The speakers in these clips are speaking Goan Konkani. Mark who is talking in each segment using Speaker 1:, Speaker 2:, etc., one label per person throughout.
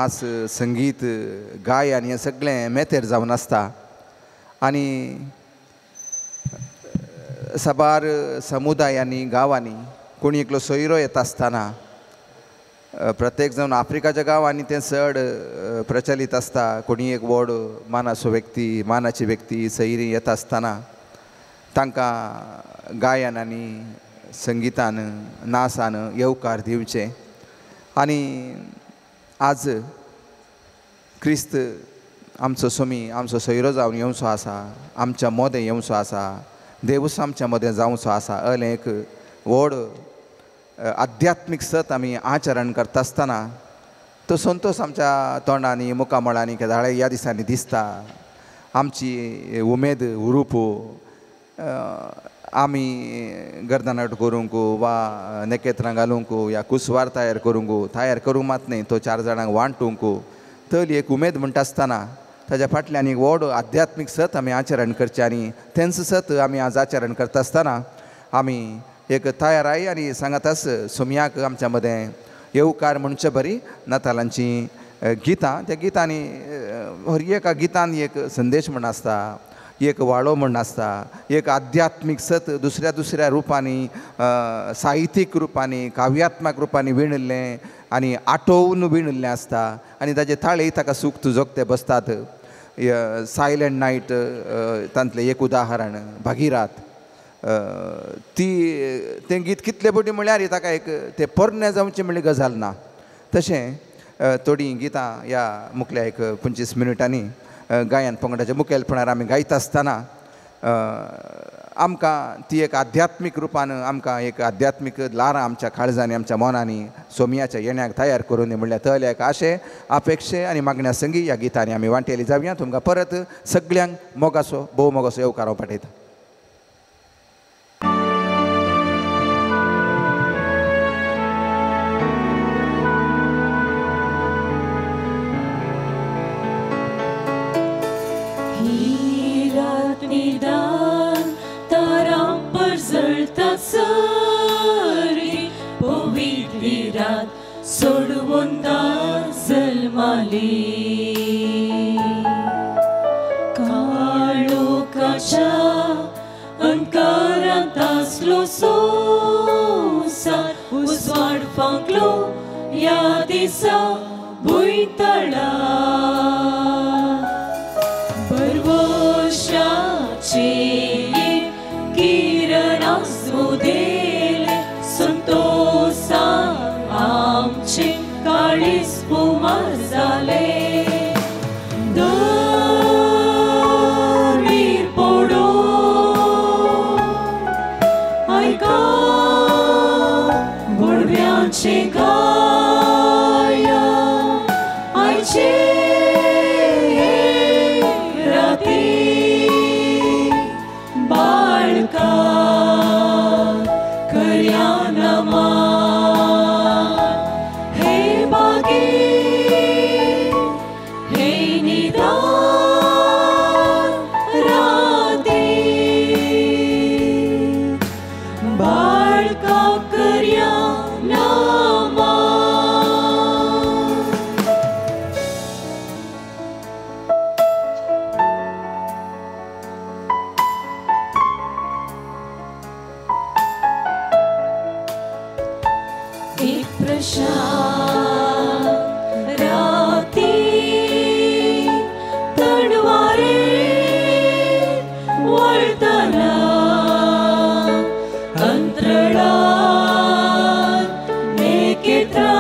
Speaker 1: नाच संगीत गायन हें सगळें मेतेर जावन आसता आनी साबार समुदायांनी गांवांनी कोणी एकलो सोयरो येता आसतना प्रत्येक जावन आफ्रिकाच्या गांवांनी तें चड प्रचलीत आसता. कोणी एक व्हड मानाचो व्यक्ती मानाची व्यक्ती सैरी येता आसतना तांकां गायन आनी संगितान नाचान येवकार दिवचें. आनी आज क्रिस्त आमचो सोमी आमचो सोयरो जावन येवचो आसा, आमच्या मोदें येवचो आसा, देवूच आमच्या मदें जावचो आसा अलें एक व्हड आध्यात्मीक सत आमी आचरण करता आसतना तो संतोश आमच्या तोंडांनी मुखामळांनी केदाळे ह्या दिसांनी दिसता. आमची उमेद उरूप आमी गर्दनाट करूंक वा नखेत्रां घालूंक या कुसवार तयार करूंक मात न्हय, तो चार जाणांक वांटूंक तली एक उमेद म्हणटा आसतना ताज्या फाटल्यान एक व्हड आध्यात्मीक सत आमी आचरण करचें आनी तेंच सत आमी आज आचरण करता आसतना आमी एक तयाराय आनी सांगाताच सोमयाक आमच्या मदें येवकार म्हणचे बरी नातालांची गितां. त्या गितांनी हर एका गितान एक संदेश म्हण आसता, एक वाळो म्हण आसता, एक आध्यात्मीक सत दुसऱ्या दुसऱ्या रुपांनी साहित्यीक रुपांनी काव्यात्मक रुपांनी विणिल्लें आनी आटोवन विणिल्लें आसता आनी ताजे ताळे ताका सूख जोगते बसतात. सायलंट नायट तांतलें एक उदाहरण, भागीरात ती तें गीत कितले पटी म्हळ्यार ताका एक तें पोरणें जावचें म्हणल्यार गजाल ना. तशें थोडीं गितां ह्या मुखल्या एक 25 मिनटांनी गायन पंगडाच्या मुखेलपणार आमी गायता आसतना आमकां ती एक आध्यात्मीक रुपान आमकां एक आध्यात्मीक ल्हारां आमच्या काळजांनी आमच्या मनांनी सोमयाच्या येण्याक तयार करून म्हणल्यार तले एक आशे अपेक्षे आनी मागण्या संगी ह्या गितांनी आमी वांटेली जावया. तुमकां परत सगळ्यांक मोगाचो भोव मोगाचो येवकार हांव पाठयता.
Speaker 2: काळोखाच्या अंकारांत आसलो संवसार उजवाड फांकलो ह्या दिसा भुंयतळा बरवशाचे किरण आसूदेले संतोषान आमचे काळीज कुमार जाले. धरणीर पडून आयका भोडव्यांचे गायन आयचे राती बाळका करया नमन हे बागी हे निदान राती बाळका करया नमन. एक प्रशांत राती तणवारे वळतना अंतराळात नखेत्रां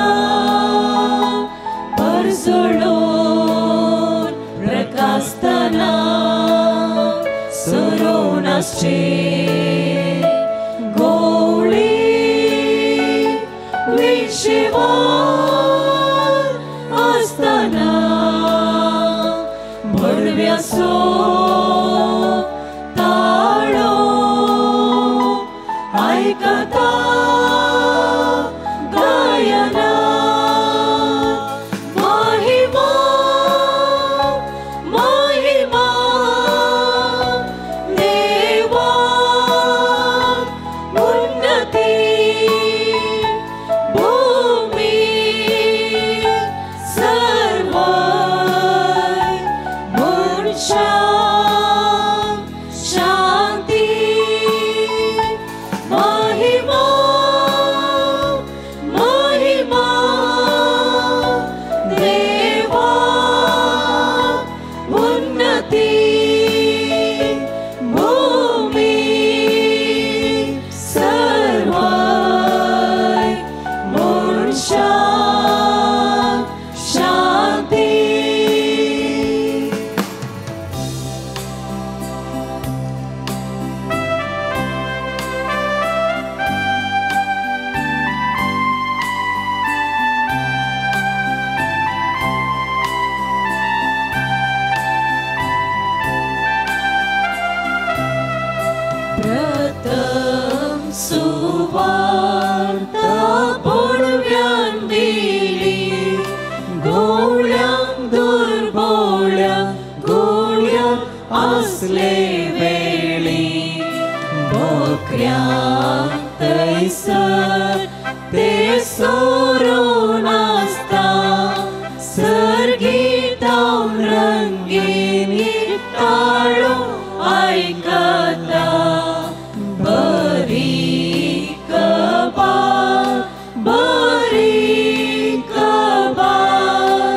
Speaker 2: परजळून प्रकाशतना सरोवन आसचे गोवळी विशेवान तसले वेळी बोकऱ्यांक थंयसर ते सोरून आसता सर्गीतावन रंगीनी ताळो आयकता बरी खबर बरी खबर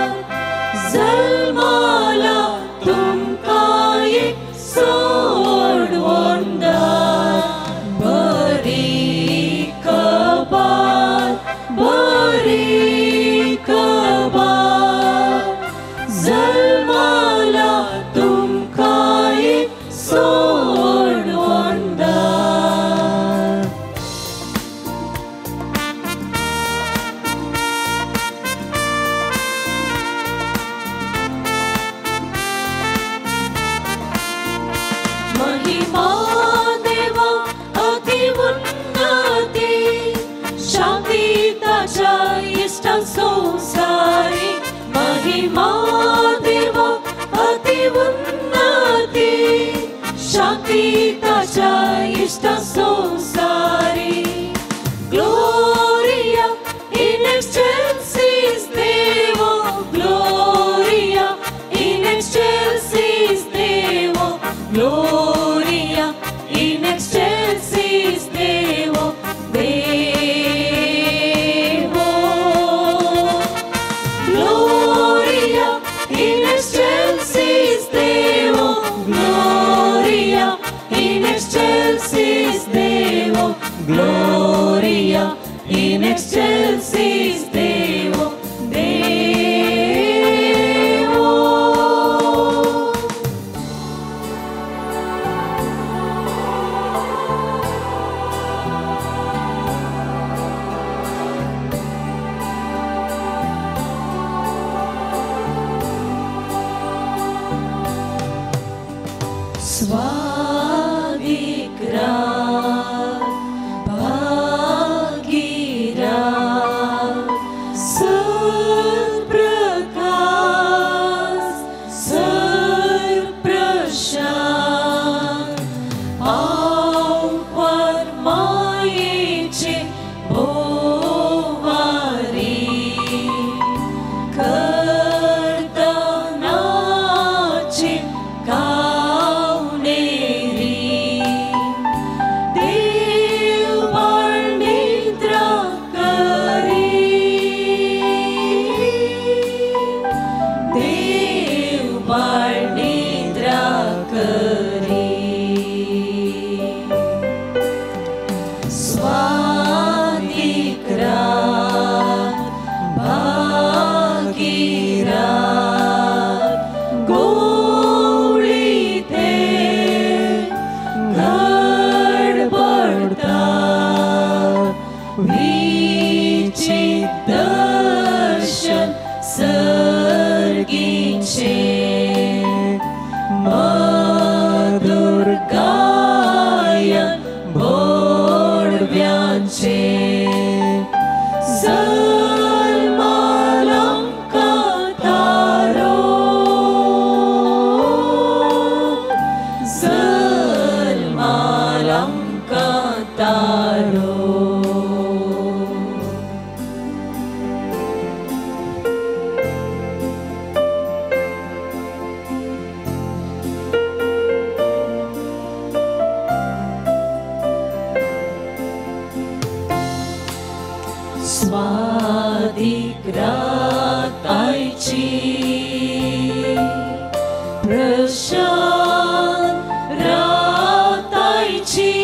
Speaker 2: जल्माला तुमकां एक सोडवणदार बरी खबर बरी खबर जल्माला तुमकां एक सोडवणदार. महिमा देवा अति उन्नती शांती ताच्या इश्टां संवसारी. महिमा देवा अति उन्नती शांती ताच्या इश्टां संवसारी. Gloria in excelsis Deo, Gloria in excelsis Deo, Gloria in excelsis Deo, Deo. Gloria in excelsis Deo, Gloria in excelsis Deo, Gloria in excelsis Deo, Deo. स्वादिक रात भागीरात सरप्रकाश सरप्रशांत हांव परमायेचे भोवारी करतनाचे कावणेरी देव निद्रा करी देव निद्रा करी. स्वादिक रात भागीरात गोळीते गडबडता विचित दर्शन सर्गीचे मधुर गायन भोडव्यांचे जल्मालंका तारो जल्मालंका तारो. स्वादिक रातायची प्रशांत रातायची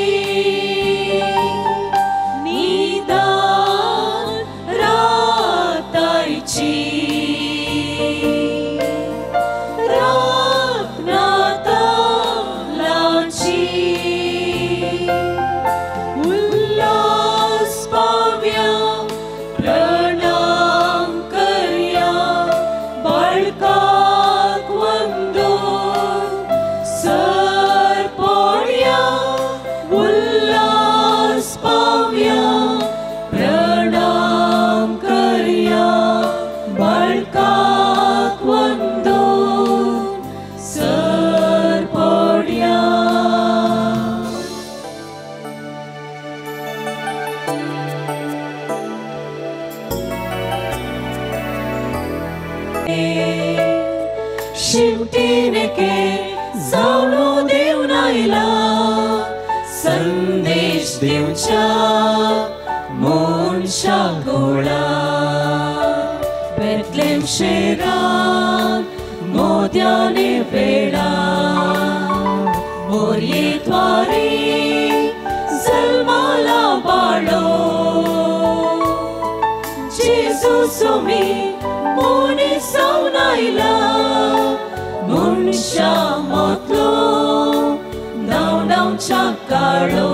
Speaker 2: निदान रातायची रातनातालाची उल्हास पाव्या प्रणाम. शिमटीनेके जावनु देव नायला संदेश दिवच्या मनशा गोळा बेतलेम शेरान मोद्याने वेळा मोरये द्वारे जल्माला बाळो जेजू सुमी मोने जावन आयला मनशा मोतलो धांवडावच्या काळो.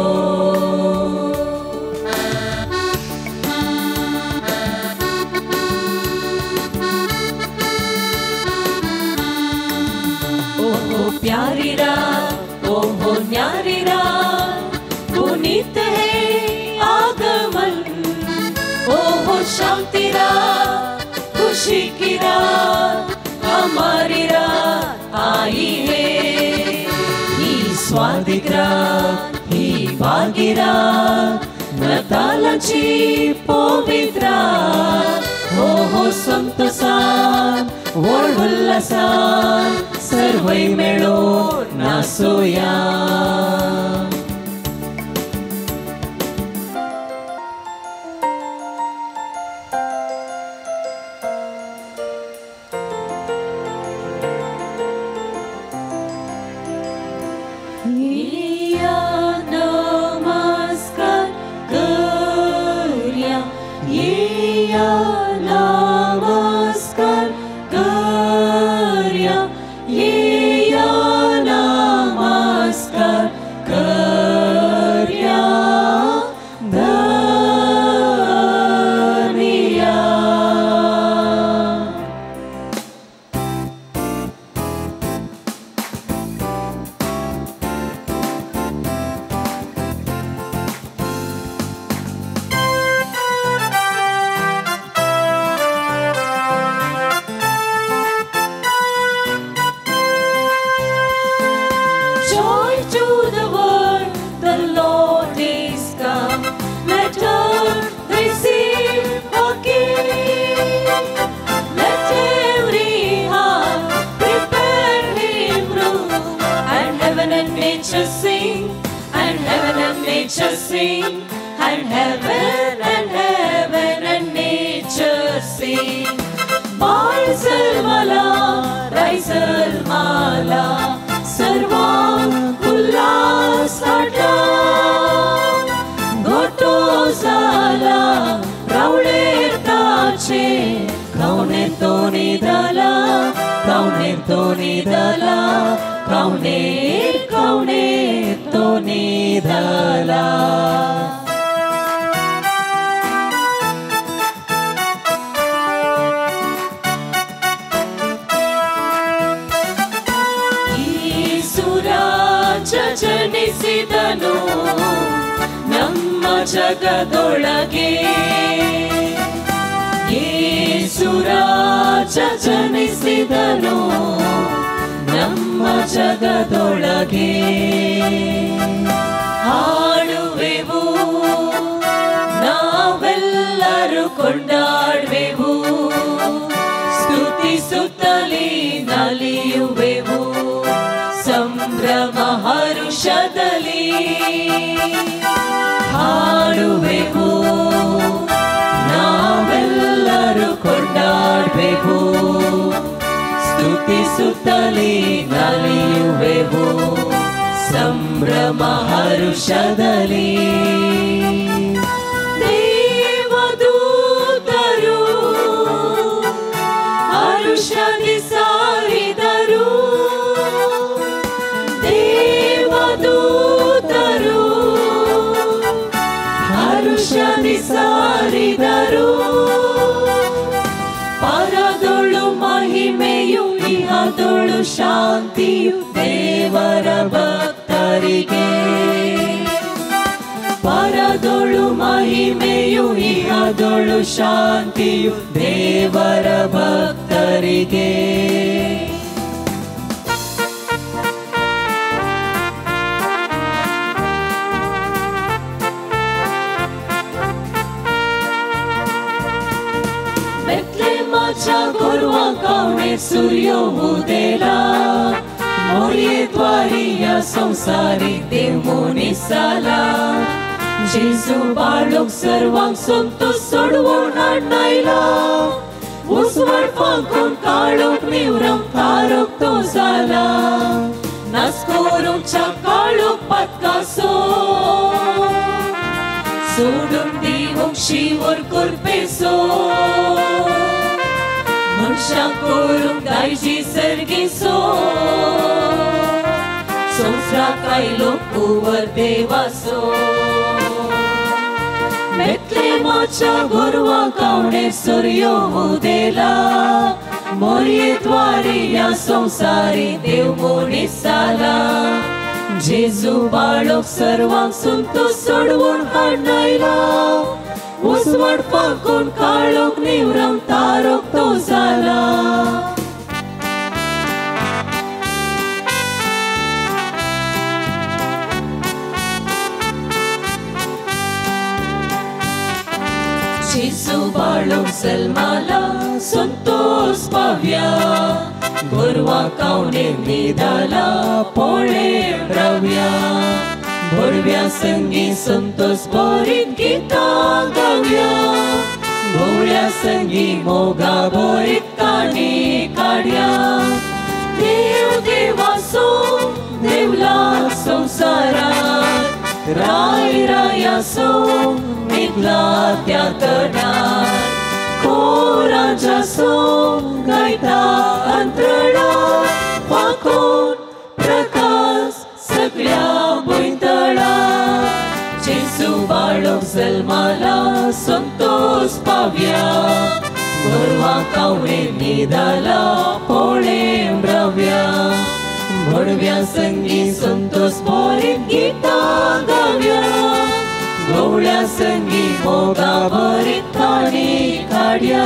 Speaker 2: प्यारी रात ओ हो न्यारी रात पुनीत है आगमन ओ हो शांति रात खुशी की रात हमारी रात आई है. ही स्वादिक रात ही भागी रात नतालाची पवित्र रात हो हो संतोषान व्हड उल्हासान सर्वय मेळोन नासोया. येया नमस्कार करया येया नमस्कार करया येया नमस्कार करया धनिया. Joy to the world, the Lord is come. Let earth receive her King. Let every heart prepare him room. And heaven and nature sing, and heaven and nature sing, and heaven and nature sing. Baal Raisal Mala, सर्वांक Ulhas हाडला गोटो जाला रावळेर ताचे खावणे तो निदाला खावणे तो निदाला खावणेर खावणे तो निदाला. ಜನಿಸಿದನು ನಮ್ಮ ಜಗದೊಳಗೆ ಯೇಸು ರಾಜ ಜನಿಸಿದನು ನಮ್ಮ ಜಗದೊಳಗೆ. ಹಾಡುವೆವು ನಾವೆಲ್ಲರೂ ಕೊಂಡಾಡುವೆವು ಸ್ತುತಿಸುತ್ತಲೇ ನಲಿಯುವೆವು ಸಂಭ್ರಮ ಹರುಷದಲ್ಲಿ. ಹಾಡುವೆವು ನಾವೆಲ್ಲರೂ ಕೊಂಡಾಡುವೆವು ಸ್ತುತಿಸುತ್ತಲೇ ನಲಿಯುವೆವು ಸಂಭ್ರಮ ಹರುಷದಲ್ಲಿ. ದೇವದೂತರು ಹರುಷದಿ ಸಾರಿದರು ದೇವದೂತರು ಹರುಷದಿ ಸಾರಿದರು. ಪರದೊಳು ಮಹಿಮೆಯು ಇಹದೊಳು ಶಾಂತಿಯು ದೇವರ ಭಕ್ತರಿಗೆ. ಪರದೊಳು ಮಹಿಮೆಯು ಇಹದೊಳು ಶಾಂತಿಯು ದೇವರ ಭಕ್ತರಿಗೆ. बेतलेमाच्या गोरवां कावणे सूर्य उदेला मोरये द्वारी या संसारी देव मनीस जाला जेजू बाळूक सर्वांक संतोष सोडवून हाडनायला उजवाड फांकून काळोख निवरम तारोक तो जाला नास करूंच्या काळोख पातकासो सोडून दिवंक शिवर कुरपेसो मनशां करूंक दायजी सर्गीसो संवसाराक आयलो कुंवर देवासो बेतलेमाच्या गोरवां कावणे सूर्य उदेला मोरये द्वारी या संवसारी देव मनीस जाला जेजू बाळूक सर्वांक संतोष सोडवून हाडनायला उजवाड फांकून काळोख निवरम तारोक तो जाला जेजू बाळूक जल्माला संतोष पाव्या गोरवां कावणे न्हिदाला पोळे राव्या भोडव्या संगी संतोष भरीत गितां गावया भोवळ्या संगी मोगा भरीत काणी काडया देव देवासो देवला संवसारात राय रायासो न्हिदला त्या तणात कोराजासो गायता अंतराळात फांकून प्रकाश सगळ्या भुंयतळात जेजू बाळूक जल्माला संतोष पाव्या गोरवां कावणे न्हिदाला पोळे राव्या भोडव्या संगी संतोष भरीत गितां गावया गवळ्या संगी मोगा भरीत काणी काडया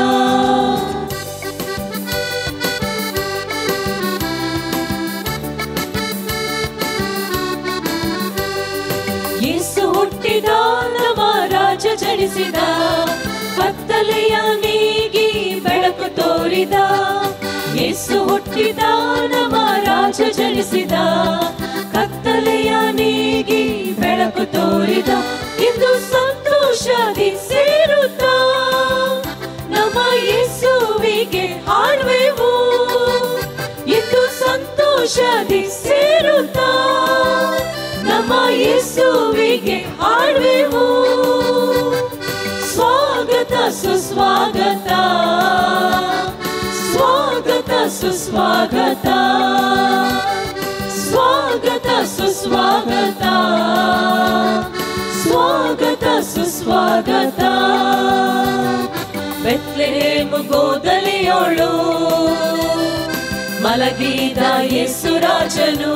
Speaker 2: ಯೇಸು ಹುಟ್ಟಿದ ನಮ್ಮ ರಾಜ ಜನಿಸಿದ ಕತ್ತಲೆಯ ನೀಗಿ ಬೆಳಕು ತೋರಿದ ಯೇಸು ಹುಟ್ಟಿದ ನಮ್ಮ ರಾಜ ಜನಿಸಿದ ಕತ್ತಲೆಯ ನೀಗಿ ಬೆಳಕು ತೋರಿದ ಇಂದು ಸಂತೋಷದಿ ಸೇರುತ್ತ ನಮ್ಮ ಯೇಸುವಿಗೆ ಹಾಡುವೆವು ಇಂದು ಸಂತೋಷದಿ ಸೇರುತ್ತ ನಮ್ಮ ಯೇಸುವಿಗೆ ಹಾಡುವೆವು ಸ್ವಾಗತ ಸುಸ್ವಾಗತ ಸ್ವಾಗತ ಸುಸ್ವಾಗತ ಸ್ವಾಗತ ಸುಸ್ವಾಗತ ಸ್ವಾಗತ ಸುಸ್ವಾಗತ ಬೆತ್ಲೆಹೇಮ್ ಗೋದಲಿಯೋಳು ಮಲಗಿದ ಯೇಸು ರಾಜನು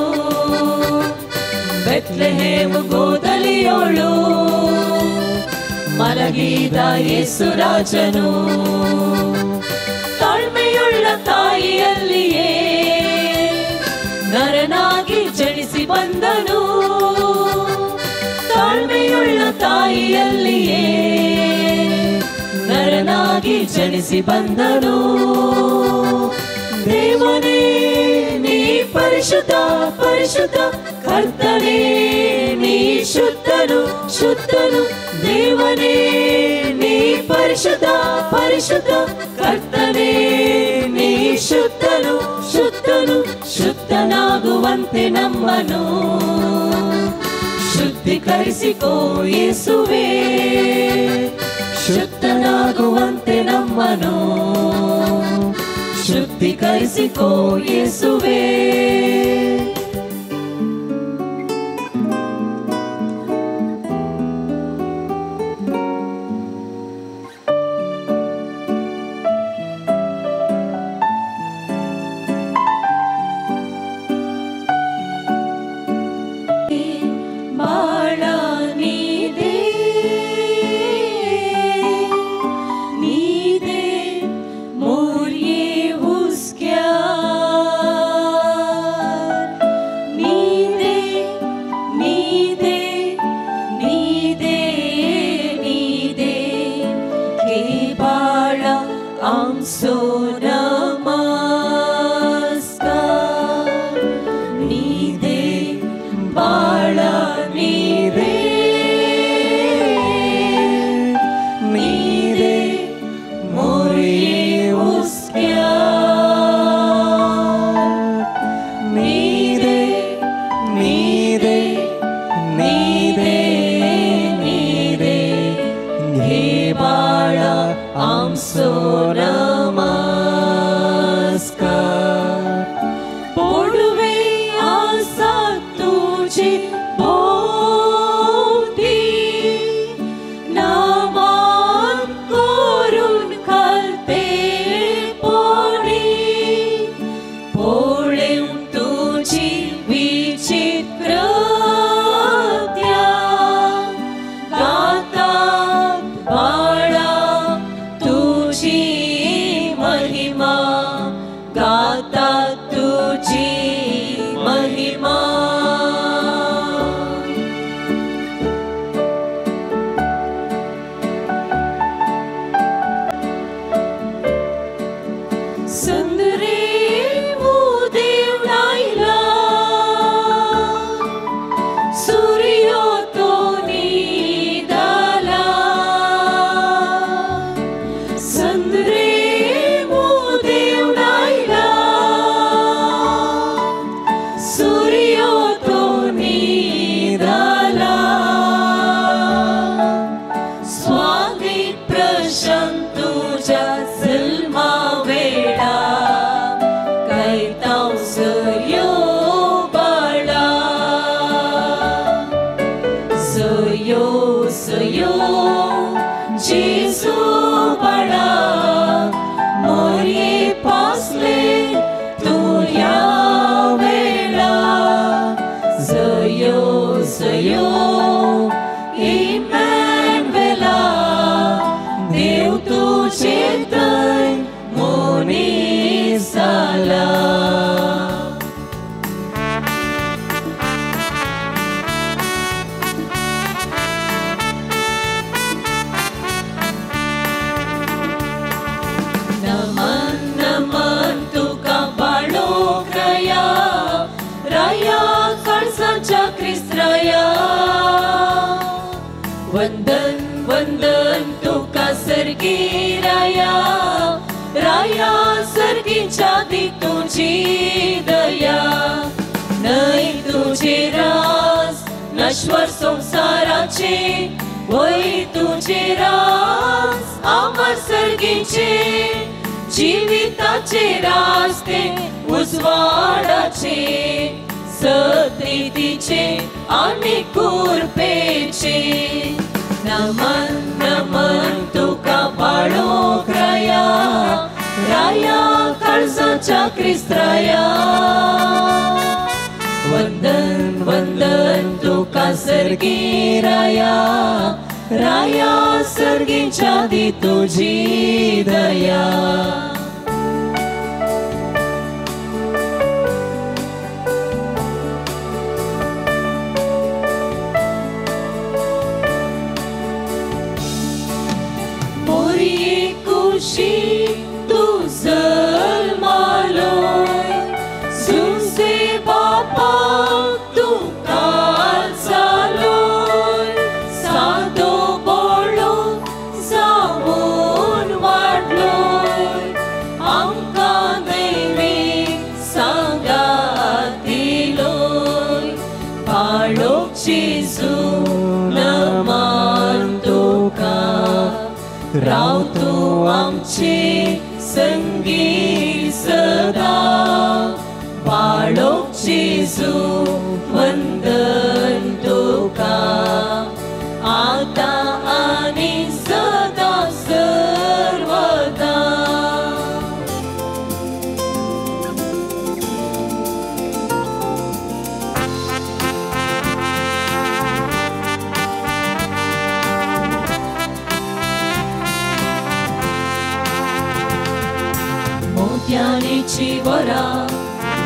Speaker 2: ಬೆತ್ಲೆಹೇಮ್ ಗೋದಲಿಯೋಳು ಮಲಗಿದ ಯೇಸು ರಾಜನು ತಾಳ್ಮೆಯುಳ್ಳ ತಾಯಿಯಲ್ಲಿಯೇ ನರನಾಗಿ ಜನಿಸಿ ಬಂದನು ತಾಳ್ಮೆಯುಳ್ಳ ತಾಯಿಯಲ್ಲಿಯೇ ನರನಾಗಿ ಜನಿಸಿ ಬಂದನು ದೇವನೇ ನೀ ಪರಿಶುದ್ಧ ಪರಿಶುದ್ಧ ಕರ್ತನೇ ನೀ ಶುದ್ಧನು ಶುದ್ಧನು ದೇವನೇ ನೀ ಪರಿಶುದ್ಧ ಪರಿಶುದ್ಧ ಕರ್ತನೇ ನೀ ಶುದ್ಧನು ಶುದ್ಧನು ಶುದ್ಧನಾಗುವಂತೆ ನಮ್ಮನು ಶುದ್ಧೀಕರಿಸಿಕೋ ಯೇಸುವೇ ಶುದ್ಧನಾಗುವಂತೆ ನಮ್ಮನು ಶುದ್ಧೀಕರಿಸಿಕೋ ಯೇಸುವೇ. आमचो नमस्कार न्हिदे बाळा न्हिदे न्हिदे मोरये हुस्क्या न्हिदे न्हिदे न्हिदे न्हिदे घे बाळा आमचो नमस्कार पोडवे आसा तुजे भोवती नामान करून खालते पोणी पळेवन तुजी विचित्र गातात बाळा तुजी महिमा गातात तुजी महिमा सुंदरे देव आयला सूर्यो तो निदाला सुंदरे देव आयला सूर्यो तो निदाला स्वागत प्रशांत तुझ्या जल्मा वेळा गायतांव जयो बाळा जयो जयो जेजू बाळा मोरये पासले तूं ह्या वेळा जयो जयो इमॅन्युएला देव तुजे थंय मनीस जाला. नमन नमन तुका बाळोक राया राया काळजाच्या क्रिस्त्राया वंदन वंदन तुका सर्गी राया राया सर्गीच्या दी तुजी दया न्हय तुजे राज नश्वर संवसाराचे वय तुजे राज अमर सर्गीचे जिविताचे रास्ते उजवाडाचे सत्रितीचे आनी कृपेचे नमन नमन तुका बाळोक राया राया काळजाच्या क्रिस्त्राया वंदन वंदन तुका सर्गी राया राया सर्गीच्या दी तुजी दया. मोरये कुशी तूं जल्मालोय सुसे बापा तूं काल जालोय सादो बोळो जावन वाडलोय आमकां दैवी सांगात दिलोय बाळोक जेजू नमन तुका राव तूं आमचे संगी सदा बाळोक जेजू वंदन तुका आतां आनी सदां सर्वदा. मोतयांची वरां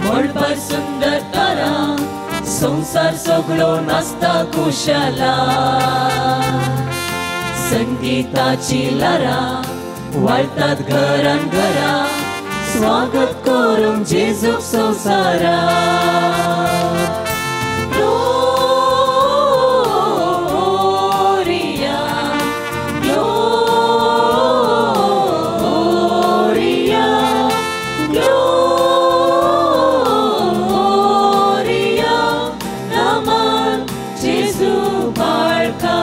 Speaker 2: मळबार सुंदर तारा संवसार सगळो नाचता कुशाला संगीताची लारा वाळतात घरान घरा स्वागत करूंक जेजूक संवसाराक. ग्लोरिया ग्लोरिया ग्लोरिया नामान जेजू बाळका.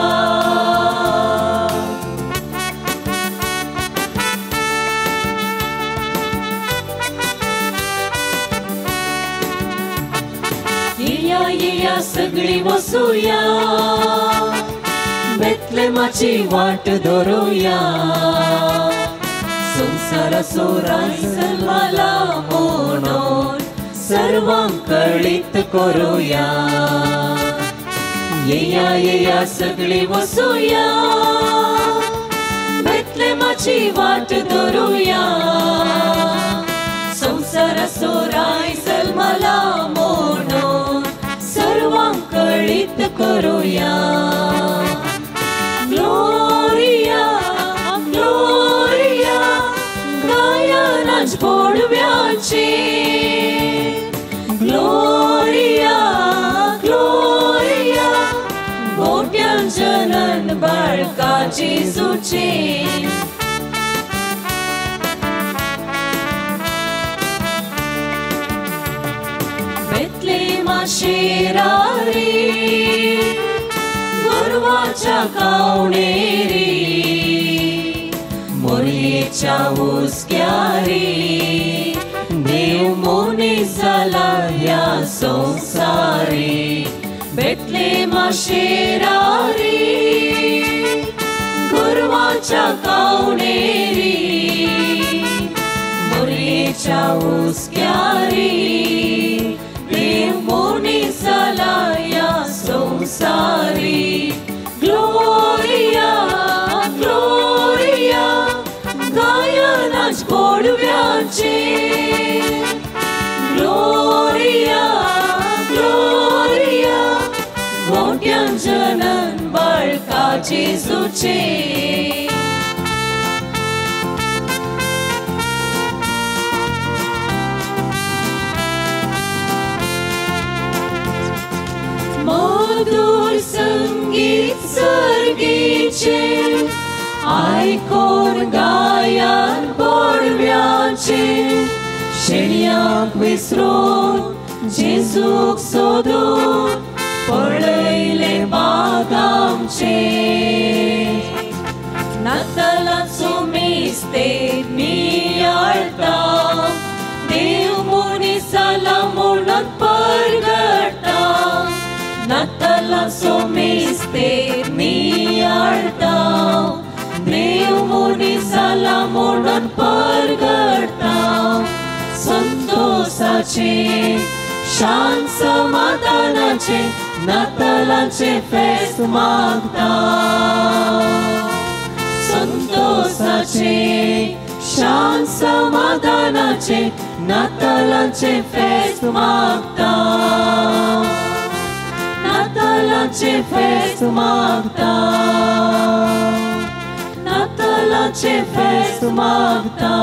Speaker 2: येया येया सगळी वसुया बेतलेमाची वाट धरुया. संवसाराचो राज जल्मला म्हणून सर्वांक कळीत करुया. येया येया सगळी वसुया बेतलेमाची वाट धरुया. संवसाराचो राज जल्मला म्हणून सर्वांक कळीत करुया. ग्लोरिया ग्लोरिया गायनाच बोडव्याचे. ग्लोरिया ग्लोरिया गोट्यां जनन बाळका जेजूचे. बेतलेमा शेरारी गोरवाच्या कावणेरी मोरयेच्या हुस्क्यारी देव मनीस जाला ह्या संवसारी. बेतलेमा शेरारी गोरवाच्या कावणेरी मोरयेच्या हुस्क्यारी देव मनीस जाला ह्या संवसारी. ग्लोरिया ग्लोरिया गायनाच गोडव्याचे. ग्लोरिया ग्लोरिया गोट्यां जनन बाळका जेजूचे. मधुर संगीत सर्गीचे आयकोन गायन बोडव्याचे. शेणयांक विसरून जेजूक सोदून पळयले बागामचे. नातालाचो मिस्तेर नियाळता देव मनीस जाला म्हणून परगडटा. नातालाचो मिस्तेर नियाळता देव मनीस जाला म्हणून परगडटा. संतोषाचे शांत समाधानाचे नातालाचे फेस्त मागता. संतोषाचे शांत समाधानाचे नातालाचे फेस्त मागता. नातालाचे फेस्त मागता. नातालाचे फेस्त मागता.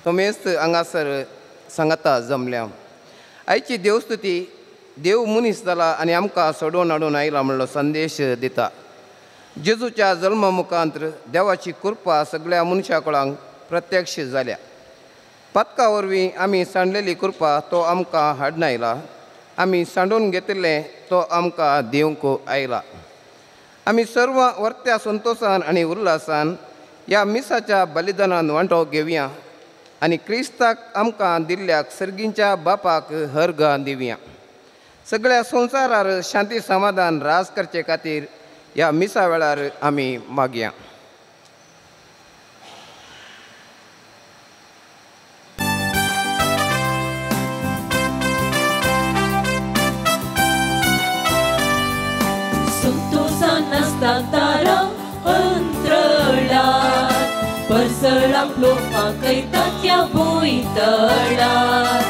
Speaker 3: तमेस्त हांगासर सांगाता जमल्या. आयची देवस्तुती देव मनीस जाला आनी आमकां सोडोवन हाडून आयला म्हणलो संदेश दिता. जेजूच्या जल्मा मुखांत देवाची कृपा सगळ्या मनशा कुळांक प्रत्यक्ष जाल्या. पातका वरवीं आमी सांडलेली कृपा तो आमकां हाडून आयला. आमी सांडून घेतिल्लें तो आमकां दिवंक आयला. आमी सर्व वर्त्या संतोशान आनी उल्हासान ह्या मिसाच्या बलिदानान वांटो घेवया आनी क्रिस्ताक आमकां दिल्ल्याक सर्गींच्या बापाक हरगां दिवया. सगळ्या संवसारार शांती समाधान राज करचे खातीर ह्या मिसा वेळार आमी मागया.
Speaker 2: संतोषान नासता तारा अंतराळार परसळांक लोकांक कयतात ह्या भुंयतळार.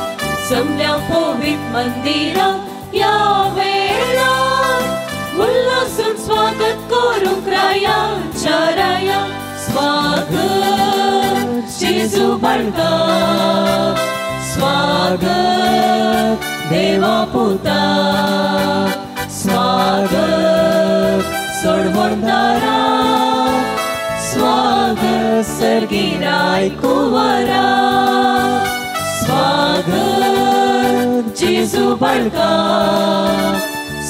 Speaker 2: जमल्या पवित्र मंदिरात या वेळार उल्हासून स्वागत करूंक रायाच्या राया स्वागत जेजू बाळका स्वागत देवा पुता स्वागत सोडवणदारा स्वागत सर्गी रायकुंवरा स्वागत जेजू बाळका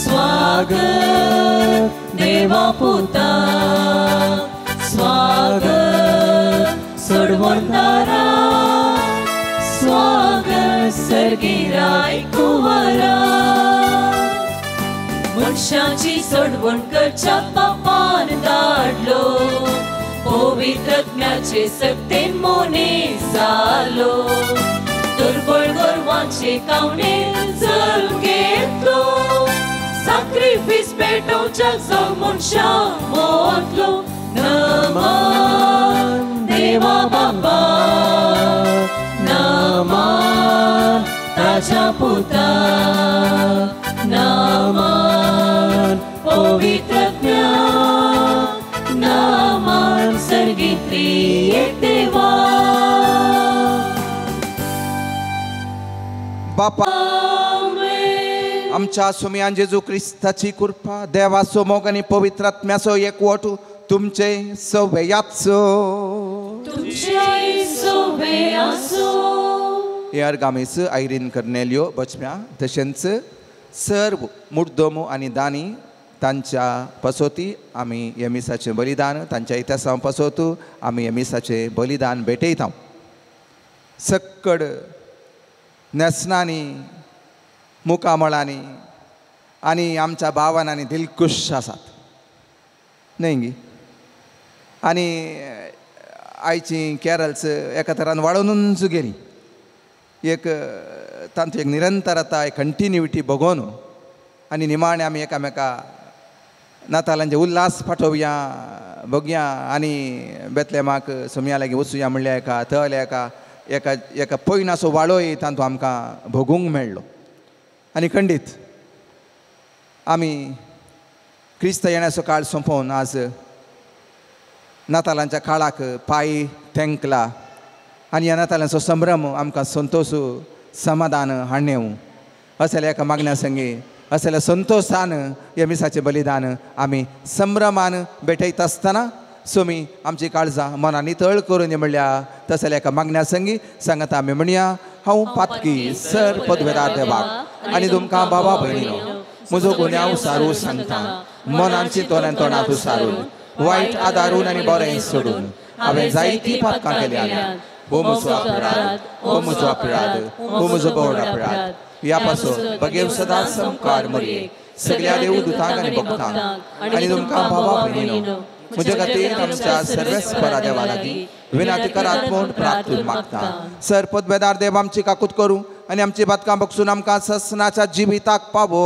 Speaker 2: स्वागत देवा पुता स्वागत सोडवणदारा स्वागत सर्गी रायकुंवरा मनशाची सोडवण करच्या पापान धाडलो पवित्र आत्म्याचे सक्तेन मोने जालो दुर्बळ गोरवांचे कावणे जल्म घेतलो साक्रिफीस पेटोवच्याक जो मनशां मोतलो नमन देवा बाबा नमन ताच्या पुता नमन पवित्र आत्म्या नमन सर्गी त्रिएक देवा
Speaker 1: बापा आमच्या सुमयान जेजू क्रिस्ताची कृपा देवाचो मोग आनी पवित्र आत्म्याचो एकवट तुमचे सवयाचो
Speaker 2: तुमचे सोवे आसो.
Speaker 1: एर गामेस आयरीन कर्नेलियो बचम्या तशेंच सर्व मुड्डोमो आनी दानी तांच्या पसोती आमी हे मिसाचें बलिदान तांच्या इतिहासा पसोतू आमी हे मिसाचें बलिदान भेटयता. सक्कड न्हेसणांनी मुखामळांनी आनी आमच्या भावनांनी दिलखुश आसात न्हय गी. आनी आयची कॅरल्स एका तरान वाडोवनूच गेली एक तांतूं एक निरंतरता एक कंटिन्युटी बगोवन आनी निमाणें आमी एकामेका नातालांचे उल्हास पाठोवया बगया आनी बेतलेमाक सोमया लागीं वचुया म्हणल्यार एका थल एका एका एका पयनासो वाळोय तांतूं आमकां भोगूंक मेळ्ळो. आनी खंडीत आमी क्रिस्त येण्याचो काळ सोंपोवन आज नातालांच्या काळाक पांय तेंकला आनी ह्या नातालांचो संभ्रम आमकां संतोश समाधान हाडणें असल्या एका मागण्या संगी असल्या संतोशान ह्या मिसाचें बलिदान आमी संभ्रमान भेटयता आसतना सोमी आमची काळजां मनां नितळ करून म्हणल्या तसल्या एका मागण्या संगी सांगता आमी म्हणया हांव पातकी सर पदवेदार देवाक आनी तुमकां बाबा भयणीनो म्हजो गुन्यांव सारू सांगता मनान चिंतोन तोंडांत सारून वायट आदारून आनी बरें सोडून हांवें जायतीं पातकां केल्यात. हो म्हजो अपराध, हो म्हजो अपराध, हो म्हजो बोड अपराध. ह्या पासून बगेव सदांच समकार मरये सगळ्या देव दुतांक आनी भक्तांक आनी तुमकां भावा भयणीनो म्हज्या खातीर आमच्या सर्वेस्परा देवा लागीं विनंती करात म्हूण प्रार्थून मागता. सर पदवेदार देव आमची काकूत करूं आनी आमची बातकां बगसून आमकां ससनाच्या जिविताक पावो.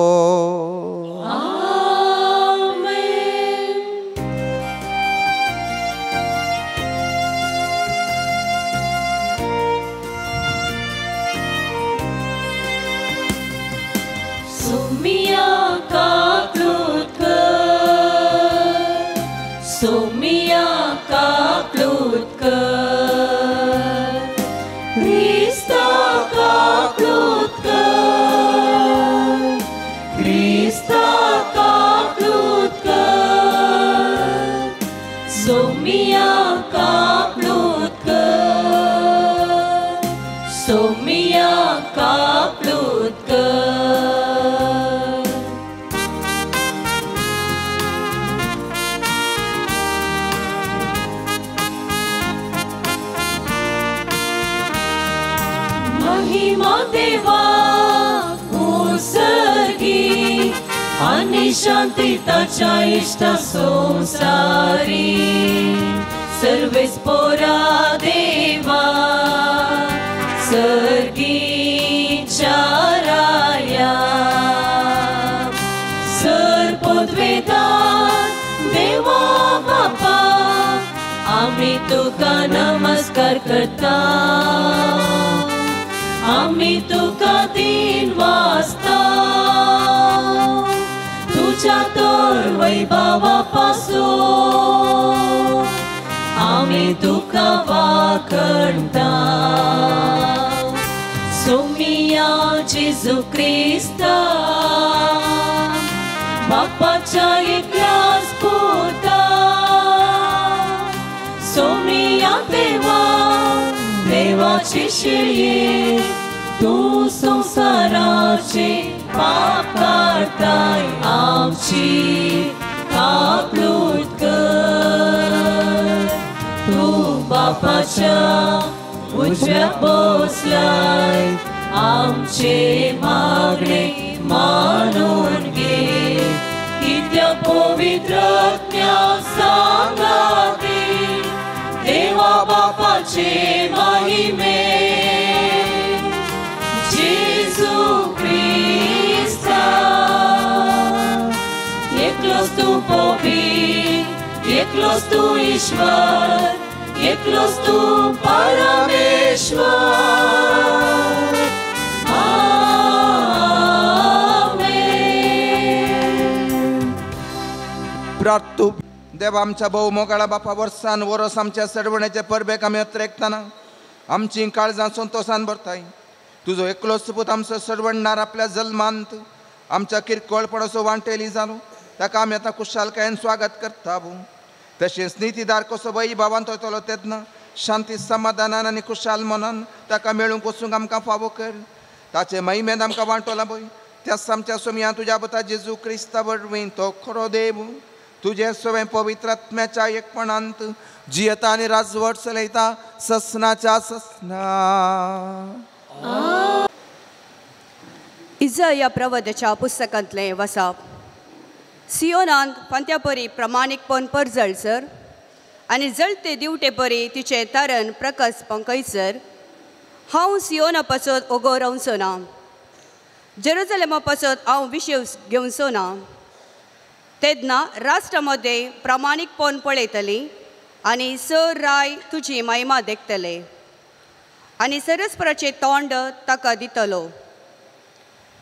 Speaker 2: सोमिया काकलूत कर क्रिस्ता काकलूत कर क्रिस्ता काकलूत कर सोमिया काकलूत कर सोमिया काकलूत कर. महिमा देवा उसर्गी आनी शांती ताच्या इश्टा संवसारी सर्वेस पोरा देवा सर्गीच्या राया सर पदवेदार देवा बापा आमी तुका नमस्कार करता. आमी तुका दिन वाजता तुज्या तर वैभवा पासून आमी तुका वाखणता. सोमिया जेजू क्रिस्ता बापाच्या एकल्याच पुता सोमिया देवा देवाची शिये तूं संवसाराचे पाप काडताय आमची कापलूट कर. तूं बापाच्या उजव्या बसलाय आमचे मागणे मानून घे. कित्या पवित्र आत्म्या सांगाती देवा बापाचे महिमे जेजू क्रिस्ता. एकलोच तूं पवित्र एकलोच तूं ईश्वर एकलोच तूं परमेश्वर. आमेन.
Speaker 1: प्रार्थू देवा आमच्या भोव मोगाळा बापा वर्सान वरस आमच्या सरवण्याचे परबेक आमी अत्रेकतना आमची काळजां संतोशान भरताय. तुजो एकलोच पूत आमचो सरवणणार आपल्या जल्मांत आमच्या किरकोळपणाचो वांटेली जालो ताका आमी आतां खुशालकायेन स्वागत करता. तशेंच नितीदार कसो वैभावान भावांत वयतलो तेन्ना शांती समाधानान आनी खुशाल मनान ताका मेळूंक वचूंक आमकां फावो कर. ताचे महिमेन आमकां वांटोला पळय त्याच आमच्या सोमया तुज्या पुता जेजू क्रिस्ता वरवीं तो खरो देव तुजें सगळें पवित्र आत्म्याच्या एकपणांत जियेता आनी राजवट चलयता ससनाच्या ससना.
Speaker 4: इजाया प्रवद्याच्या पुस्तकांतलें वसाप. सियोनांत फांत्यापरी प्रमाणीकपण परजळसर आनी जळते दिवटे परी तिचें तारण प्रकाश पंकयसर हांव सियोना पासत ओगो रावचो ना, जेरुजलेमा पासत हांव विशेव घेवचो ना. तेन्ना राष्ट्रा मदें प्रामाणीकपण पळयतली आनी सर राय तुजी महिमा देखतले आनी सरस्पराचें तोंड ताका दितलो.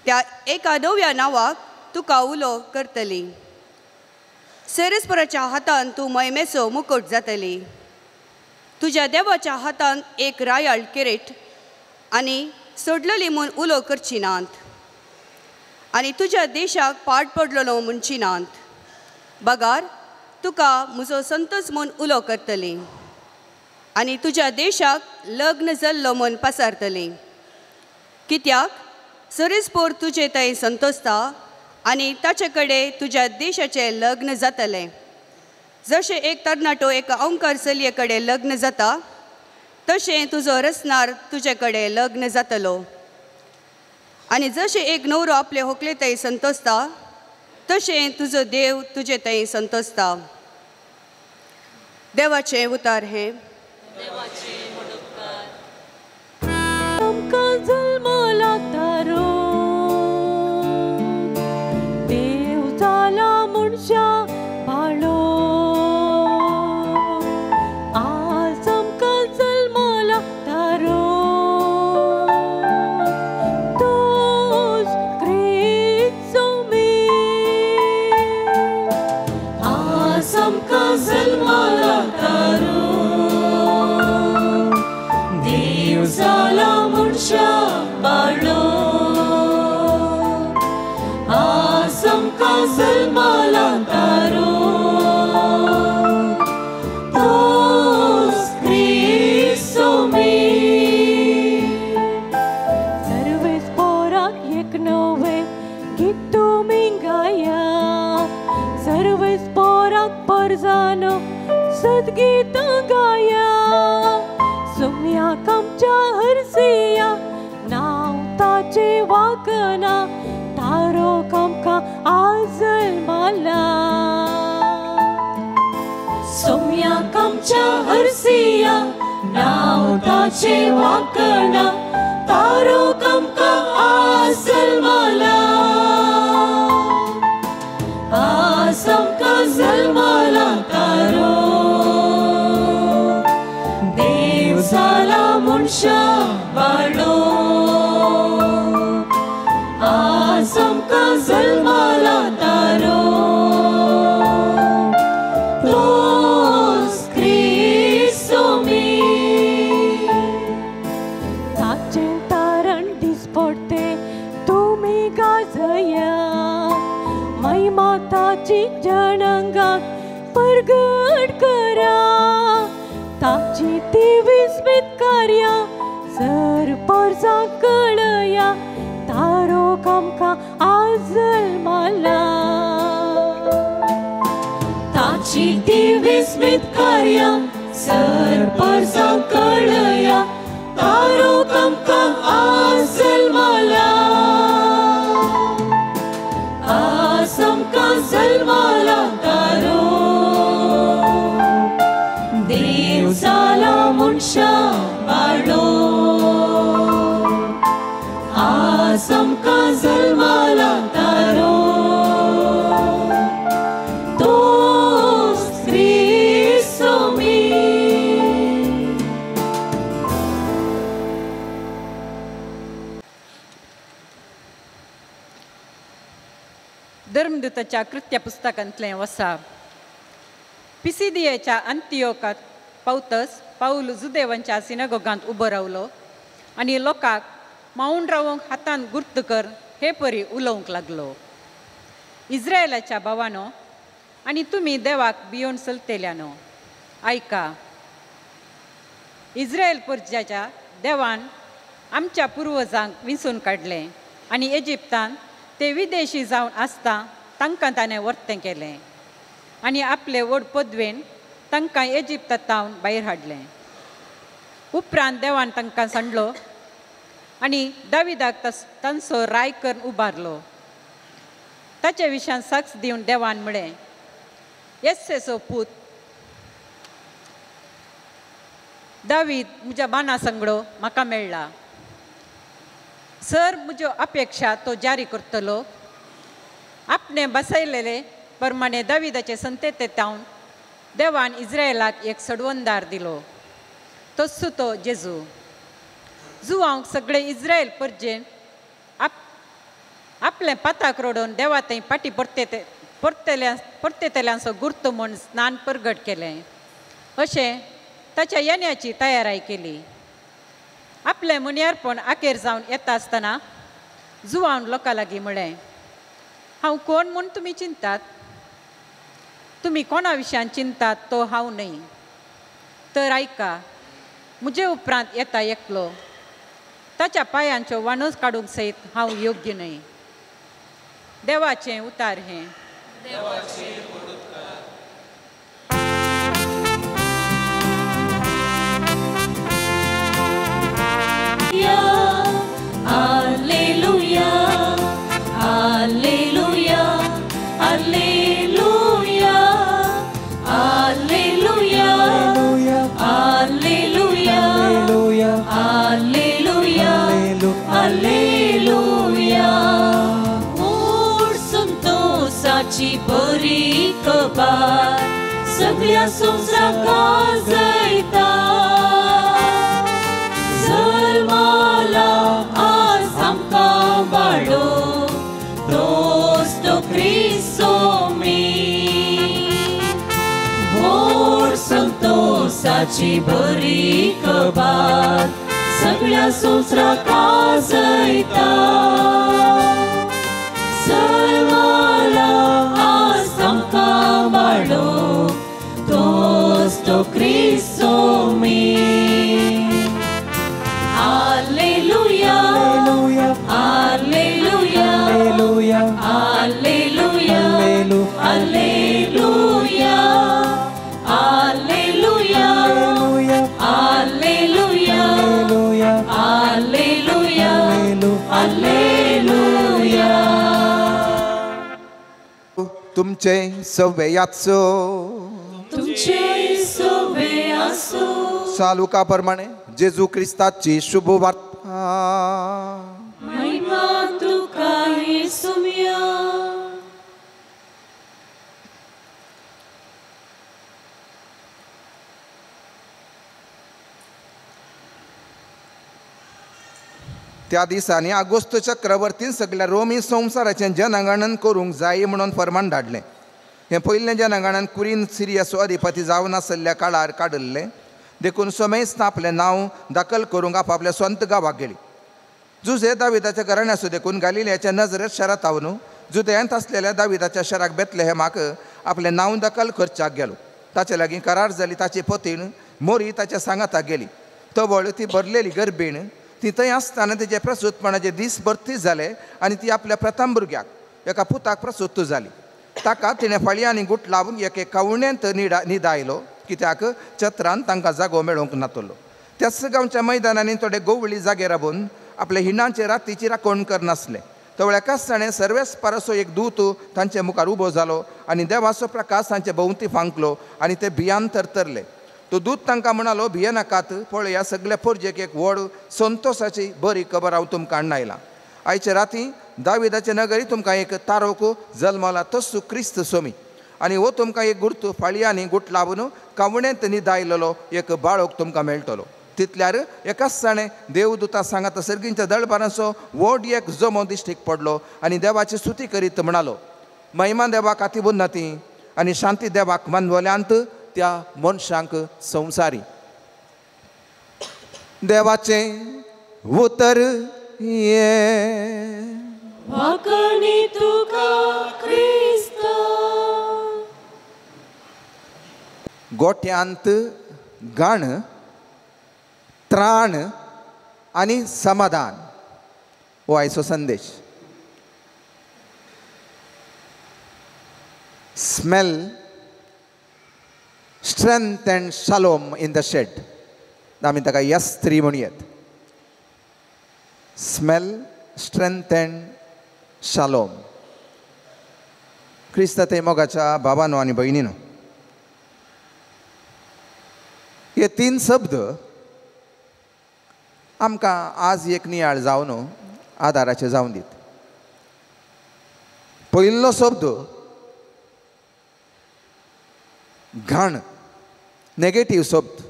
Speaker 4: त्या एका नव्या नांवाक तुका उलो करतली. सरस्पराच्या हातान तूं महिमेचो मुकूट जातली. तुज्या देवाच्या हातान एक रायाळ किरीट आनी सोडलेली म्हूण उलो करची नात आनी तुज्या देशाक पाड पडलेलो म्हणची नात. बगार तुका म्हजो संतोष म्हूण उलो करतली आनी तुज्या देशाक लग्न जाल्लो म्हूण पसारतली. कित्याक सरीसपोर तुजे थंय संतोषता आनी ताचे कडेन तुज्या देशाचें लग्न जातलें. जशें एक तरणाटो एका अंकार चलये कडेन लग्न जाता तशें तुजो रसनार तुजे कडेन लग्न जातलो. आनी जशें एक न्हवरो आपले होकले थंय संतोषता तशें तुजो देव तुजे थंय संतोषता. देवाचें उतार हें.
Speaker 2: आमकां जल्मला तारो देव जाला मनशा बाळो आज आमकां जल्मला तारो तोच क्रिस्त मी. आज आमकां जल्मला तारो देव जाला मनशा बाळो आज आमकां जल्मला तारो तोच क्रिस्त मी. सर्वेस पोराक एक नवें गीत तुमी गाया सर्वेस पोराक परजानो सद्गीतां गाया. सुम्याक आमच्या हरसिया नांव ताचें वाकना तारो आमकां आज जल्मला. सुम्याक आमच्या हरसिया नांव ताचें वाकना तारो आमकां आज जल्मला. आज आमकां जल्मला तारो देव जाला मनशा बाळो जनांगाक परगट करा ताची ती विस्मित कार्या सर परजा कळया तारो आमकां आज जल्माला ताची ती विस्मित कार्या सर परजा कळया तारो आमकां आज जल्माला आज आमकां जल्माला तारो देव जाला मनशा वाडो आज आमकां जल्माला तारो तोच क्रिस्त मी.
Speaker 5: धर्मदूताच्या कृत्य पुस्तकांतलें वसा. पिसिदियेच्या अंतियोकात पावतस पावल जुदेवांच्या सिनागोगांत उबो रावलो आनी लोकांक माऊन रावंक हातान गुर्त कर हे परी उलोवंक लागलो. इस्रायलाच्या भावानो आनी तुमी देवाक भियोवन चलतेल्यानो आयका. इस्रायल परजाच्या देवान आमच्या पुर्वजांक विंचून काडलें आनी इजिप्तान ते विदेशी जावन आसता तांकां ताणें वर्तें केलें आनी आपले व्हड पदवेन तांकां इजिप्तांत भायर हाडलें. उपरांत देवान तांकां सांडलो आनी दाविदाक तांचो राय करून उबारलो. ताचे विशयान साक्ष दिवन देवान म्हळें, येस्सेचो पूत दावीद म्हज्या बाना संगडो म्हाका मेळ्ळा. सर म्हज्यो अपेक्षा तो जारी करतलो. आपणे बसयलेले प्रमाणे दाविदाचे संतेते तावन देवान इस्रायलाक एक सडवंदार दिलो, तोच तो जेजू. जुवांक सगळे इस्रायल परजेन आपलें पाताक रोडून देवा थंय फाटी परतेतल्यांचो गुर्त म्हूण स्नान परगट केलें. अशें ताच्या येण्याची तयाराय केली. आपलें मुनियारपण आखेर जावन येता आसतना जुवान लोकां लागीं म्हळें, हांव कोण म्हूण तुमी चिंतात? तुमी कोणा विशयान चिंतात तो हांव न्हय. तर आयका, म्हजे उपरांत येता एकलो, ताच्या पांयांच्यो वाणोच काडूंक सयत हांव योग्य न्हय. देवाचें उतार हें.
Speaker 2: Alleluia, Alleluia, Alleluia, Alleluia, Alleluia, Alleluia, Alleluia. मोर संतोषाची बरी खबर सगळ्या संवसाराक गाजयता. जल्माला आज आमकां वाडो तोच तो क्रिस्त मी. मोर संतोषाची बरी खबर सगळ्या संवसाराक गाजयता. जल्माला आज आमकां वाडो तोच तो क्रिस्त मी. Alleluia, Alleluia, Alleluia, Alleluia, Alleluia, Alleluia, Alleluia, Alleluia.
Speaker 1: तुमचे सव्याचो
Speaker 2: तुमचे सवे आसो.
Speaker 1: सालुका प्रमाणे जेजू क्रिस्ताची शुभ वार्ता.
Speaker 2: महिमा तुका येसुम्या.
Speaker 1: त्या दिसांनी आगोस्त चक्रवर्तीन सगळ्या रोमी संवसाराचें जनगणन करूंक जाय म्हणून फरमान धाडलें. हें पयलें जनगणन कुरीन सिरियाचो अधिपती जावन आसल्या काळार काडिल्लें. देखून समेस्त आपलें नांव दाखल करूंक आपापल्या स्वंत गांवाक गेली. जुजे दाविदाच्या घराण्याचो देखून गालिलियाच्या नजरेत शहरांत न्हू जुदयांत आसलेल्या दाविदाच्या शहराक बेतलेहेमाक आपलें नांव दखल करच्याक गेलो. ताचे लागीं करार जाली. ताची पतीण मोरी ताच्या सांगाताक गेली. तवळ ती भरलेली गर्भीण. ती थंय आसतना तिचे प्रसूतपणाचे दीस भरती जाले आनी ती आपल्या प्रथम भुरग्याक एका पुताक प्रसूत जाली. ताका तिणें फळयांनी गुट लावन एके कवण्यांत निदायलो, कित्याक चत्रान तांकां जागो मेळोवंक नातलो. त्याच गांवच्या मैदानांनी थोडे गोवळी जागे राबून आपल्या हिंडांचे रातीची राखण करनासले. तवळ एकाच जाणें सर्वेस्पराचो एक दूत तांचे मुखार उबो जालो आनी देवाचो प्रकाश तांचे भोंवती फांकलो आनी ते भियान थरथरले. तो दूत तांकां म्हणालो, भियेनाकात, पळया सगल्या पोरजेक एक व्हड संतोसाची बरी खबर हांव तुमकां हाडून आयलां. आयचे राती दाविदाचे नगरी तुमकां एक तारोक जल्मला, तस्सू क्रिस्त सोमी. आनी हो तुमकां एक गुर्तू, फाळयांनी गुट लावन कावण्यांत निदायलेलो एक बाळक तुमकां मेळटलो. तितल्यार एकाच जाणें देवदूता सांगात सर्गींच्या दळबारांचो व्हड एक जमो दिश्टीक पडलो आनी देवाची स्तुती करीत म्हणालो, महिमा देवाक अतिउन्नती आनी शांती देवाक मानवल्यांत त्या मनशांक संवसारी. देवाचें उतर हें.
Speaker 2: वाकणी तुका क्रिस्ता.
Speaker 1: गोठ्यांत गाण, त्राण आनी समाधान हो आयचो संदेश. Smell, strength and shalom in the shed. आमी ताका यस 3 म्हणयत. स्मेल, स्ट्रेंथ अँड शालोम. क्रिस्ता ते मोगाच्या बाबानो आनी भयणीनो, हे 3 शब्द आमकां आज एक नियाळ जावन आदाराचे जावन दीत. पयलो शब्द घाण, नेगेटीव शब्द,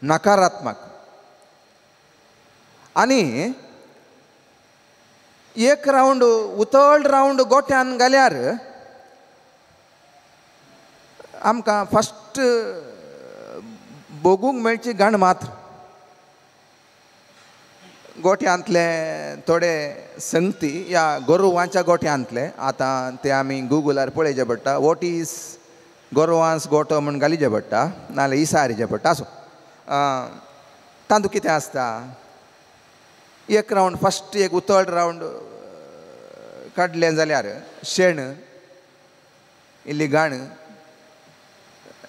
Speaker 1: नकारात्मक. आनी एक रावंड उतळ रावंड गोठ्यान घाल्यार आमकां फस्ट भोगूंक मेळची घाण मात्र. गोठ्यांतले थोडे संगती या गोरवांच्या गोठ्यांतले आतां ते आमी गुगलार पळयचें पडटा, what is गोरवांस गोठो म्हूण घालीचें पडटा, नाजाल्यार इसारीचें पडटा. आसूं, तातूंत कितें आसता, एक रावंड फस्ट एक उतळ रावंड काडलें जाल्यार शेण, इल्ली घाण,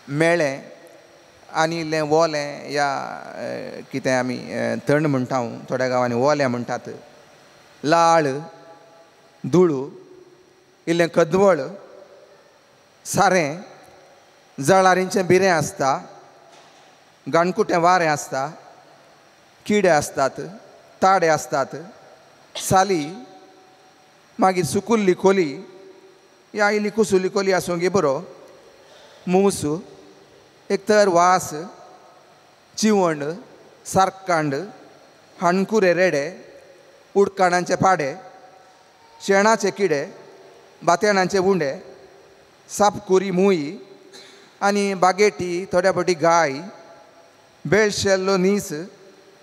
Speaker 1: मेळें आनी इल्लें ओलें या कितें आमी तण म्हणटा, थोड्या गांवांनी ओलें म्हणटात, लाळ, धुळू, इल्लें कदवळ, सारें, जळारींचें बिरें आसता, गाणकुटें वारें आसता, किडे आसतात, ताडे आसतात, साली, मागीर सुकुल्ली कोली या इल्ली कुसुल्ली कोली आसूं गे बरो, मूस, एक तर वास, चिवण, सारकांड, हाणकुरे रेडे, उडकाणांचे पाडे, शेणाचे किडे, बातेणांचे उंडे, सापकुरी मुई आनी बागेटी, थोड्या फावटी गाय, बेळशेल्लो नीस,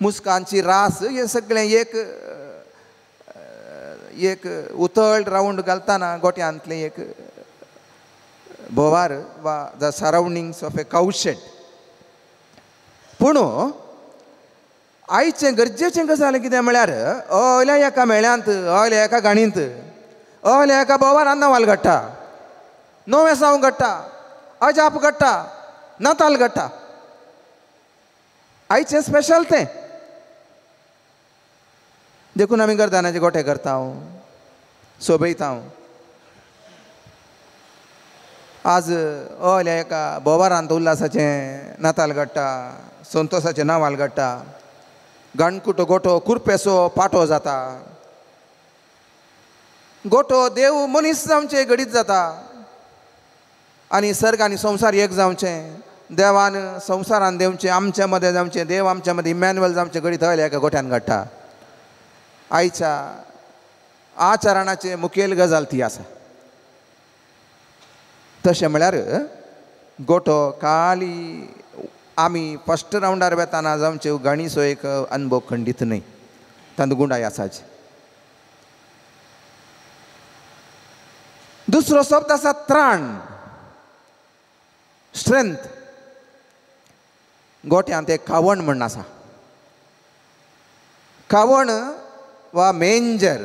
Speaker 1: मुस्कांची रास, हें सगळें एक एक उतळ रावंड घालतना गोठ्यांतलें एक भोवार वा the surroundings of a cowshed. पूण आयचें गरजेचें गजाल कितें म्हळ्यार अयल्या एका मेळ्यांत, अयल्या एका गाणींत, अयल्या एका भोवारान नवाल घडटा, नवें साव घडटा, अजाप घडटा, नाताल घडटा. आयचें स्पेशल तें. देखून आमी गर्दानाचे गोठे करता, सोबयता. आज अयल्या एका भोवारांत उल्हासाचें नाताल घडटा, संतोसाचें नावाल घडटा, गाणकुटो गोठो कुरपेसो पाटो जाता, गोठो देव मनीस जावचें घडीत जाता आनी सर्ग आनी संवसार एक जावचें, देवान संवसारान देवचें, आमच्या मदें जावचें, देव आमच्या मदें इमॅन्युअल जावचें घडीत हयल्या एका गोठ्यान घडटा. आयच्या आचरणाचें मुखेल गजाल ती आसा. तशें म्हळ्यार गोठो खाली आमी फस्ट रावंडार वेताना जावचे गाणीचो एक अनुभव खंडीत न्हय, तातूंत गुंडाय आसाची. दुसरो शब्द आसा त्राण, स्ट्रेंथ. गोट्यांत एक खावण म्हण आसा. खावण वा मेंजर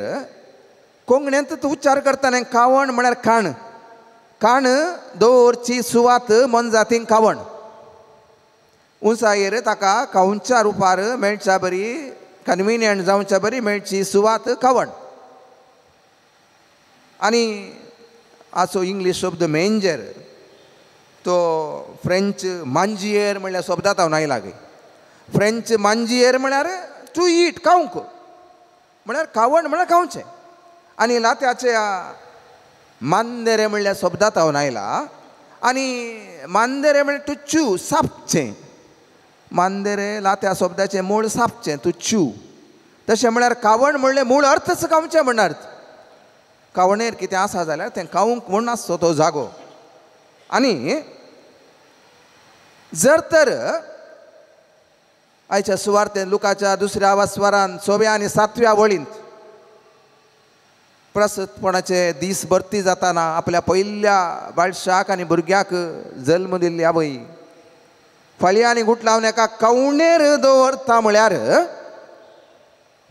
Speaker 1: कोंकणींत तूं उच्चार करतना खावण म्हळ्यार खाण. खाण दवरची सुवात मोनजातींक खावण. उंचायेर ताका खावच्या रुपार मेळच्या बरी, कन्विनियंट जावच्या बरी मेळची सुवात खावण. आनी आसो इंग्लीश शब्द मेंजर तो फ्रेंच मांजियर म्हणल्यार शब्दांत हांव आयला. फ्रेंच मांजियर म्हळ्यार टू ईट, खावंक म्हळ्यार खावण म्हळ्यार खावचें. आनी लात्याच्या मांदेरे म्हणल्यार शब्दांत हांव आयला. आनी मांदेरे म्हळ्यार टू च्यू, सापचें. मांदेरे लात्या शब्दाचें मूळ सापचें, टू च्यू. तशें म्हळ्यार खावण म्हणलें मूळ अर्थच खावचें म्हण अर्थ. खावणेर कितें आसा जाल्यार तें खावंक म्हूण आसचो तो जागो. आनी जर तर आयच्या सुवार्तेन लुकाच्या दुसऱ्या वास्वारान 6व्या आनी 7व्या वळींत प्रसतपणाचे दीस भरती जाताना आपल्या पयल्या बाळशाक आनी भुरग्याक जल्म दिल्ली आवय फाळयांनी गुटलावन एका कवणेर दवरता म्हळ्यार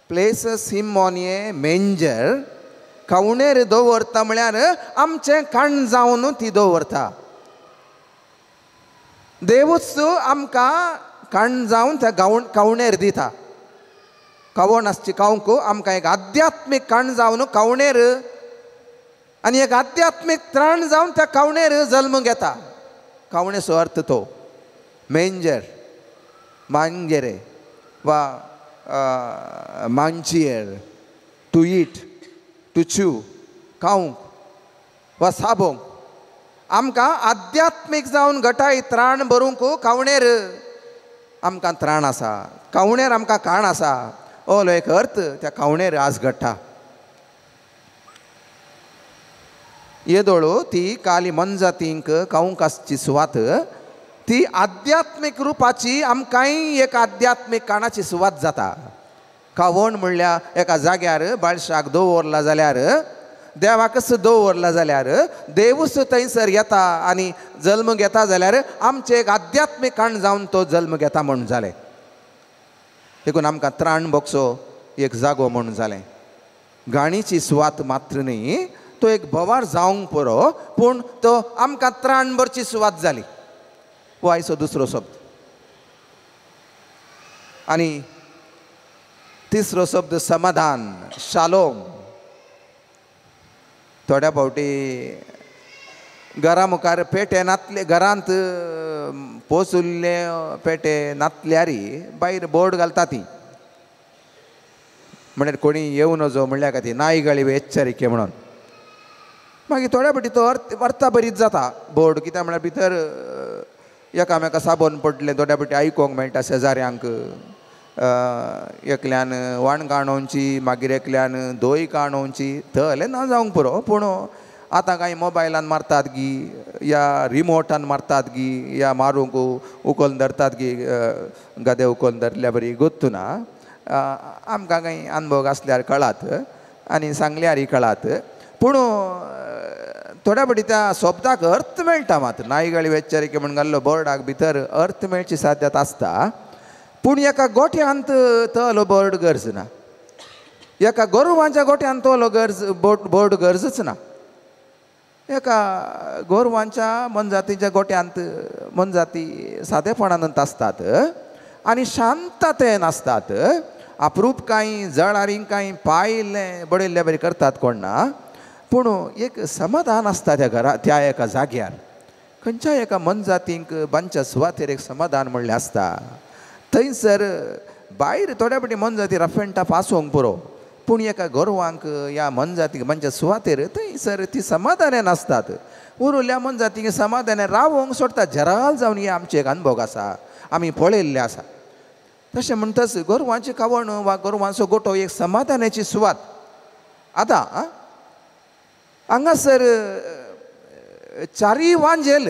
Speaker 1: places him on a manger. कवणेर दवरता म्हळ्यार आमचें काण जावन ती दवरता. देवूच आमकां काण जावन त्या कवणेर दिता. कवण आसची खावंक आमकां एक आध्यात्मीक काण जावन कवणेर आनी एक आध्यात्मीक त्राण जावन त्या कवणेर जल्म घेता. कवणेचो अर्थ तो मेंजर, मांगेरे वा मांजियर, टू ईट, टू च्यू, खावंक वा साबोंक. आमकां आध्यात्मीक जावन घटाय त्राण भरूंक कवणेर आमकां त्राण आसा, कवणेर आमकां काण आसा. ओलो एक अर्थ त्या कवणेर आज घडटा. येदोळो ती काली मनजातींक खावंक आसची सुवात ती आध्यात्मीक रुपाची आमकांय एक आध्यात्मीक काणाची सुवात जाता. खावण म्हणल्यार एका जाग्यार बाळशाक दवरला जाल्यार, देवाकच दवरला जाल्यार, देवूच थंयसर येता आनी जल्म घेता जाल्यार आमचें एक आध्यात्मीक काण जावन तो जल्म घेता म्हूण जालें. देखून आमकां त्राण भोगचो एक जागो म्हूण जालें. गाणीची सुवात मात्र न्ही, तो एक भोवार जावंक पुरो, पूण तो आमकां त्राण भरची सुवात जाली. हो आयचो दुसरो शब्द. आनी तिसरो शब्द समाधान, शालोम. थोड्या फावटी घरा मुखार पेटे नातले, घरांत पोसुल्ले पेटे नातल्यार भायर बोर्ड घालता ती, म्हणल्यार कोणी येवं नजो म्हणल्या खातीर नायगाळी एच्चरिके म्हणून. मागीर थोड्या फावटी तो अर्थ अर्था बरीच जाता बोर्ड, कित्याक म्हळ्यार भितर एकामेका साबण पडलें थोड्या फावटी आयकोंक मेळटा शेजाऱ्यांक. एकल्यान वाण काणोवची, मागीर एकल्यान दोय काणोवची, थंयलें ना जावंक पुरो. पूण आतां कांय मोबायलान मारतात गी, या रिमोटान मारतात गी, या मारूंक उखलून धरतात गी, गदे उखलून धरल्या बरी गोत्तू ना. आमकां कांय अनुभव आसल्यार कळात आनी सांगल्यारय कळात. पूण थोड्या फावटी त्या शब्दाक अर्थ मेळटा मात्र. नायगाळी एच्चरिके म्हण घाल्लो बोर्डाक भितर अर्थ मेळची साध्यता आसता. पूण एका गोठ्यांत तलो बोर्ड गरज ना, एका गोरवांच्या गोठ्यांत तलो गरज बोर्ड गरजच ना. एका गोरवांच्या मोनजातीच्या गोठ्यांत मोनजाती सादेपणान आसतात आनी शांततेन आसतात. अप्रूप कांय जळारींक कांय पायल्लें बडयल्ले बरी करतात कोण ना, पूण एक समाधान आसता त्या घरा, त्या एका जाग्यार. खंयच्या एका मोनजातींक बांदच्या सुवातेर एक समाधान म्हणलें आसता. थंयसर भायर थोड्या फावटी मोनजाती रफ एंड टफ आसूंक पुरो, पूण एका गोरवांक ह्या मोनजातीक बांदच्या सुवातेर थंयसर ती समाधानान आसतात. उरिल्ल्या मोनजातीक समाधानान रावोंक सोडटा. जराल जावन हे आमचे एक अनुभव आसा, आमी पळयल्ले आसा. तशें म्हणटच गोरवांची खावण वा गोरवांचो गोठो एक समाधानाची सुवात. आतां हांगासर चारीय वांजेल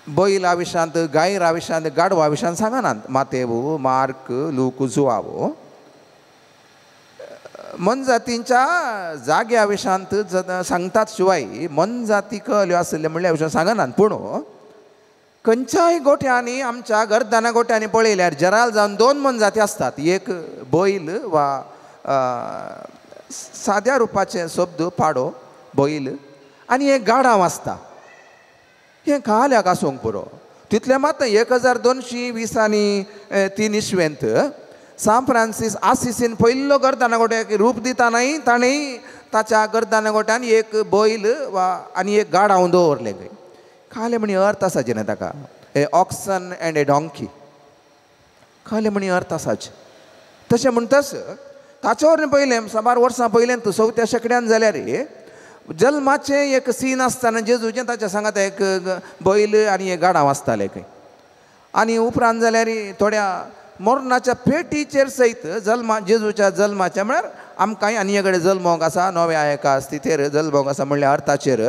Speaker 1: बैला विशांत, गायरा विशांत, गाडवा विशांत सांगनात. मातेव, मार्क, लूक, जुआवो. मोनजातींच्या जाग्या विशांत सांगतात शिवाय मोनजाती कल्यो आसले म्हणल्या विशयान सांगनात. पूण खंयच्याय गोठ्यांनी आमच्या गर्दाना गोठ्यांनी पळयल्यार जराल जावन दोन मोनजाती आसतात. एक बैल वा साद्या रुपाचें शब्द पाडो बैल आनी एक गाडांव आसता. हें काल्याक आसूंक पुरो. तितलें मात 1220 आनी 3 इस्वेंत सांत फ्रांसीस आसिसीन पयल्लो गर्दाना गोट्याक रूप दितानाय ताणें ताच्या गर्दाना गोट्यान एक बैल वा आनी एक गाडांव दवरलें खंय. खाले म्हणी अर्थ आसाचे न्ही ताका, a oxen and a donkey खाले म्हणी अर्थ आसाचे. तशें म्हणटाच ताचे वरवीं पयलें साबार वर्सां पयलें 4व्या शेंकड्यान जाल्यार जल्माचें एक सीन आसतना जेजूचें ताच्या सांगात एक बैल आनी एक गाडांव आसतालें खंय. आनी उपरांत जाल्यार थोड्या मरणाच्या पेटीचेर सयत जल्मा जेजूच्या जल्माच्या म्हळ्यार आमकां आनी कडेन जल्मोंक आसा नव्या एका स्थितीर जल्मोंक आसा म्हणल्या अर्थाचेर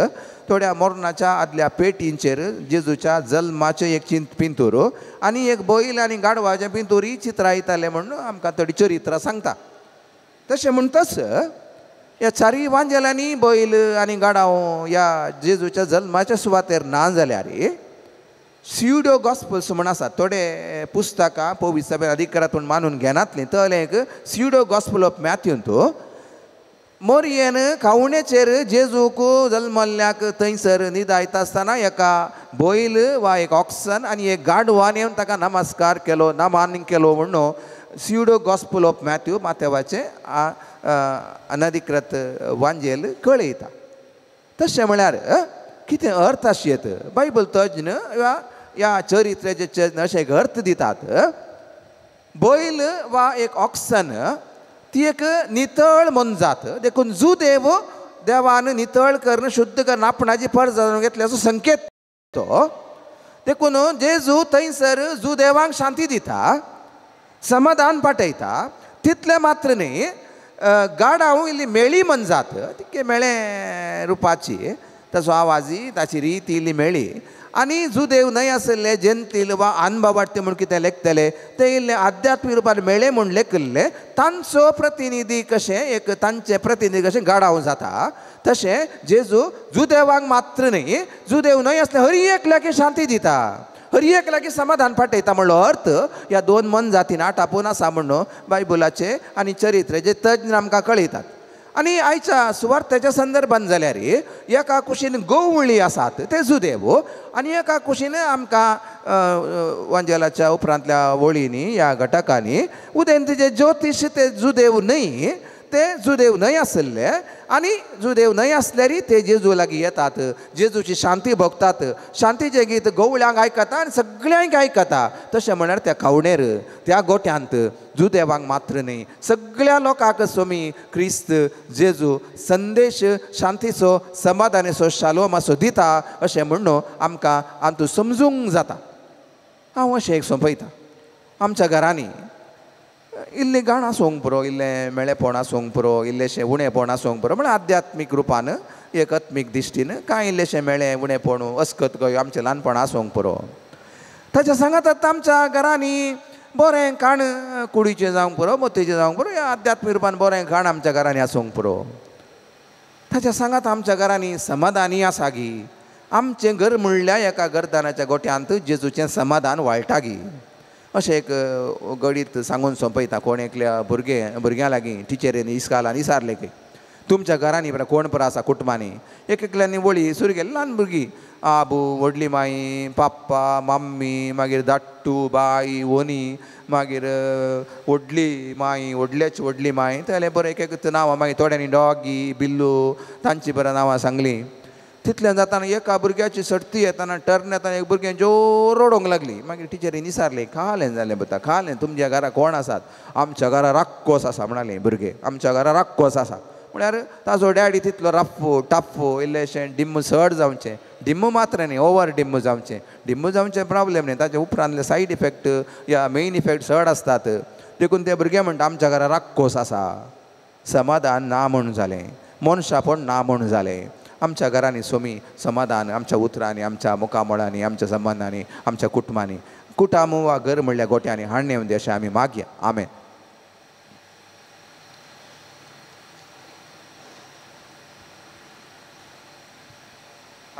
Speaker 1: थोड्या मरणाच्या आदल्या पेटींचेर जेजूच्या जल्माचें एक पिंतूर आनी एक बैल आनी गाडवाचें पिंतूरय चित्रां येतालें म्हणून आमकां थोडी चरित्रां सांगता. तशें म्हणटाच ह्या चारूय वांजेलांनी बैल आनी गाडांव ह्या जेजूच्या जल्माच्या सुवातेर ना जाल्यार स्युडो गॉस्पल्स म्हण आसात थोडे पुस्तकां पवित्र अधिकारातून मानून घेनातलीं. तलें एक स्युडो गॉस्पल ऑफ मॅथ्यून तो मोरयेन खावणेचेर जेजूक जल्मल्ल्याक थंयसर निदायता आसतना एका बैल वा एक ऑक्सन आनी एक गाडवान येवन ताका नमस्कार केलो नमान केलो म्हणून स्युडो गॉस्पल ऑफ मॅथ्यू माथेवाचें अनधिकृत वांजेल कळयता. तशें म्हळ्यार कितें अर्थ आशियेत बायबल तज्ञ वा ह्या चरित्राचे तज्ञ अशें एक अर्थ दितात. बैल वा एक ऑक्सन ती एक नितळ मोनजात देखून जुदेव देवान नितळ करून शुद्ध करून आपणाची परज घेतली असो संकेत तो. देखून जेजू थंयसर जुदेवांक शांती दिता समाधान पाठयता. तितलें मात्र न्ही गाडांव इल्ली मेळी मोनजात तितके मेळे रुपाची ताचो आवाजी ताची रीत इल्ली मेळ्ळी आनी जुदेव न्हय आसले जेंतील वा अनबाबाट्य म्हूण कितें लेखतले ते इल्ले आध्यात्मीक रुपान मेळ्ळे म्हूण लेखिल्ले तांचो प्रतिनिधी कशें एक तांचे प्रतिनिधी कशें गाडांव जाता. तशें जेजू जुदेवांक मात्र न्ही जुदेव न्हय आसले हर एकल्याक शांती दिता हर एकल्याक समाधान पाठयता म्हणलो अर्थ ह्या दोन मोनजातीन आटापून आसा म्हणून बायबलाचे आनी चरित्राचे तज्ञ आमकां कळयतात. आनी आयच्या सुवार्थाच्या संदर्भान जाल्यार एका कुशीन गवळी आसात ते जुदेव आनी एका कुशीन आमकां वांजेलाच्या उपरांतल्या वळींनी ह्या घटकांनी उदेंतीचे ज्योतिश ते जुदेव न्हय ते जुदेव न्हय आसले आनी जुदेव न्हय आसल्यार ते जेजू लागीं येतात जेजूची शांती भोगतात शांतीचें गीत गवळ्यांक आयकता आनी सगळ्यांक आयकता. तशें म्हळ्यार त्या खावणेर त्या गोट्यांत जुदेवांक मात्र न्हय सगळ्या लोकांक स्वामी क्रिस्त जेजू संदेश शांतीचो समाधानाचो शालोमाचो दिता अशें म्हणून आमकां आमकां समजूंक जाता. हांव अशें एक सोंपयता. आमच्या घरांनी इल्लें गाण आसूंक पुरो इल्लें मेळेपण आसूंक पुरो इल्लेशें उणेपण आसूंक पुरो म्हळ्यार आध्यात्मीक रुपान एक आत्मीक दिश्टीन कांय इल्लेशें मेळें उणेपण अस्कत गयो आमचें ल्हानपण आसूंक पुरो. ताच्या सांगात आतां आमच्या घरांनी बरें खाण कुडीचें जावंक पुरो मोतीचें जावंक पुरो ह्या आध्यात्मीक रुपान बरें खाण आमच्या घरांनी आसूंक पुरो. ताच्या सांगात आमच्या घरांनी समाधानी आसा गी आमचें घर म्हणल्यार एका गर्दानाच्या गोट्यांत जेजूचें समाधान वाळटा गी अशें एक गणीत सांगून सोंपयता. कोण एकल्या भुरग्यां लागीं टिचरीन इस्कालान विचारलें की तुमच्या घरांनी बरें कोण परा आसा कुटुंबांनी एक एकल्यांनी वळी सुरू केली ल्हान भुरगीं आबू व्हडली माई पाप्पा मम्मी मागीर धाट्टू बाई वनी मागीर व्हडली माई व्हडल्याची व्हडली माई जाल्यार बरें एक एक नांवां मागीर थोड्यांनी डॉगी बिल्लू तांची बरें नांवां सांगलीं. तितल्यान जाताना एका भुरग्याची सर्ती येताना टर्न येताना एक भुरगें जोर रडोंक लागली. मागीर टिचरीन विचारलें खालें जालें पुता खालें तुमच्या घरा कोण आसात आमच्या घरा राक्कोस आसा म्हणालें भुरगें आमच्या घरा राक्कोस आसा म्हळ्यार ताजो डॅडी तितलो रफ्फो टाफ्फो इल्लेशें डिम्म चड जावचें डिम्म मात्र न्ही ओवर डिम्म जावचें डिम्म जावचें प्रॉब्लेम न्ही ताचे उपरांतले सायड इफेक्ट या मेन इफेक्ट चड आसतात. देखून ते भुरगे म्हणटा आमच्या घरा राक्कोस आसा. समाधान ना म्हूण जालें मनशापण ना म्हूण जालें. आमच्या घरांनी सोमी समाधान आमच्या उतरांनी आमच्या मुखामळांनी आमच्या संबंदांनी आमच्या कुटुंबांनी कुटाम वा घर म्हणल्या गोट्यांनी हाडणे अशें आमी मागया. आमेन.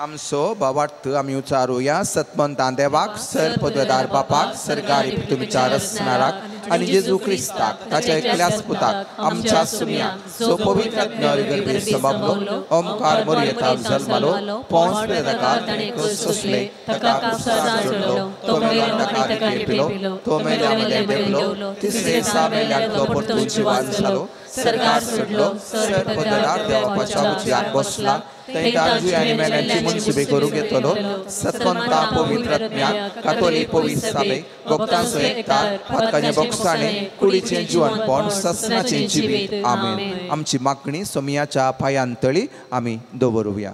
Speaker 1: आमचो बावार्थ आमी उचारुया सतमंतां देवाक सर पददार बापाक सरकारी तुमच्या रसणाराक आनी जेजू क्रिस्ताक ताच्या एकल्याच पुताक आमच्या सुमयाक जो पवित्र गर्भे संभावलो ओमकार मोरयेता जल्मालो पोंस ताका सोंसले ताका क्रुसार चडलो तो मेलो ताका खेपिलो तो मेल्या मदें देंवलो तिसरे दिसा मेल्यांतलो परतून जिवान जालो सरकार सोडलो सर पददार देवाच्या उजव्याक बसला थंय आनी मेल्यांची मनसुबे करूंक येतलो सतवंता पवित्र कातोलीक पवित्र सभेक भक्तांचो एकतार पातकाचें बोगसाणें कुडीचें जिवनपण ससनाचें जिवीत आमेन. आमची मागणी सोमयाच्या पांयां तळी आमी दवरुया.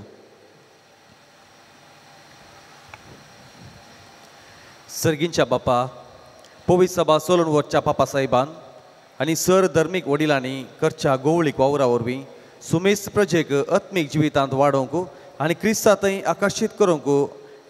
Speaker 6: सर्गींच्या बापा पवित्र सभा सोलून वचच्या पापा साहेबान आनी सर धर्मीक वडिलांनी करच्या गोवळीक वावरा वरवीं सुमेस्त प्रजेक आत्मीक जिवितांत वाडोवंक आनी क्रिस्ता थंय आकर्शीत करूंक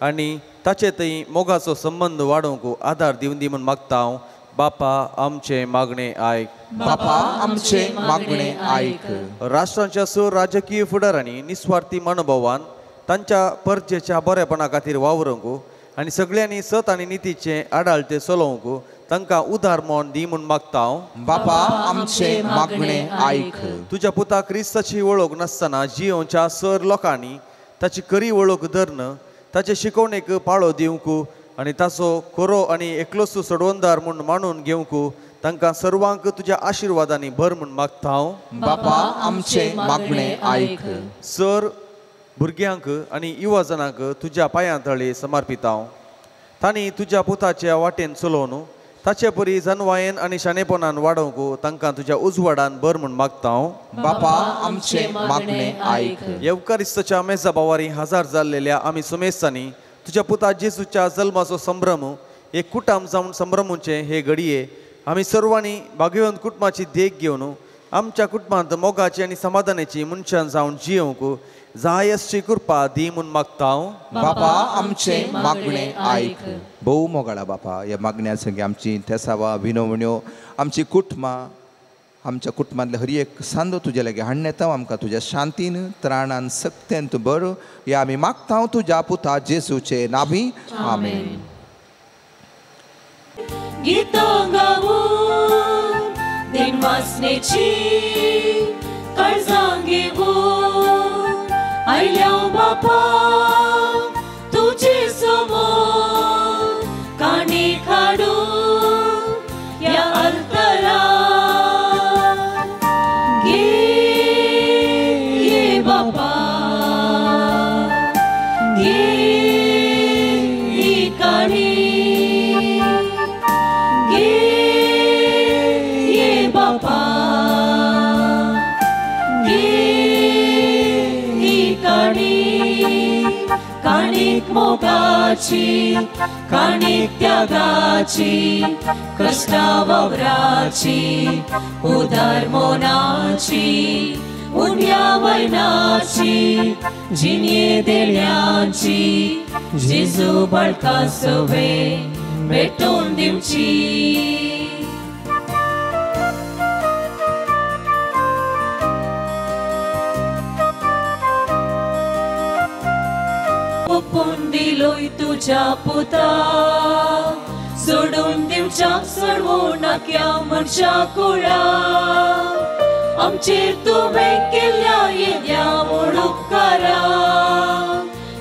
Speaker 6: आनी ताचे थंय मोगाचो संबंद वाडोवंक आदार दिवन दी म्हूण मागता हांव. बापा आमचें मागणें आयक.
Speaker 1: बापा आमचें मागणें आयक.
Speaker 6: राष्ट्रांच्या सर राजकीय फुडारांनी निस्वार्थी मनोभावान तांच्या परजेच्या बरेपणा खातीर वावरूंक आनी सगळ्यांनी सत आनी नितीचें आडाळते चलोवंक तांकां उदार म्हूण दी म्हूण मागता हांव.
Speaker 1: बापा आमचें मागणें आयक.
Speaker 6: तुज्या पुता क्रिस्ताची वळख नासतना जियोवच्या सर लोकांनी ताची खरी वळख धरून ताचे शिकवणेक पाळो दिवंक आनी ताचो खरो आनी एकलोच सोडवणदार म्हूण मानून घेवंक तांकां सर्वांक तुज्या आशिर्वादांनी भर म्हूण मागता हांव.
Speaker 1: बापा आमचें मागणें आयक.
Speaker 6: सर भुरग्यांक आनी युवा जणांक तुज्या पांयां तळी समर्पिता हांव. तांणी तुज्या पुताच्या वाटेन चलोवन ताचे परी जनवायेन आनी शाणेपणान वाडोवंक तांकां तुज्या उजवाडान भर म्हूण मागता हांव.
Speaker 1: बापा आमचें मागणें आयक.
Speaker 6: येवकारिस्ताच्या मेजा बावारी हजार जाल्लेल्या आमी सुमेस्तांनी तुज्या पुता जेजूच्या जल्माचो संभ्रम एक कुटाम जावन संभ्रमुचें हे घडये आमी सर्वांनी भाग्यवंत कुटुंबाची देख घेवन आमच्या कुटुंबांत मोगाची आनी समाधानाची मनशान जावन जियोवंक जायसची कृपा दी म्हूण मागता हांव.
Speaker 1: बापा आमचें मागणें आयक. भोव मोगाळा बापा ह्या मागण्या संगी आमची तेसावा विनवण्यो आमची कुटुंबां आमच्या कुटुंबांतले हर एक सांदो तुज्या लागीं हाडून येता आमकां तुज्या शांतीन त्राणान सक्तेन तूं बरो ह्या आमी मागता तुज्या पुता जेजूचे नावी आमेन.
Speaker 2: गितां गावून दिनवासनेची काळजां घेवन आयल्या बापा तुजे समोर काणी काडून ह्या अल्तरार घे ये बापा घे ही काणी घे ये बापा घे ही काणी काणीक मोगाची काणीक त्यागाची कश्टा वावराची उदार मनाची उण्या वयनाची जिणये देण्याची जेजू बाळका सवे भेटोवन दिवची. ओपून दिलोय तुज्या पुता सोडून दिवच्याक सोडवूं नाक्या मनशा कुळा आमचेर तुवें केल्ल्या येद्या व्हड उपकारा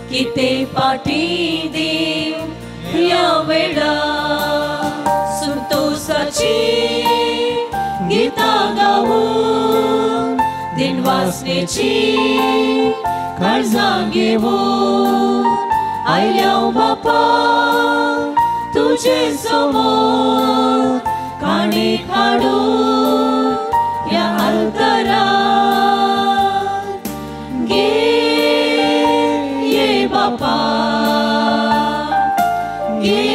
Speaker 2: कितें फाटीं दिवं ह्या वेळा संतोसाची गितां गावून दिनवासनेची काळजां घेवन आयल्या बापा तुजे समोर काणी काडून ह्या अल्तरार घे ये बापा घे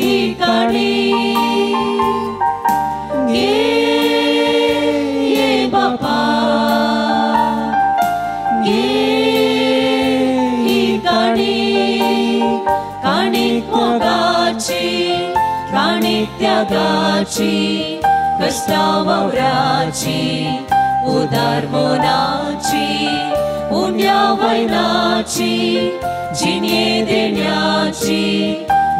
Speaker 2: ही काणी घे ये बापा घे ही काणी काणीक मोगाची काणीक त्यागाची कश्टा वावराची उदार मनाची उण्या वयनाची जिणे देण्याची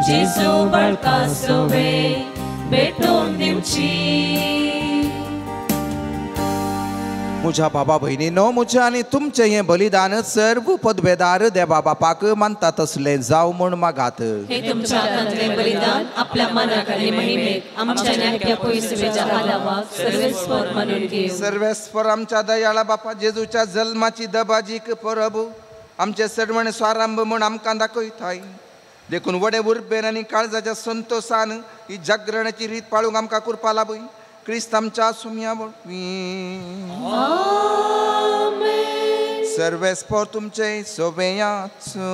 Speaker 2: जेजू बाळका सोवे भेटोवन दिवची.
Speaker 1: म्हज्या बाबा भयणीनो, म्हजें आनी तुमचें हें बलिदान सर्व पदवेदार देवा बापाक मानता तसलें जावं म्हूण मागात.
Speaker 2: हे तुमच्या हातांतलें बलिदान आपल्या मनाक आनी महिमेक आमच्या न्याक्या पयसुवेच्या आदावाक सर्वेस्पर मानून घेवं.
Speaker 1: सर्वेस्पर आमच्या दयाळा बापा जेजूच्या जल्माची दबाजीक परब आमचे सर्वण स्वारंभ म्हूण आमकां दाखयताय. देखून व्हडे उर्बेन आनी काळजाच्या संतोसान ही जागरणाची रीत पाळूंक आमकां कृपा लाभय. क्रिस्त आमच्या सुम्या वरवीं. सर्वेस्पर तुमचे सोबेयाचो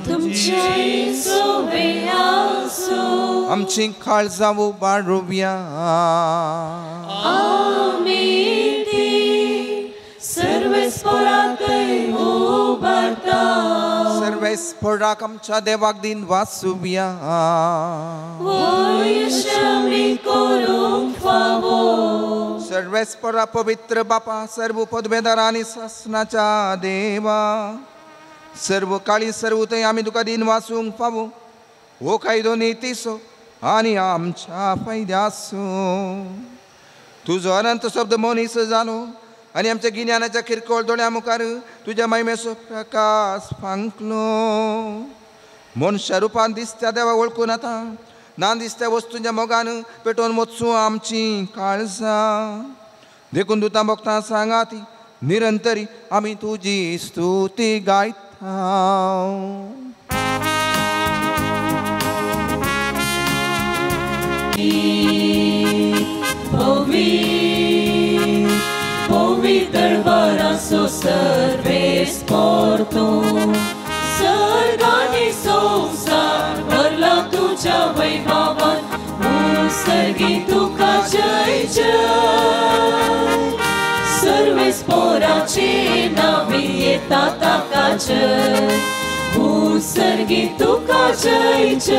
Speaker 2: तुमचे सोबेयाचो
Speaker 1: आमची काळजां उबारुया.
Speaker 2: आमी ती सर्वेस्पराकय उबारता.
Speaker 1: सर्वेस्पराक आमच्या देवाक दिन वाचुया. सर्वेस्परा पवित्र बापा, सर्व पदवेदार आनी सासनाच्या देवा, सर्व काळी सर्व थंय आमी तुका दिन वाचूंक फावो हो कायदो नितीचो आनी आमच्या फायद्याचो. तुजो अनंत शब्द मनीस जालो आनी आमच्या गिन्यानाच्या किरकोळ दोळ्या मुखार तुज्या महिमेचो प्रकाश फांकलो. मनशा रुपान दिसत्या देवा वळखून आतां ना दिसत्या वस्तूंच्या मोगान पेटोवन वचूं आमची काळजां. देखून दुतां भोगतां सांगा ती निरंतरी आमी तुजी स्तुती गायता.
Speaker 2: पवित्र बरासो सर्वेस्पर तूं सर्गानी संवसार भरला तुज्या वैभवान. सर्गी तुका जय जय. सर्वेस्पराचे नांवी येता ताका जय. सर्गी तुका जय जय.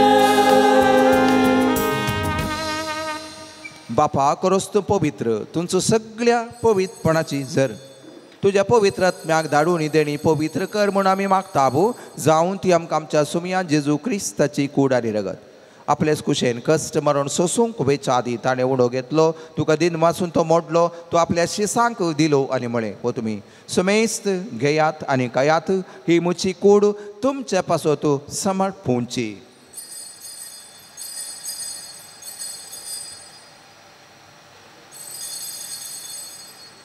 Speaker 1: बापा करोस तूं पवित्र तुमचो सगळ्या पवित्रपणाची जर तुज्या पवित्र आत्म्याक धाडून देणी पवित्र कर म्हूण आमी मागता भो जावन ती आमकां आमच्या सुमया जेजू क्रिस्ताची कूड आनी रगत आपलेच कुशेन कश्ट मरण सोसूंक वेच्या आदी ताणें उडो घेतलो. तुका दिन वाचून तो मोडलो, तो आपल्या शिसांक दिलो आनी म्हळें, हो तुमी सुमेस्त घेयात आनी खायात, ही म्हजी कूड तुमचे पासत समर्पूंची.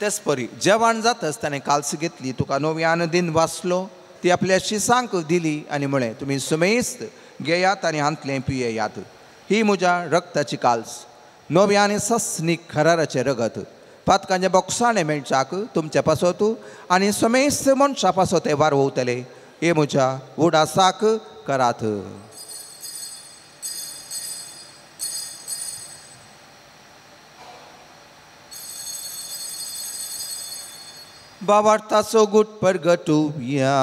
Speaker 1: तेच परी जेवण जातच ताणें काल्स घेतली, तुका नव्यान दिन वाचलो, ती आपल्या शिसांक दिली आनी म्हळें, तुमी सुमेस्त घेयात आनी हांतलें पियेयात, ही म्हज्या रक्ताची काल्स, नव्या आनी सस्नीक खराराचें रगत, पातकांच्या बोक्साणें मेळच्याक तुमच्या पासत आनी समेस्त मनशा पासत वारवतले. हे म्हज्या उडासाक करात. बाबार्थाचो गुट परगटुया.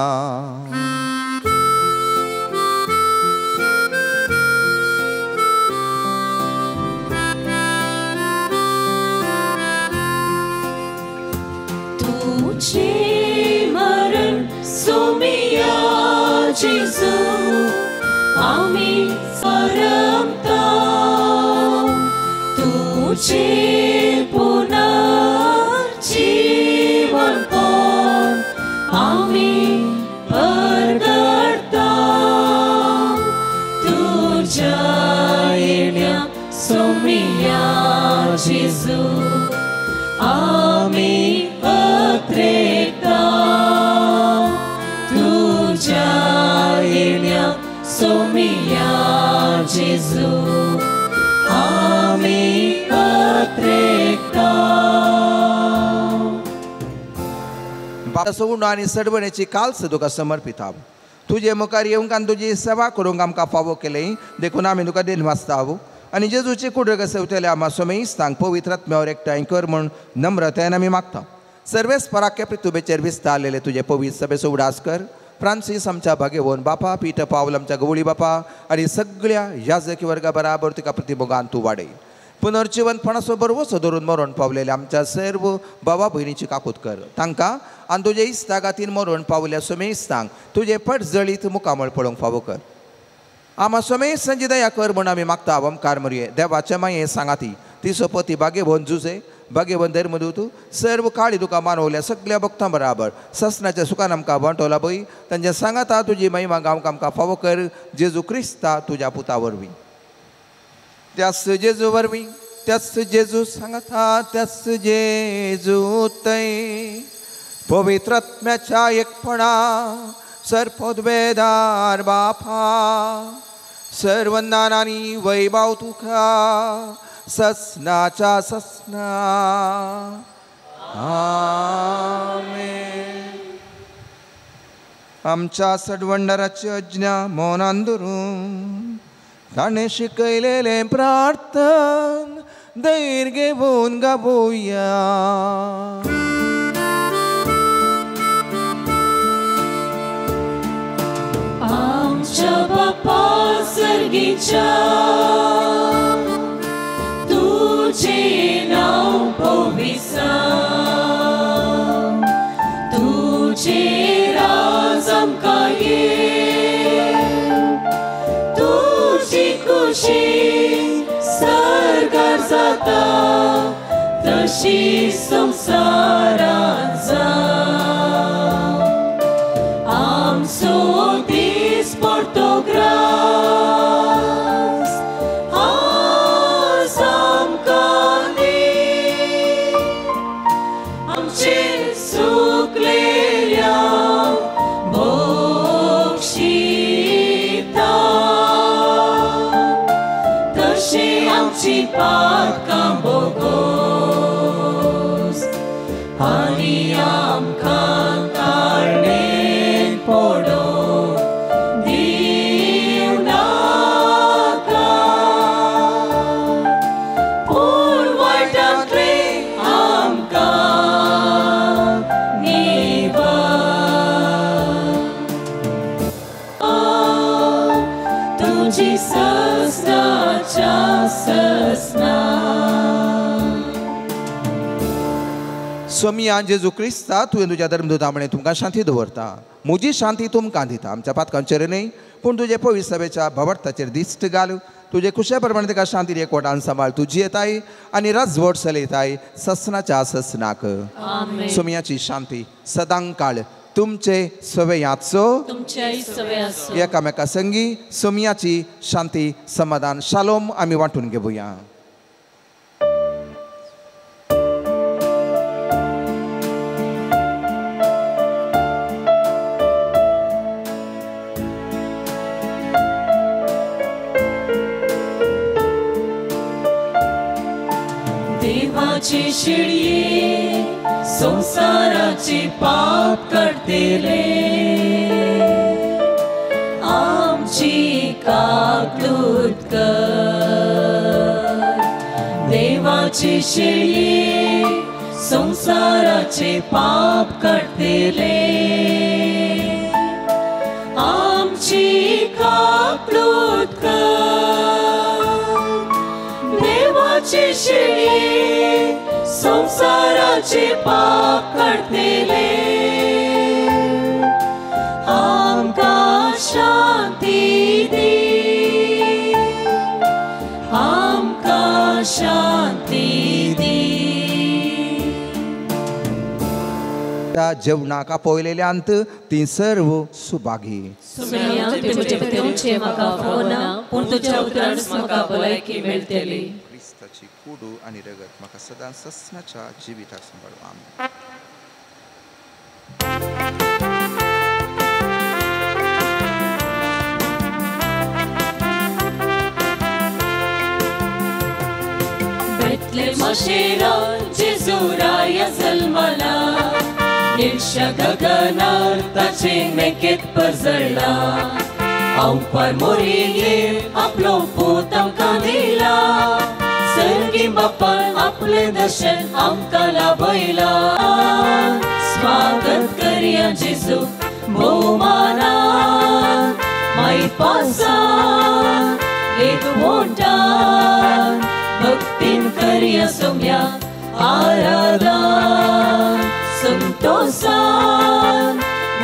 Speaker 2: तुझे मरण सोमिया जेजू आमी स्मरता. तुझे पुनर्जीवनपण आमी परगटता. तुझ्या येण्या सोमिया जेजू आमी पत्रेता. तुझ्या येण्या सोमिया जेजू आमी पत्रेता.
Speaker 1: सोडून आनी सडवणेची काल्स तुका समर्पिता. तुजे मुखार येवंक आनी तुजी सेवा करूंक आमकां फावो केलें देखून आमी तुका दिन वाचता. आनी जेजूची कुडक सेवतले आमा सोमेस्तांक पवित्र आत्म्यावर एकठांय कर म्हूण नम्रतायेन आमी मागता. सर्वेस पराक्या पृथ्वीचेर विस्तारलेले तुजे पवित्र सभेचो उडास कर. फ्रांसीस आमच्या भागेवन बापा, पीटर पावल आमच्या गवळी बापा आनी सगळ्या याजकी वर्गा बराबर तुका प्रतिमोगान तूं वाडय. पुनर्जिवनपणाचो बरवसो धरून मरण पावलेले आमच्या सर्व बाबा भयणीची काकूत कर. तांकां आनी तुजे इस्तागातीन मरण पावल्या सोमेस्तांक तुजे पट जळीत मुखामळ पळोवंक फावो कर. आमा सोमेस्तांची दया कर म्हूण आमी मागता. ओमकार मरये देवाचे माये सांगाती ती सोपती भाग्यवंत जुजे भाग्यवंत धर्मदूत सर्व काळी तुका मानवल्या सगळ्या भक्तां बराबर ससनाच्या सुखान आमकां वांटवला पळय तांच्या सांगाता तुजी महिमा गावंक आमकां फावो कर जेजू क्रिस्ता तुज्या पुता वरवीं. त्याच जेजू वरवीं त्याच जेजू सांगाता त्याच जेजू तय पवित्र आत्म्याच्या एकपणा सर्पोद्वेदार बापा सर्व ज्ञानानी वैभव तुका ससनाच्या ससना. आमेन. आमच्या सडवंडाराची आज्ञा मौनान धरून ताणें शिकयलेलें प्रार्थन धैर्य घेवन गावोया.
Speaker 2: आमच्या बापा सर्गीच्या तुझे नाव पविसा तुझे राज आमकां ये तुजी खुशी सर्गार जाता तशी संवसारांत जावं. आमचो दीस पडतो ग्रास आज आमकां दी आमचे चुकलेल्या बक्षिता तशी आमची पातकां बोगोस आनी आमकां कारणेन पडोवंक दिवं नाका पूण वायटांतलें आमकां निवार. तुजी ससनाच्या ससना.
Speaker 1: स्वामी जेजू क्रिस्ता तुवें तुज्या धर्मदूता म्हणे तुमकां शांती दवरता. म्हजी शांती तुमकां दिता. आमच्या पातकांचेर न्हय पूण तुजे पवित्र सभेच्या भावार्थाचेर दिश्ट घाल. तुजे खुशे प्रमाणे ताका शांती एकवटान सांबाळ. तुजी येताय आनी राजवट चलयताय ससनाच्या ससनाक. सोमयाची शांती सदांकाळ तुमचे सवयाचो एकामेका संगी सोमयाची शांती समाधान शालोम आमी वांटून घेवया.
Speaker 2: देवाची शिळये संवसाराचे पाप काडटले आमची काकलूत कर. देवाची शिळये संवसाराचे पाप काडटले आमची काकलूत कर. देवाची शिळये संवसाराचे पाप काडटले आमकां शांती दी आमकां शांती दी.
Speaker 1: त्या जेवणाक आपयलेल्यांत ती सर्व सुभागी. क्रिस्ताची कुडू आनी रगत म्हाका सदां ससनाच्या जिविताक सांबाळू. आमेन.
Speaker 2: बेथलेमाशेरान जेजू राया जल्मला निळशा गगनार ताचें मेकेत परजळ्ळा. आवपार मोरये आपलो पूत आमकां दिला सर्गी बापान आपलें दर्शन आमकां लाभयला. स्वागत करया जेजू भोवमानान माय पासान एक मोटान भक्तीन करया सोम्या आराधन संतोषान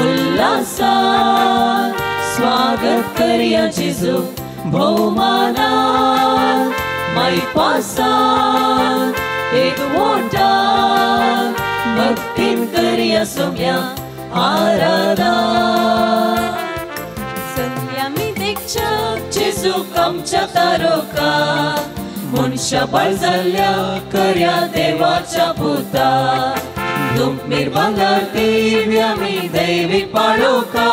Speaker 2: उल्हासान स्वागत करया जेजू भोवमानान मायपासान एक मोठा भक्तीन करया सोम्या आराधन सगळ्यांनी देखच्या जेजूक आमच्या तारोका मनशा बाळ जाल्ल्या करया देवाच्या पुता दुमीर भांगर दिव्या मी दैवीक पाळोका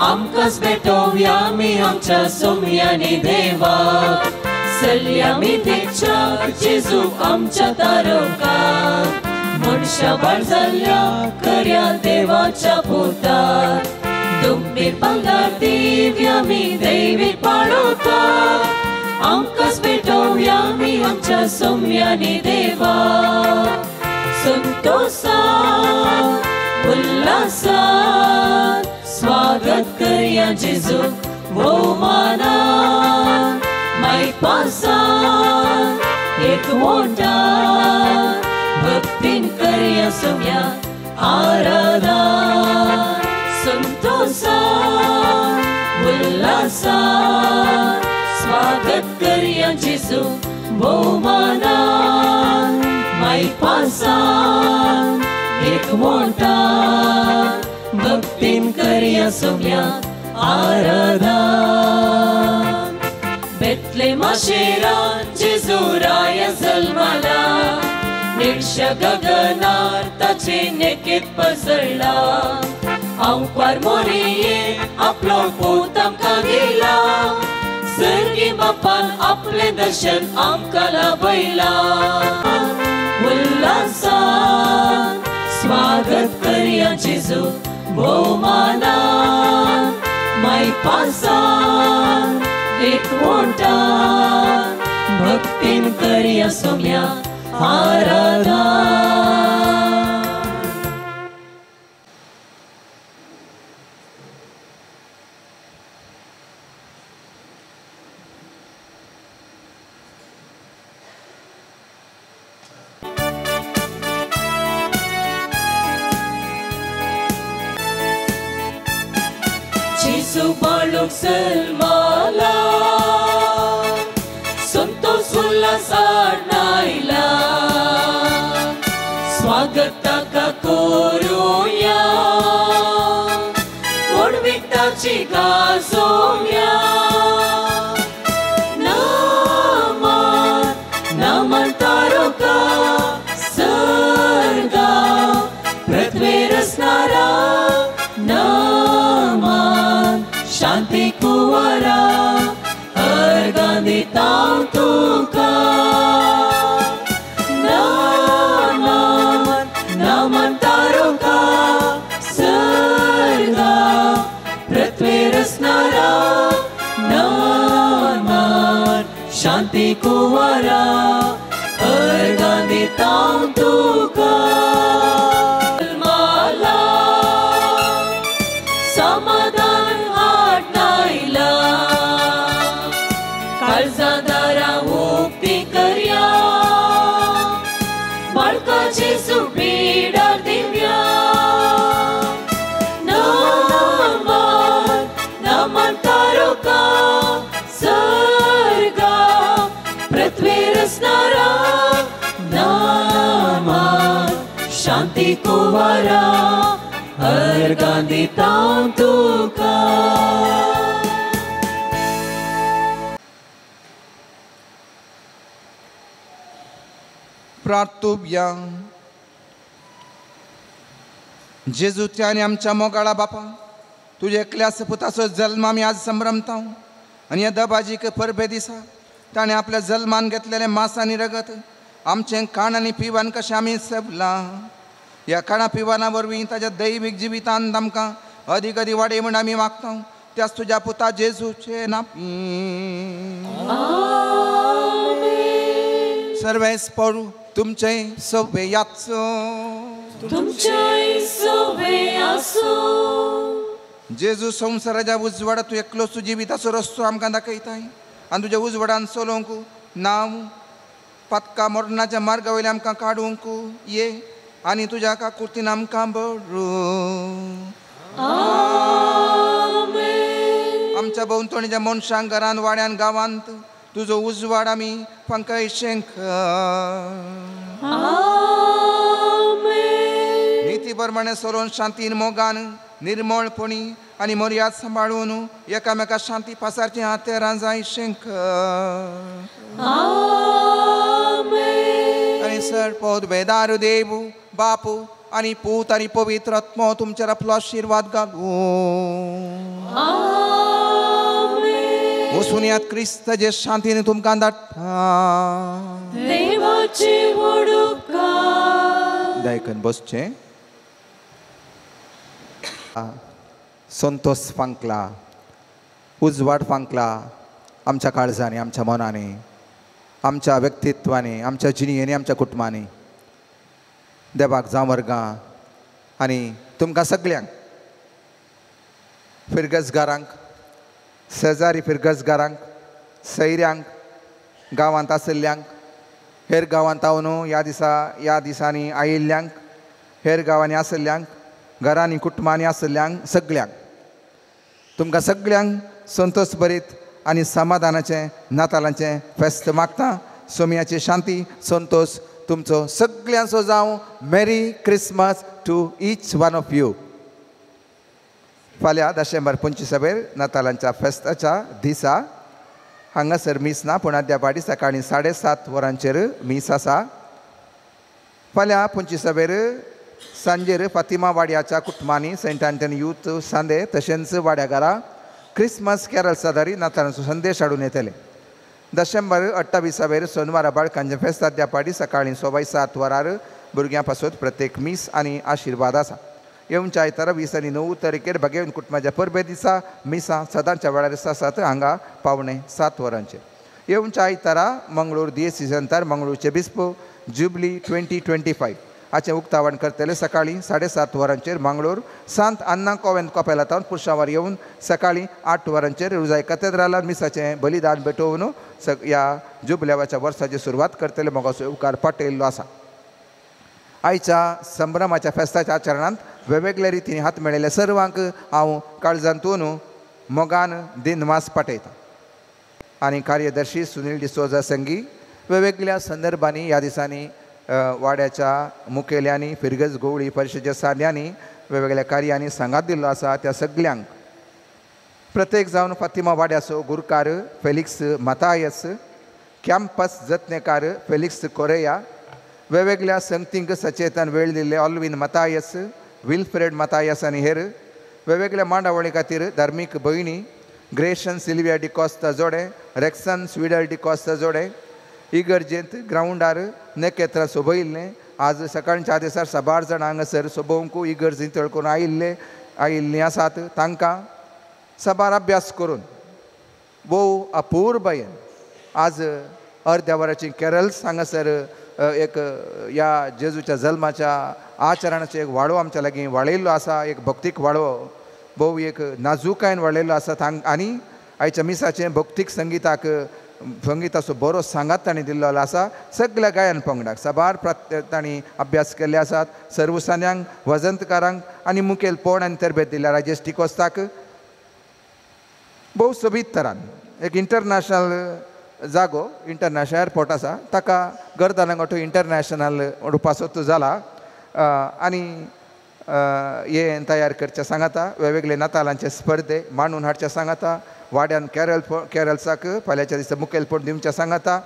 Speaker 2: आमकांच भेटोवया मी आमच्या सोम्यांनी देवा सगळ्या मी देखच्या जेजूक आमच्या तारोका मनशा बाळ जाल्ल्या करया देवाच्या पुता दुमीर भांगर दिव्या मी दैवीक पाळोका आमकांच भेटोवया मी आमच्या सोम्यांनी देवा संतोषान उल्हासान स्वागत करया जेजूक भोवमानान मायपासान एक मोठा भक्तीन करया सोम्या आराधन संतोषान उल्हासान स्वागत करया जेजूक भोवमानान मायपासान एक मोठा भक्तीन करया सोम्या आराधन बेतलेमा शेरान जेजू राया जल्माला निळशा गगनार ताचे नेकेत पसरला आंकवार मोरये आपलो पूत आमकां दिला सर्गी बापान आपलें दर्शन आमकां लाभयला उल्हासान स्वागत करया जेजूक भोवमानान मायपासान एक मोठा भक्तीन करया सोम्या आराधन. जेजू बाळूक जल्माला संतोष उल्हासान आयला स्वागत ताका करुया व्हडवीक ताची गाजोवया नामान नामान तारोका सर्गा पृथ्वेर असणारा नामान शांती कुंवरा अर्गां दिता तुका नामान नामान तारोका सर्गा पृथ्वेर असणारा नामान शांती कुंवरा अर्गां दिता तुका माला समाधान हाडनायला काळजा दारां उक्ती करया बाळका जेजू पिडार दिवया नामान नामान तारोका सर्गा पृथ्वेर असणारा नामान शांती कुंवरा अर्गां दिता तुका.
Speaker 1: प्रार्थुया. जेजू त्या आनी आमच्या मोगाळा बापा तुज्या एकल्याच पुताचो जल्म आमी आज संभ्रमता आनी ह्या दबाजीक परबे दिसा ताणें आपल्या जल्मान घेतलेलें मांस आनी रगत आमचें खाण आनी पिवन कशें आमी सेवलां ह्या खाणा पिवना वरवीं ताज्या दैवीक जिवितांत आमकां अदीक अदीक वाडय म्हूण आमी मागता त्याच तुज्या पुता जेजूचें नांव. सर्वेस पडू तुमचें सवे याचो
Speaker 2: तुमचें सवे आसूं.
Speaker 1: जेजू संवसाराच्या उजवाडा तूं एकलोच तूं जिविताचो रस्तो आमकां दाखयताय आनी तुज्या उजवाडान चलोवंक नांव पातका मरणाच्या मार्गा वयल्या आमकां काडूंक ये आनी तुज्या काकुळतीन आमकां बरू. आमच्या भोंवतणीच्या मनशांक घरान वाड्यान गांवांत तुजो उजवाड आमी फांकायशेंक. निती प्रमाणे सरोन शांतीन मोगान निर्मळपणी आनी मर्याद सांबाळून एकामेका शांती पासारची हातेरां जायशेंक. आनी सर पद बेदार देव बापू आनी पूत आनी पवित्र आत्मो तुमचेर आपलो आशिर्वाद घालूं. वसुनयात क्रिस्ताचे शांतीन तुमकां धाडटा.
Speaker 2: देवाचे व्हड उपकार.
Speaker 1: दायकन बसचें. संतोष फांकला, उजवाड फांकला आमच्या काळजांनी, आमच्या मनांनी, आमच्या व्यक्तित्वांनी, आमच्या जिणयेंनी, आमच्या कुटुंबांनी. देवाक जावं वर्गां आनी तुमकां सगल्यांक फिरगजगारांक, शेजारी फिरगजगारांक, सैऱ्यांक, गांवांत आशिल्ल्यांक, हेर गांवांत हांव ह्या दिसा ह्या दिसांनी आयिल्ल्यांक, हेर गांवांनी आशिल्ल्यांक, घरांनी कुटुंबांनी आशिल्ल्यांक सगल्यांक, तुमकां सगल्यांक संतोष भरीत आनी समाधानाचें नातालांचें फेस्त मागता. सोमयाची शांती संतोष तुमचो सगल्यांचो जावं. Merry Christmas to each one of you. फाल्यां दशेंबर 25 नातालांच्या फेस्ताच्या दिसा हांगासर मीस ना, पूण आद्या पाटी सकाळीं 7:30 वरांचेर मीस आसा. फाल्यां 25 सांजेर फातिमा वाड्याच्या कुटुंबांनी सेंट आंटनी यूथ सांदे तशेंच वाड्याघरा क्रिसमस कॅरल सादारी नातालांचो संदेश हाडून येतले. दशेंबर 28 सोनवारा बाळकांचें फेस्त आद्या पाटी सकाळीं 7:15 वरार भुरग्यां पासत प्रत्येक मीस आनी आशिर्वाद आसा. येवच्या आयतारा 20 आनी 9 तारखेर बागेवन कुटुंबाच्या परबे दिसा मिसां सदांच्या वेळार आसात हांगा 6:45 वरांचेर. येवच्या आयतारा मंगळूर दियेसिजंतार मंगळूरचे बिस्पो जुबली 2025 हाचें उक्तावण करतले सकाळीं 7:30 वरांचेर मंगळूर सांत अन्ना कोवेंत कपेलांत पुरशांवार येवन सकाळीं 8 वरांचेर रुजाय कथेद्रालान मिसाचें बलिदान भेटोवन ह्या जुबल्यावाच्या वर्साची सुरवात करतले. मोगाचो उपकार पाटयल्लो आसा. आयच्या संभ्रमाच्या फेस्ताच्या आचरणांत वेगवेगळ्या रितीन हात मेळिल्ल्या सर्वांक हांव काळजांतून मोगान दिनवास पाठयता. आनी कार्यदर्शी सुनील डिसोजा संगी वेगवेगळ्या संदर्भांनी ह्या दिसांनी वाड्याच्या मुखेल्यांनी, फिरगज गोवळी परिशदेच्या साद्यांनी वेगवेगळ्या कार्यांनी सांगात दिल्लो आसा त्या सगल्यांक प्रत्येक जावन फातिमा वाड्याचो गुरकार फेलिक्स मतायस, कॅम्पस जतनेकार फेलिक्स कोरेया, वेगवेगळ्या संगतींक सचेतन वेळ दिल्ले ऑल्विन मतायस, विल्फ्रेड मतायस आनी हेर वेगवेगळ्या मांडावळी खातीर धार्मीक भयणी ग्रेशन सिल्विया डिकॉस्ता जोडे, रेक्सन स्विडल डिकॉस्ता जोडे इगर्जेंत ग्रावंडार नखेत्रां सोबयिल्लें. आज सकाळच्या दिसार साबार जाणां हांगासर सोबोवंक इगर्जींत तळकून आयिल्लीं आसात. तांकां साबार अभ्यास करून भोव अपुरबायेन आज अर्द्या वराची कॅरल्स हांगासर एक ह्या जेजूच्या जल्माच्या आचरणाचो एक वाडो आमच्या लागीं वाळयल्लो आसा, एक भक्तीक वाडो भोव एक नाजूकायेन वाळयल्लो आसा. आनी आयच्या मिसाचें भक्तीक संगिताक संगिताचो बरो सांगात तांणी दिल्लो आसा. सगल्या गायन पंगडाक साबार तांणी अभ्यास केल्ले आसात. सर्वसान्यांक, वजंतकारांक आनी मुखेलपण आनी तरबेत दिल्या राजेश डिकोस्ताक भोव सोबीत तरान एक इंटरनॅशनल जागो, इंटरनॅशनल एअरपोर्ट आसा ताका गर्दानांगोटो इंटरनॅशनल रुपासो जाला आनी हे तयार करचें सांगाता वेगवेगळे नातालांचे स्पर्धे मांडून हाडचे सांगाता वाड्यान कॅरल्साक फाल्यांच्या दिसा मुखेलपण दिवचें सांगाता.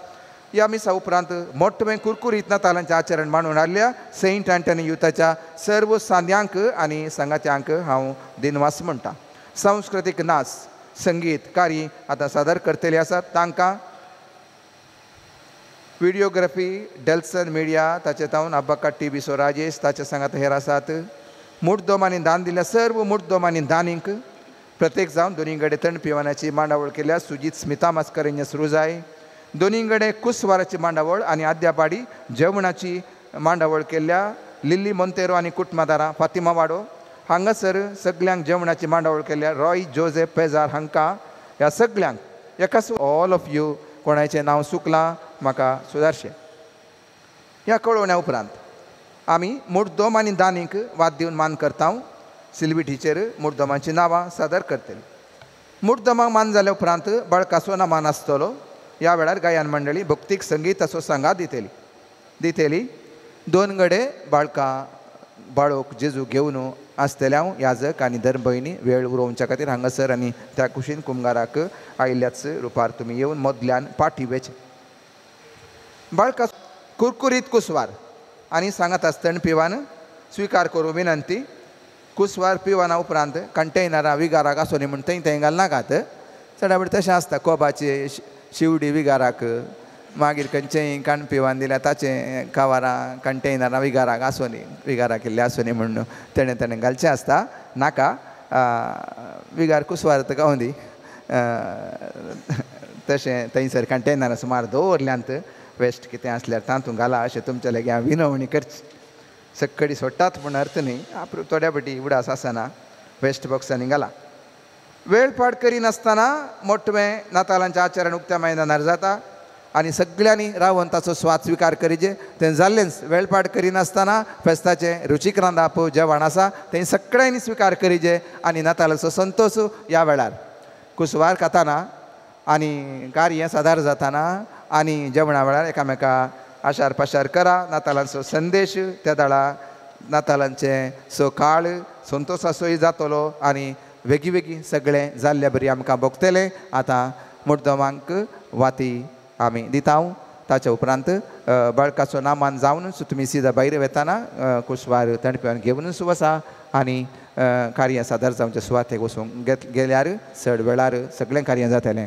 Speaker 1: ह्या मिसा उपरांत मोटवें कुरकुरीत नातालांचें आचरण मांडून हाडल्या सेंट अँटनी युथाच्या सर्व सांद्यांक आनी सांगात्यांक हांव दिनवास म्हणटा. सांस्कृतीक नाच, संगीत कार्य आतां सादर करतले आसात. तांकां व्हिडियोग्राफी डेल्सन मिडिया ताचे तावन अब्बाका टी व्ही सो राजेश ताचे सांगात हेर आसात. मुड्डोम आनी दान दिल्या सर्व मुड्डोम आनी दानींक प्रत्येक जावन दोनी कडेन थंड पिवानाची मांडावळ केल्या सुजीत स्मिता मास्करेन्यस रुजाय, दोनी कडेन कुसवाराची मांडावळ आनी आद्यापाडी जेवणाची मांडावळ केल्या लिल्ली मोंतेरो आनी कुटमादारां फातिमा वाडो हांगासर सगल्यांक जेवणाची मांडावळ केल्या रॉय जोजेफ पेजार हांकां ह्या सगल्यांक एकाच ऑल ऑफ you कोणाचें नांव चुकलां म्हाका सुदारचें. ह्या कळोवण्या उपरांत आमी मुड्डोम आनी दानीक वाद दिवन मान करता. सिल्वी टिचर मुड्डोमाचीं नांवां सादर करतली. मुड्डोमाक मान जाल्या उपरांत बाळकासो ना मान आसतलो. ह्या वेळार गायन मंडळी भक्तीक संगीताचो सांगात दितली दितली. दोन गडे बाळकां बाळोक जेजू घेवन आसतले हांव याजक आनी धर्म भयणी वेळ उरोवच्या खातीर हांगासर आनी त्या कुशीन कुमगाराक आयिल्ल्याच रुपार तुमी येवन मदल्यान पाटी वेचे. बाळका कुरकुरीत कुसवार आनी सांगत आसतना पिवान स्विकार करूं विनंती. कुसवार पिवाना उपरांत कंटेनरां विगाराक आसूं न्ही म्हूण थंय थंय घालनाकात. चड आवड तशें आसता कोबाचे शिवडी विगाराक मागीर खंयचेय काण पिवान दिल्यार ताचें कावारां कंटेनरां विगाराक आसूं न्ही विगाराक केल्लें आसूं न्ही म्हूण तेणें तेणें घालचें आसता. नाका विगार कुसवार गावूं दी. तशें थंयसर कंटेनरां सुमार दवरल्यांत वेस्ट कितें आसल्यार तातूंत घाला अशें तुमच्या लागीं हांव विनवणी करची. सक्कडी सोडटात म्हूण अर्थ न्ही, थोड्या फावटी उडास आसना वेस्ट बॉक्सांनी घाला. वेळ पाड करिनासतना मोटवें नातालांचें आचरण उक्त्या मैदानार जाता आनी सगळ्यांनी रावन ताचो स्वाद स्विकार करीजे. तें जाल्लेंच वेळपाड करिनासतना फेस्ताचें रुचीक रांदाप जेवण आसा तें सगळ्यांनी स्विकार करीजे आनी नातालाचो संतोश ह्या वेळार कुसवार खाताना आनी कार्य सादर जाताना आनी जेवणा वेळार एकामेका आशार पाशार करा. नातालांचो संदेश त्या दाळा नातालांचें सकाळ संतोशाचोय जातलो आनी वेगीं वेगीं सगळें जाल्ल्या बरी आमकां भोगतलें. आतां मुड्डोमांक वाती आमी दिता. ताच्या उपरांत बाळकाचो नामान जावनूच तुमी सिदा भायर वेताना कुसवार तणपेवन घेवनूच वसा आनी कार्य सादर जावचे सुवातेक वचूंक गेल्यार चड वेळार सगळें कार्य जातलें.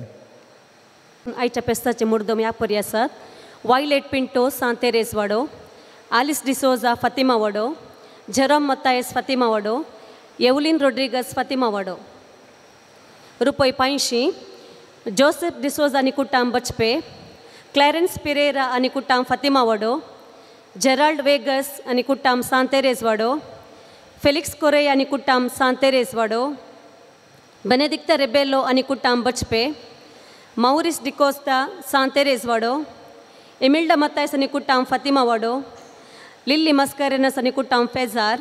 Speaker 2: आयच्या पेस्ताचे मुर्दम ह्या परी आसात. वायलेट पिंटो सांतेरेज वाडो, आलिस डिसोजा फातिमा वाडो, जेरोम मत्तायस फातिमा वाडो, येवलीन रोड्रिगस फातिमा वाडो. रुपय 500 जोसेफ डिसोजा आनी कुटाम बचपे, क्लॅरन्स पिरेरा आनी कुटाम फातिमा वाडो, जेराल्ड वेगस आनी कुटाम सांतेरेज वाडो, फेलिक्स कोरेय आनी कुटाम सांतेरेज वाडो, बेनेदिक्ता रेबेलो आनी कुटाम बचपे, माउरिस डिकोस्ता सांतेरेज वाडो, एमिल्डा मत्तायस आनी कुटाम फातिमा वाडो, लिल्ली मस्करेनस आनी कुटाम फेजार,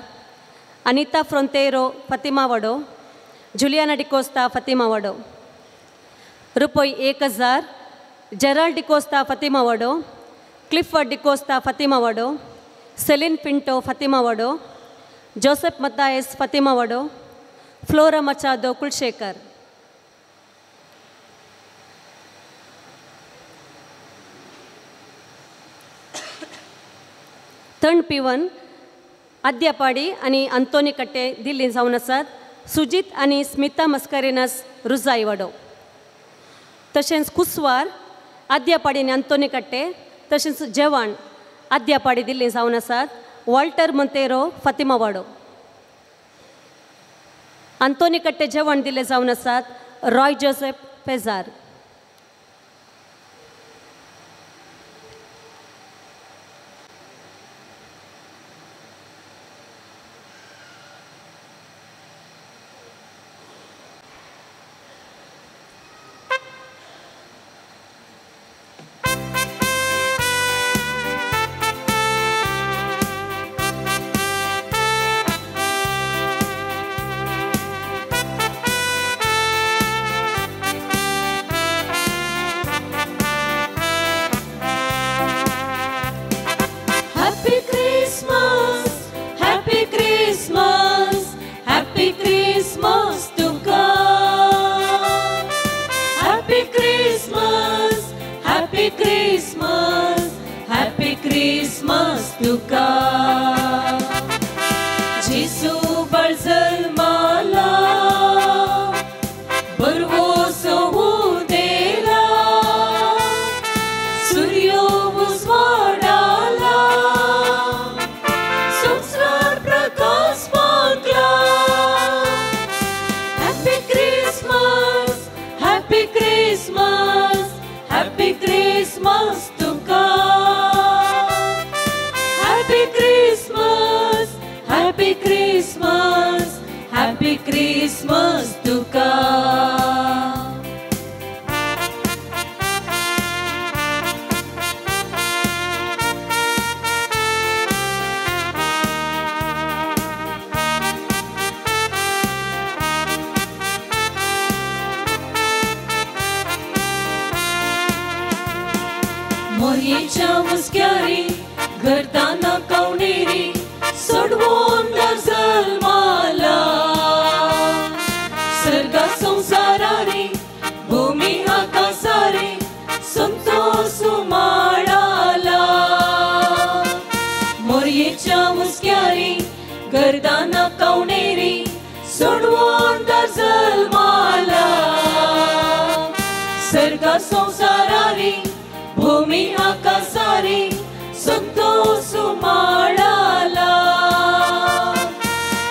Speaker 2: अनिता फ्रोंतेरो फातिमा वाडो, जुलियाना डिकोस्ता फातिमा वाडो. रुपय 1000 जेराल्ड डिकोस्ता फातिमा वाडो, क्लिफर्ड डिकोस्ता फातिमा वाडो, सेलीन पिंटो फातिमा वाडो, जोसेफ मत्तायस फातिमा वाडो, फ्लोरा मचादो कुलशेखर. तण पिवन आद्यापाडी आनी अंतोनी कट्टे दिल्ली जावन आसात. सुजीत आनी स्मिता मस्करेनस रुजाई वाडो. तशेंच कुसवार आद्यापाडी आनी अंतोनी कट्टे तशेंच जेवण आद्यापाडी दिल्ली जावन आसात. वॉल्टर मोंतेरो फातिमा वाडो. अंतोनी कट्टे जेवण दिल्ले जावन आसात. रॉय जोसेफ फेजार.
Speaker 7: गर्दाना कवणेरी सोडवून दार जल्माला सर्गा संसारारी भूमी आकासारी संतोष माळाला मोरयेच्या मुस्क्यारी गर्दाना कवणेरी सोडवून दार जल्माला सर्गा संसारारी भूमी आकासारी Santosh माळाला.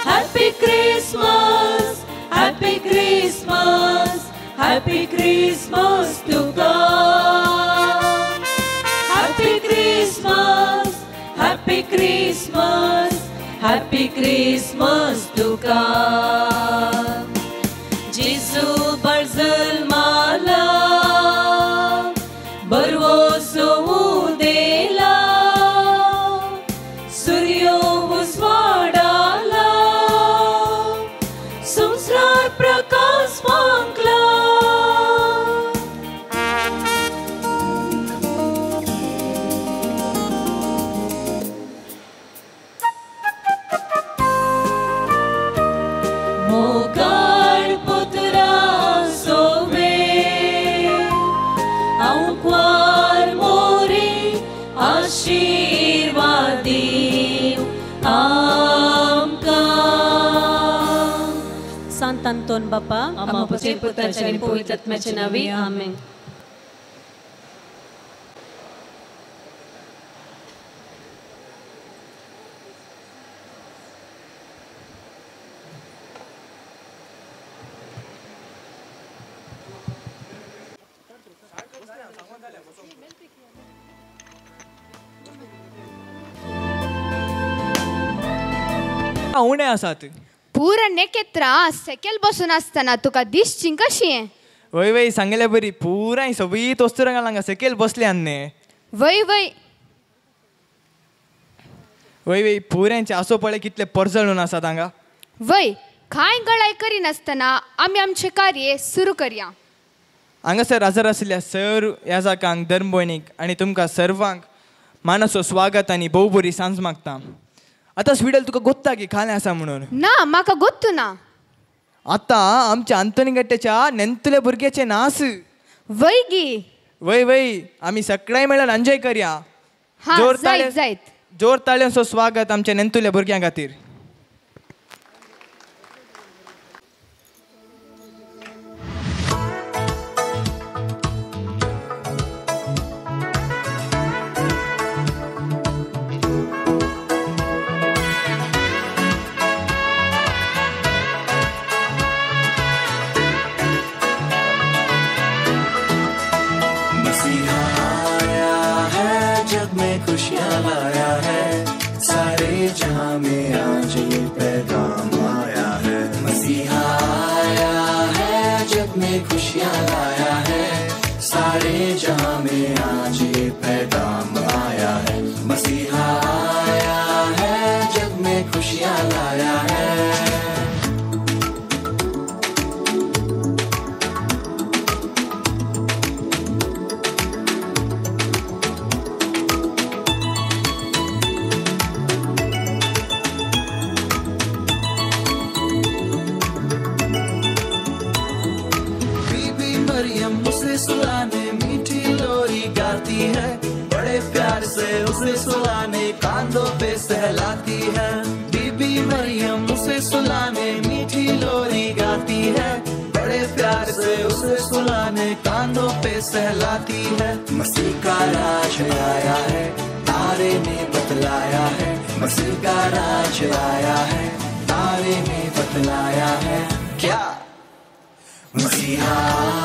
Speaker 7: Happy Christmas, happy Christmas, happy Christmas तुका. Happy Christmas, happy Christmas, happy Christmas तुका. जेजू बाळ जल्माला बरवसो उदेला सूर्यो उजवाडाला संसार प्रकाश मांगला. मोगाळ पुत्रा सोवे आंकवार मोरी आशीर्वादी आमकां.
Speaker 2: सांत अंतोन बापा आमा पुत्राच्या आनी पवित्र आत्म्याच्या नांवी आमेन.
Speaker 8: उणे आसात
Speaker 9: पुरा नेकेत्रा सेकेल बसून आसतना तुका दिसची कशी?
Speaker 8: वय वय सांगले बरी पुराय सगळी तोस्तुरां हांगा सेकेल बसले न्ही.
Speaker 9: वय वय
Speaker 8: वय वय पुऱ्यांचे आसो पळय कितले परजळून आसात हांगा.
Speaker 9: वय कांय गळाय करिनासतना आमी आमचें कार्य सुरू करया.
Speaker 8: हांगासर हजर आशिल्ल्या सर याजाकांक धर्मभयणीक आनी तुमकां सर्वांक मानाचो स्वागत आनी भोव बरी सांज मागता. आतां स्वीडल तुका गोत्ता की खालें आसा म्हणून?
Speaker 9: ना म्हाका गोत्तू ना.
Speaker 8: आतां आमच्या आंतोनी गट्ट्याच्या नेंतुल्या भुरग्याचें नास.
Speaker 9: वय गी
Speaker 8: वय वय आमी सगळ्यांय मेळून एन्जॉय करया.
Speaker 9: हां जायत जायत.
Speaker 8: जोर ताळ्यांचो स्वागत आमच्या नेंतुल्या भुरग्यां खातीर.
Speaker 10: खुशियाँ लाया है सारे जहाँ में आज ये पैगाम आया है. मसीहा आया है जग में खुशियाँ लाया है सारे जहाँ में आज ये पैगाम आया है. मसीहा आया है जग में खुशियाँ लाया है. सुलाने मीठी लोरी गाती है बड़े प्यार से उसे सुलाने कांधों पे सहलाती है. बीबी मरियम उसे सुलाने मीठी लोरी गाती है बड़े प्यार से उसे सुलाने कांधों पे सहलाती है. मसीह का राज आया है तारे ने बतलाया है. मसीह का राज आया है तारे ने बतलाया है. क्या मसीहा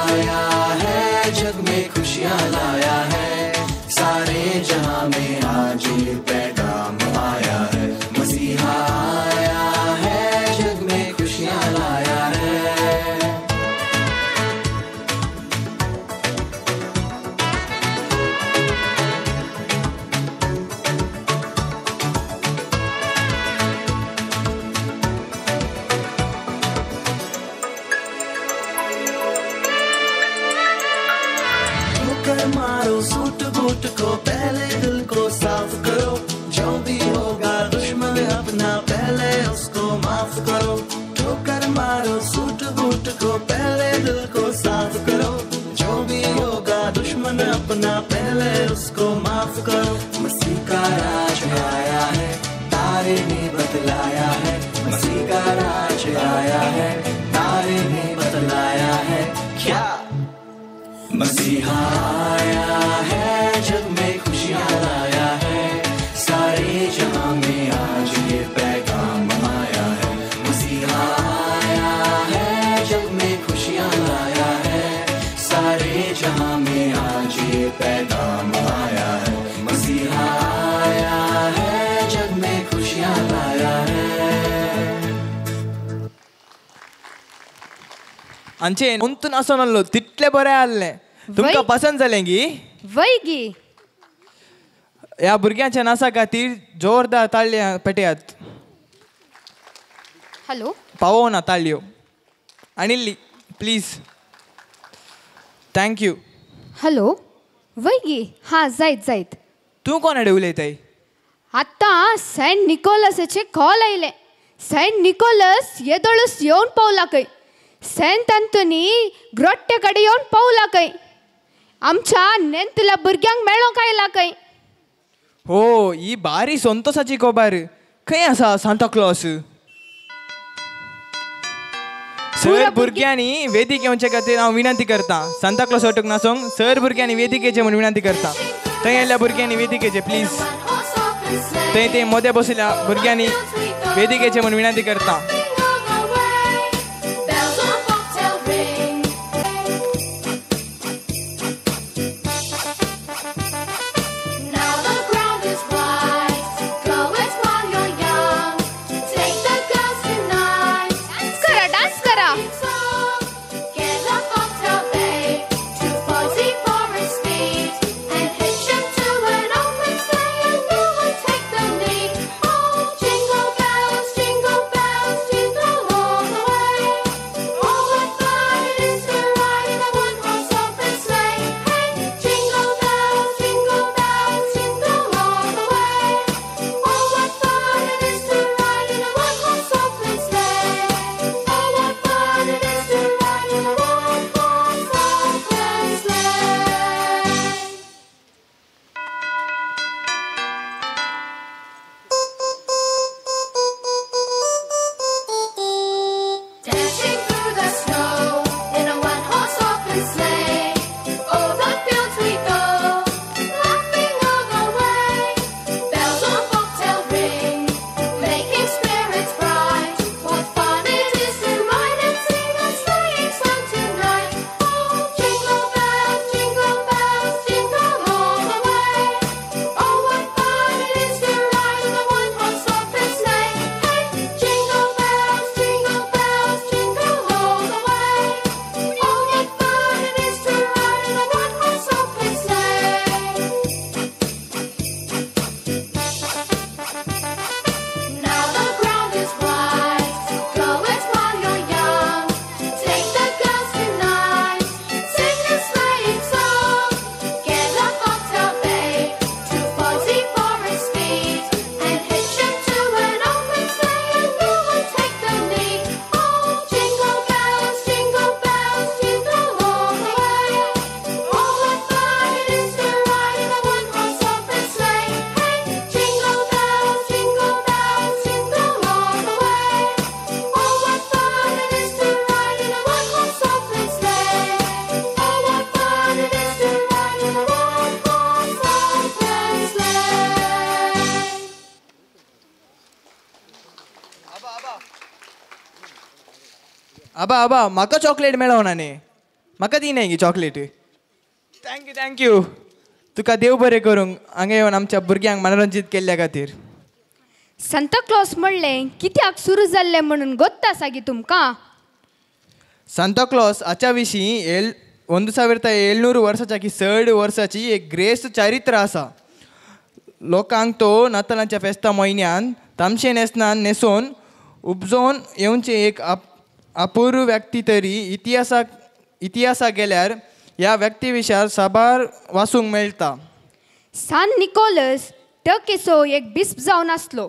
Speaker 10: आया है जग में खुशियाँ लाया है सारे जहाँ में आज ये पैगाम आया है. मसीहा आया है जग में खुशियाँ लाया है. मारो सूट बूट को पहले दिल को साफ करो. होगा दुश्मन अपना पहले उसको माफ करो, ठोकर मारो सूट बूट को पहले दिल को साफ करो। जो भी होगा दुश्मन अपना पहले उसको माफ करो। मसीह का राज आया है, तारे ने बतलाया है। मसीह का राज आया है, तारे ने बतलाया है। क्या मसीहा आया है, जग में खुशियाँ लाया है। सारे जहां में आज ये पैगाम आया है। मसीहा आया है, जग में खुशियाँ लाया है। सारे जहां में आज ये पैगाम आया है। मसीहा आया है, जग में खुशियाँ लाया है।
Speaker 8: आमचे अंतून आसोन आसलो तितले बरें आहलें. तुमकां पसंत जालें गी?
Speaker 9: वय गी.
Speaker 8: ह्या भुरग्यांच्या नासा खातीर जोरदार ताळयो पेटयात.
Speaker 9: हॅलो
Speaker 8: पावोवना ताळयो आनी प्लीज. Thank you.
Speaker 9: Hello वय गी. हां जायत जायत.
Speaker 8: तूं कोणा कडेन उलयताय?
Speaker 9: आतां सेंट निकोलसाचे कॉल आयले. सेंट निकोलस येदोळूच येवन पावला खंय. सेंट अंतोनी ग्रोट्टे कडेन येवन पावला खंय. आमच्या नेंतल्या भुरग्यांक मेळोंक आयला खंय.
Speaker 8: हो, ही बारी संतोषाची खबर. खंय आसा सांता क्लॉस? सर भुरग्यांनी वेदीक येवचे खातीर हांव विनंती करता. सांता क्लॉस वटूंक नासोंक सर भुरग्यांनी वेदीक येचें म्हूण विनंती करता. थंय आयिल्ल्या भुरग्यांनी वेदीक येचें प्लीज. थंय ते मोदें बशिल्ल्या भुरग्यांनी वेदीक येचें म्हूण विनंती करता. आबा आबा म्हाका चॉकलेट मेळोना न्ही, म्हाका दी न्ही chocolate. Thank you thank you. तुका देव बरें करूंक हांगा येवन आमच्या भुरग्यांक मनोरंजीत केल्ल्या खातीर.
Speaker 9: सांता क्लॉस म्हणलें कित्याक सुरू जाल्लें म्हणून गोत्ता आसा गी तुमकां?
Speaker 8: सांता क्लॉस हाच्या विशीं 1700 वर्साच्या चड वर्साची एक ग्रेस्त चारित्र आसा. लोकांक तो नातालांच्या फेस्ता म्हयन्यान तामशे न्हेसणान न्हेसोवन उपजोवन येवचें एक अपूर्व व्यक्ती तरी इतिहासाक गेल्यार ह्या व्यक्ती विशयार साबार वाचूंक मेळटा.
Speaker 9: सान निकोलस टर्कीचो एक बिस्प जावन आसलो.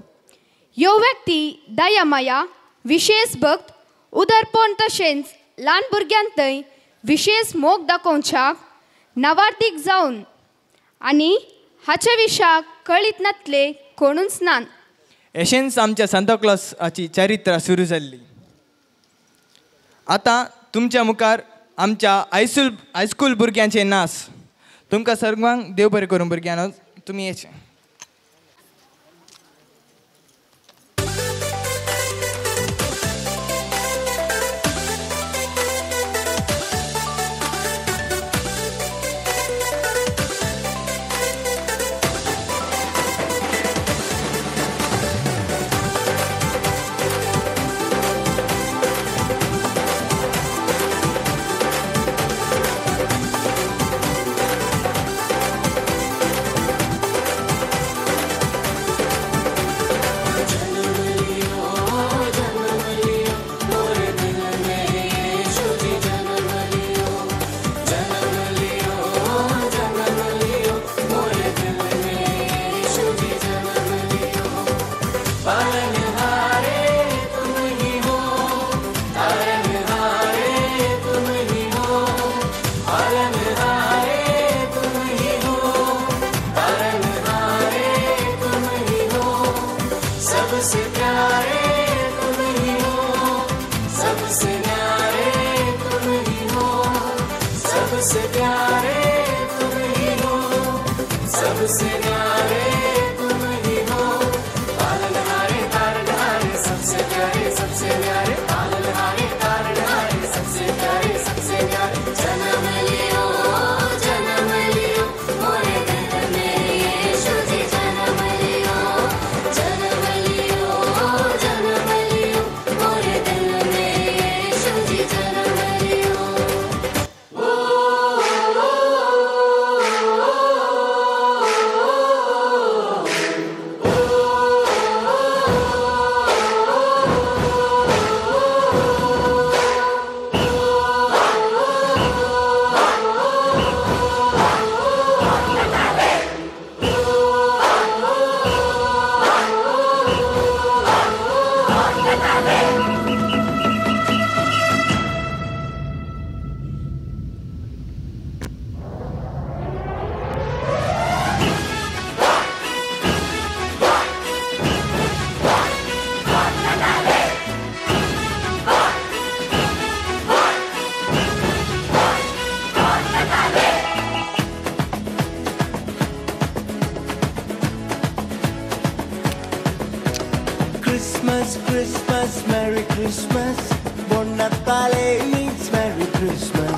Speaker 9: ह्यो व्यक्ती दया माया, विशेष भक्त, उदरपण तशेंच ल्हान भुरग्यांतय विशेष मोग दाखोवच्याक नावार्दीक जावन आनी हाचे विशयाक कळीत नातले कोणूच ना.
Speaker 8: अशेंच आमच्या सांताक्लॉसाची चरित्र सुरू जाल्ली. आतां तुमच्या मुखार आमच्या हायस्कूल भुरग्यांचे नाच. तुमकां सर्वांक देव बरें करूं भुरग्यांनो, तुमी येचे.
Speaker 10: Christmas, Christmas, Merry Christmas. Buon Natale means Merry Christmas.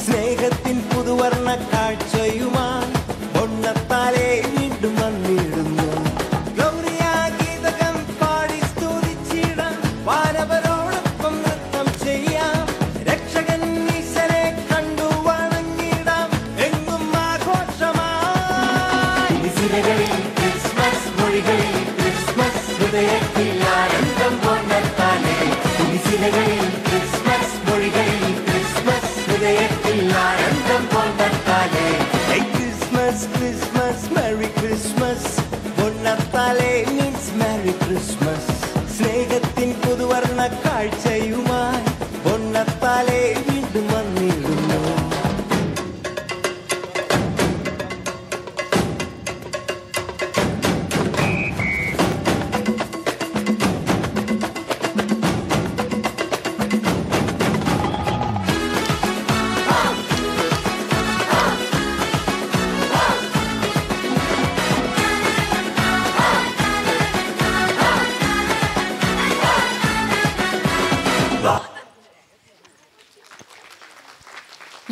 Speaker 10: സ്നേഹത്തിൻ പുതുവർണ്ണ കാഴ്ചയുമായി Buon Natale വീണ്ടും വന്നിടുന്നു. ഗ്ലോറിയ ഗീതകം പാടി സ്തുതിച്ചിടാം, വാനവരോടൊപ്പം നൃത്തം ചെയ്യാം, രക്ഷകൻ ഈശനെ കണ്ടു വണങ്ങിടാം, എങ്ങും ആഘോഷമായി. ക്രിസ്മസ് മൊഴികളിൽ ക്രിസ്മസ് ഹൃദയത്തിൽ ആനന്ദം പൊന്നത്താലേ. തുണിസിലകളിൽ ക്രിസ്മസ് മൊഴികളിൽ ക്രിസ്മസ് ഹൃദയത്തിൽ ആനന്ദം പൊന്നത്താലേ. Christmas, Christmas, Merry Christmas. പൊന്നത്താലേ means Merry Christmas. സ്നേഹത്തിൻ പുതുവർണ്ണ കാഴ്ചയുമായി പൊന്നത്താലേ വീണ്ടും വന്നിടുന്നു.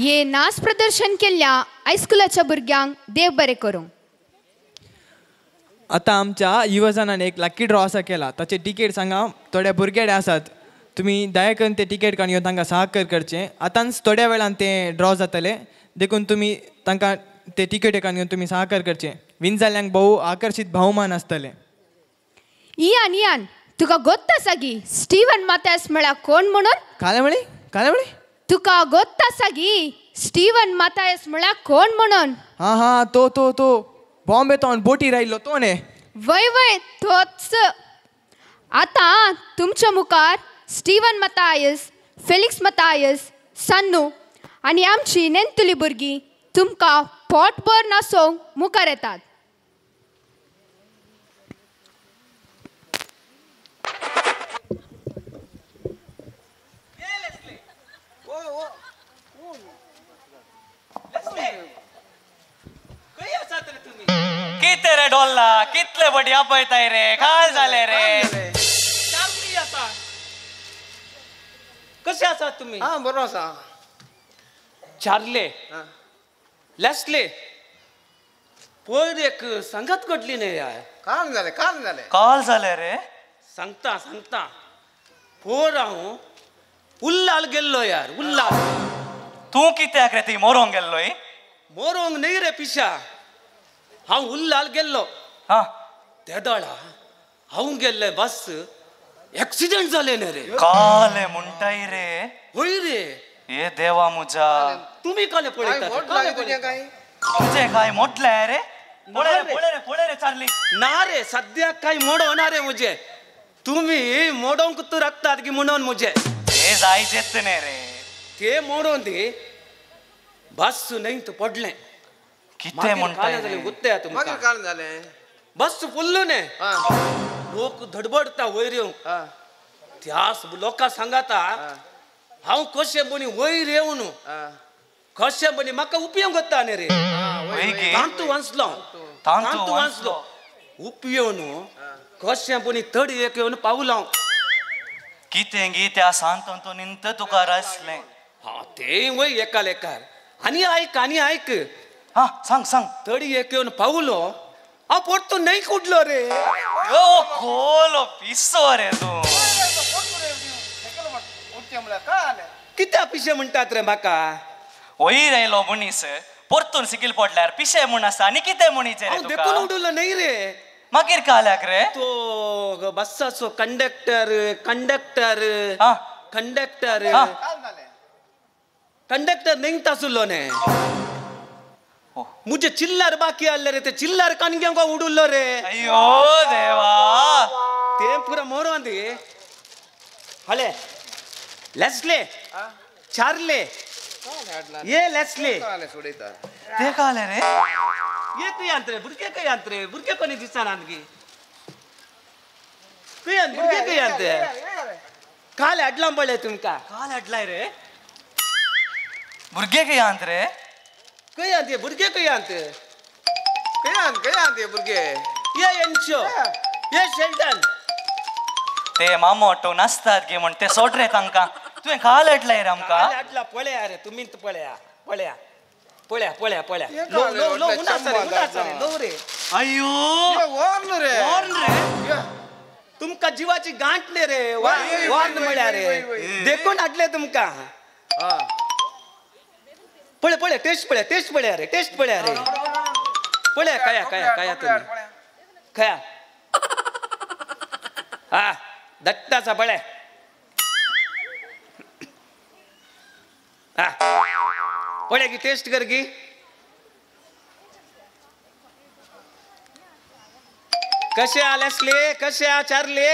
Speaker 9: ये नाच प्रदर्शन केल्ल्या हायस्कुलाच्या भुरग्यांक देव बरें करूं.
Speaker 8: आतां आमच्या युवजनान एक लकी ड्रॉ असा केला, ताचे टिकेट हांगा थोड्या भुरगे आसात, तुमी दया करून ते टिकेट काडून येवन तांकां सहकार करचें. आतांच थोड्या वेळान ते ड्रॉ जातले, देखून तुमी तांकां ते टिकेट काडून येवन तुमी सहकार करचें. विन जाल्ल्यांक भोव आकर्शीत भोवमान आसतलें.
Speaker 9: इयान इयान तुका गोत्त आसा गी स्टीवन माथायस म्हळ्यार कोण म्हणून?
Speaker 8: कालें म्हळी कालें म्हळी
Speaker 9: तुका गोत्त आसा गी स्टीवन माथायस म्हळ्यार कोण म्हणून?
Speaker 8: हां हां, तो तो तो बॉम्बे तोन बोटी रायलो तो ने.
Speaker 9: वय वय तोच. आतां तुमच्या मुखार Steven Mathias, Felix Mathias, Sannu आनी आमची नेंतुली भुरगीं तुमकां पोटभर नासोवंक मुखार येतात.
Speaker 11: किते रे डोल्ला, कितले बडी आपयताय रे, काय जाले रे?
Speaker 3: कसे आसात तुम्ही?
Speaker 12: हा बरो आसा.
Speaker 3: चार्ले, लेस्ले, पयर एक सांगात घडली न्ही यार.
Speaker 12: काल जालें, काल जालें.
Speaker 11: काल जालें रे?
Speaker 3: सांगता सांगता. पोर हांव उल्लाल गेल्लो यार, उल्लाल.
Speaker 11: तूं कित्याक रे ती मोरोंक गेल्लोय?
Speaker 3: मोरोंक न्ही रे पिशा, हांव उल्लाल गेल्लो.
Speaker 11: हा
Speaker 3: तेदळा हांव गेल्ले बस एक्सिडेंट जालें न्ही रे.
Speaker 11: काले म्हणटाय रे?
Speaker 3: हय रे.
Speaker 11: ए देवा मुजा,
Speaker 3: तुमी काले पळयतात?
Speaker 11: तुजें काय मोडलें रे? पळय रे, पळय रे, पळय रे चार्ली.
Speaker 3: ना रे, सद्याक काय मोडो ना रे मुजे. तुमी मोडोंक तूं राखतात की म्हणून मुजे.
Speaker 11: ते जायचेच न्ही रे.
Speaker 3: ते मोडोन दी बस न्हय तूं पडलें.
Speaker 11: कितें म्हणटाय रे?
Speaker 3: गुत्ते तुमकां.
Speaker 12: मागीर जालें?
Speaker 3: बस फुल्ल न्ही, लोक धडबडटा वयर येवंक. त्या लोकां सांगाता हांव कशें बनी वयर येवन कशें बनी म्हाका उपयोग जाता न्ही रे. तांतू वांचलो, तांतू वांचलो. उपयोन कशें बनी तडी एक येवन पावलो.
Speaker 11: कितें गी त्या सांत निंत तुका रसलें.
Speaker 3: हा तें वय एका लेकार. आनी आयक, आनी आयक.
Speaker 11: हा सांग सांग.
Speaker 3: तडी एक येवन पावलो हांव परतून न्हय कुडलो रे.
Speaker 11: यो खोलो पिसो रे तूं.
Speaker 3: कित्या पिशे म्हणटात रे म्हाका?
Speaker 11: वयर आयलो मनीस परतून सिकील पडल्यार पिशे म्हूण आसा आनी कितें म्हणीचें रे तुका?
Speaker 3: देखून उडलो न्हय रे.
Speaker 11: मागीर काल्याक रे?
Speaker 3: तो बस्साचो कंडक्टर, कंडक्टर, कंडक्टर, कंडक्टर न्हय आसलो न्ही. मुझे चिल्लार बाकी आसले रे, ते चिल्लार कानग्यांक उडुल्लो रे.
Speaker 11: अय्यो देवा,
Speaker 3: ते पुरा मोरोन दी. हले लेस्ले, चार्ले, ये लेस्ले.
Speaker 11: ते काले रे?
Speaker 3: ये खंय आंत रे भुरगे? खंय आंत रे भुरगे? कोणी दिसना गी. खंय आंत भुरगे? खंय आंत? काल हाडलां पळय तुमकां.
Speaker 11: काल हाडलाय रे? भुरगे खंय आंत रे?
Speaker 3: खंय आंत भुरगे? खंय आंत?
Speaker 12: खंय आंत, खंय आंत भुरगे?
Speaker 3: ये एन्चो, ये शेल्टन.
Speaker 11: ते मामोटो नासतात गे म्हण ते सोड रे तांकां. तुवें काल हाडलाय रे आमकां?
Speaker 3: काल हाडला पळया रे, तुमीच पळया, पळया, पळया, पळया, पळया. लो लो लो उणा रे, उणा रे, लो रे.
Speaker 11: अय्यो
Speaker 12: वॉर्न रे,
Speaker 3: वॉर्न रे. तुमकां जिवाची गांठ न्ही रे, वॉर्न म्हळ्यार रे. देखून हाडले तुमकां. पळय पळय, टेस्ट पळया, टेस्ट पळया रे, टेस्ट पळया रे. पळया, खाया खाया खाया तुमी खाया. हा दट्टाचा पळय. हा पळय की टेस्ट कर की. कशे आले असले, कशे आ चारले?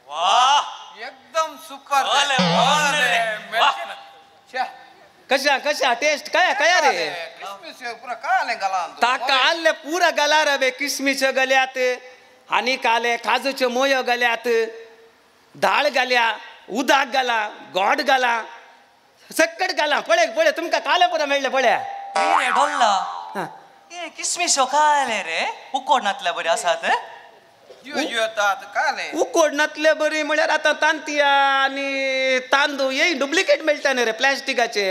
Speaker 11: वा
Speaker 12: एकदम सुपर.
Speaker 3: कशा कशा टेस्ट काय काय रे? ताका आल्ले पुरा गला रे, किसमिस गल्यात आनी काले काजूच्यो मोयो गल्यात, दाळ घाल्या, उदक घाला, गोड घाला, सक्कट घाला. पळय पळय तुमकां काले पुरा मेळ्ळें पळया.
Speaker 11: रे डोल्ला, हे किसमिसो काले रे उकोड नातल्या बरी आसात.
Speaker 3: उकोड नातले बरी म्हळ्यार आतां तांतयां आनी तांदूळ हे डुप्लिकेट मेळटा न्ही रे प्लास्टिकाचे.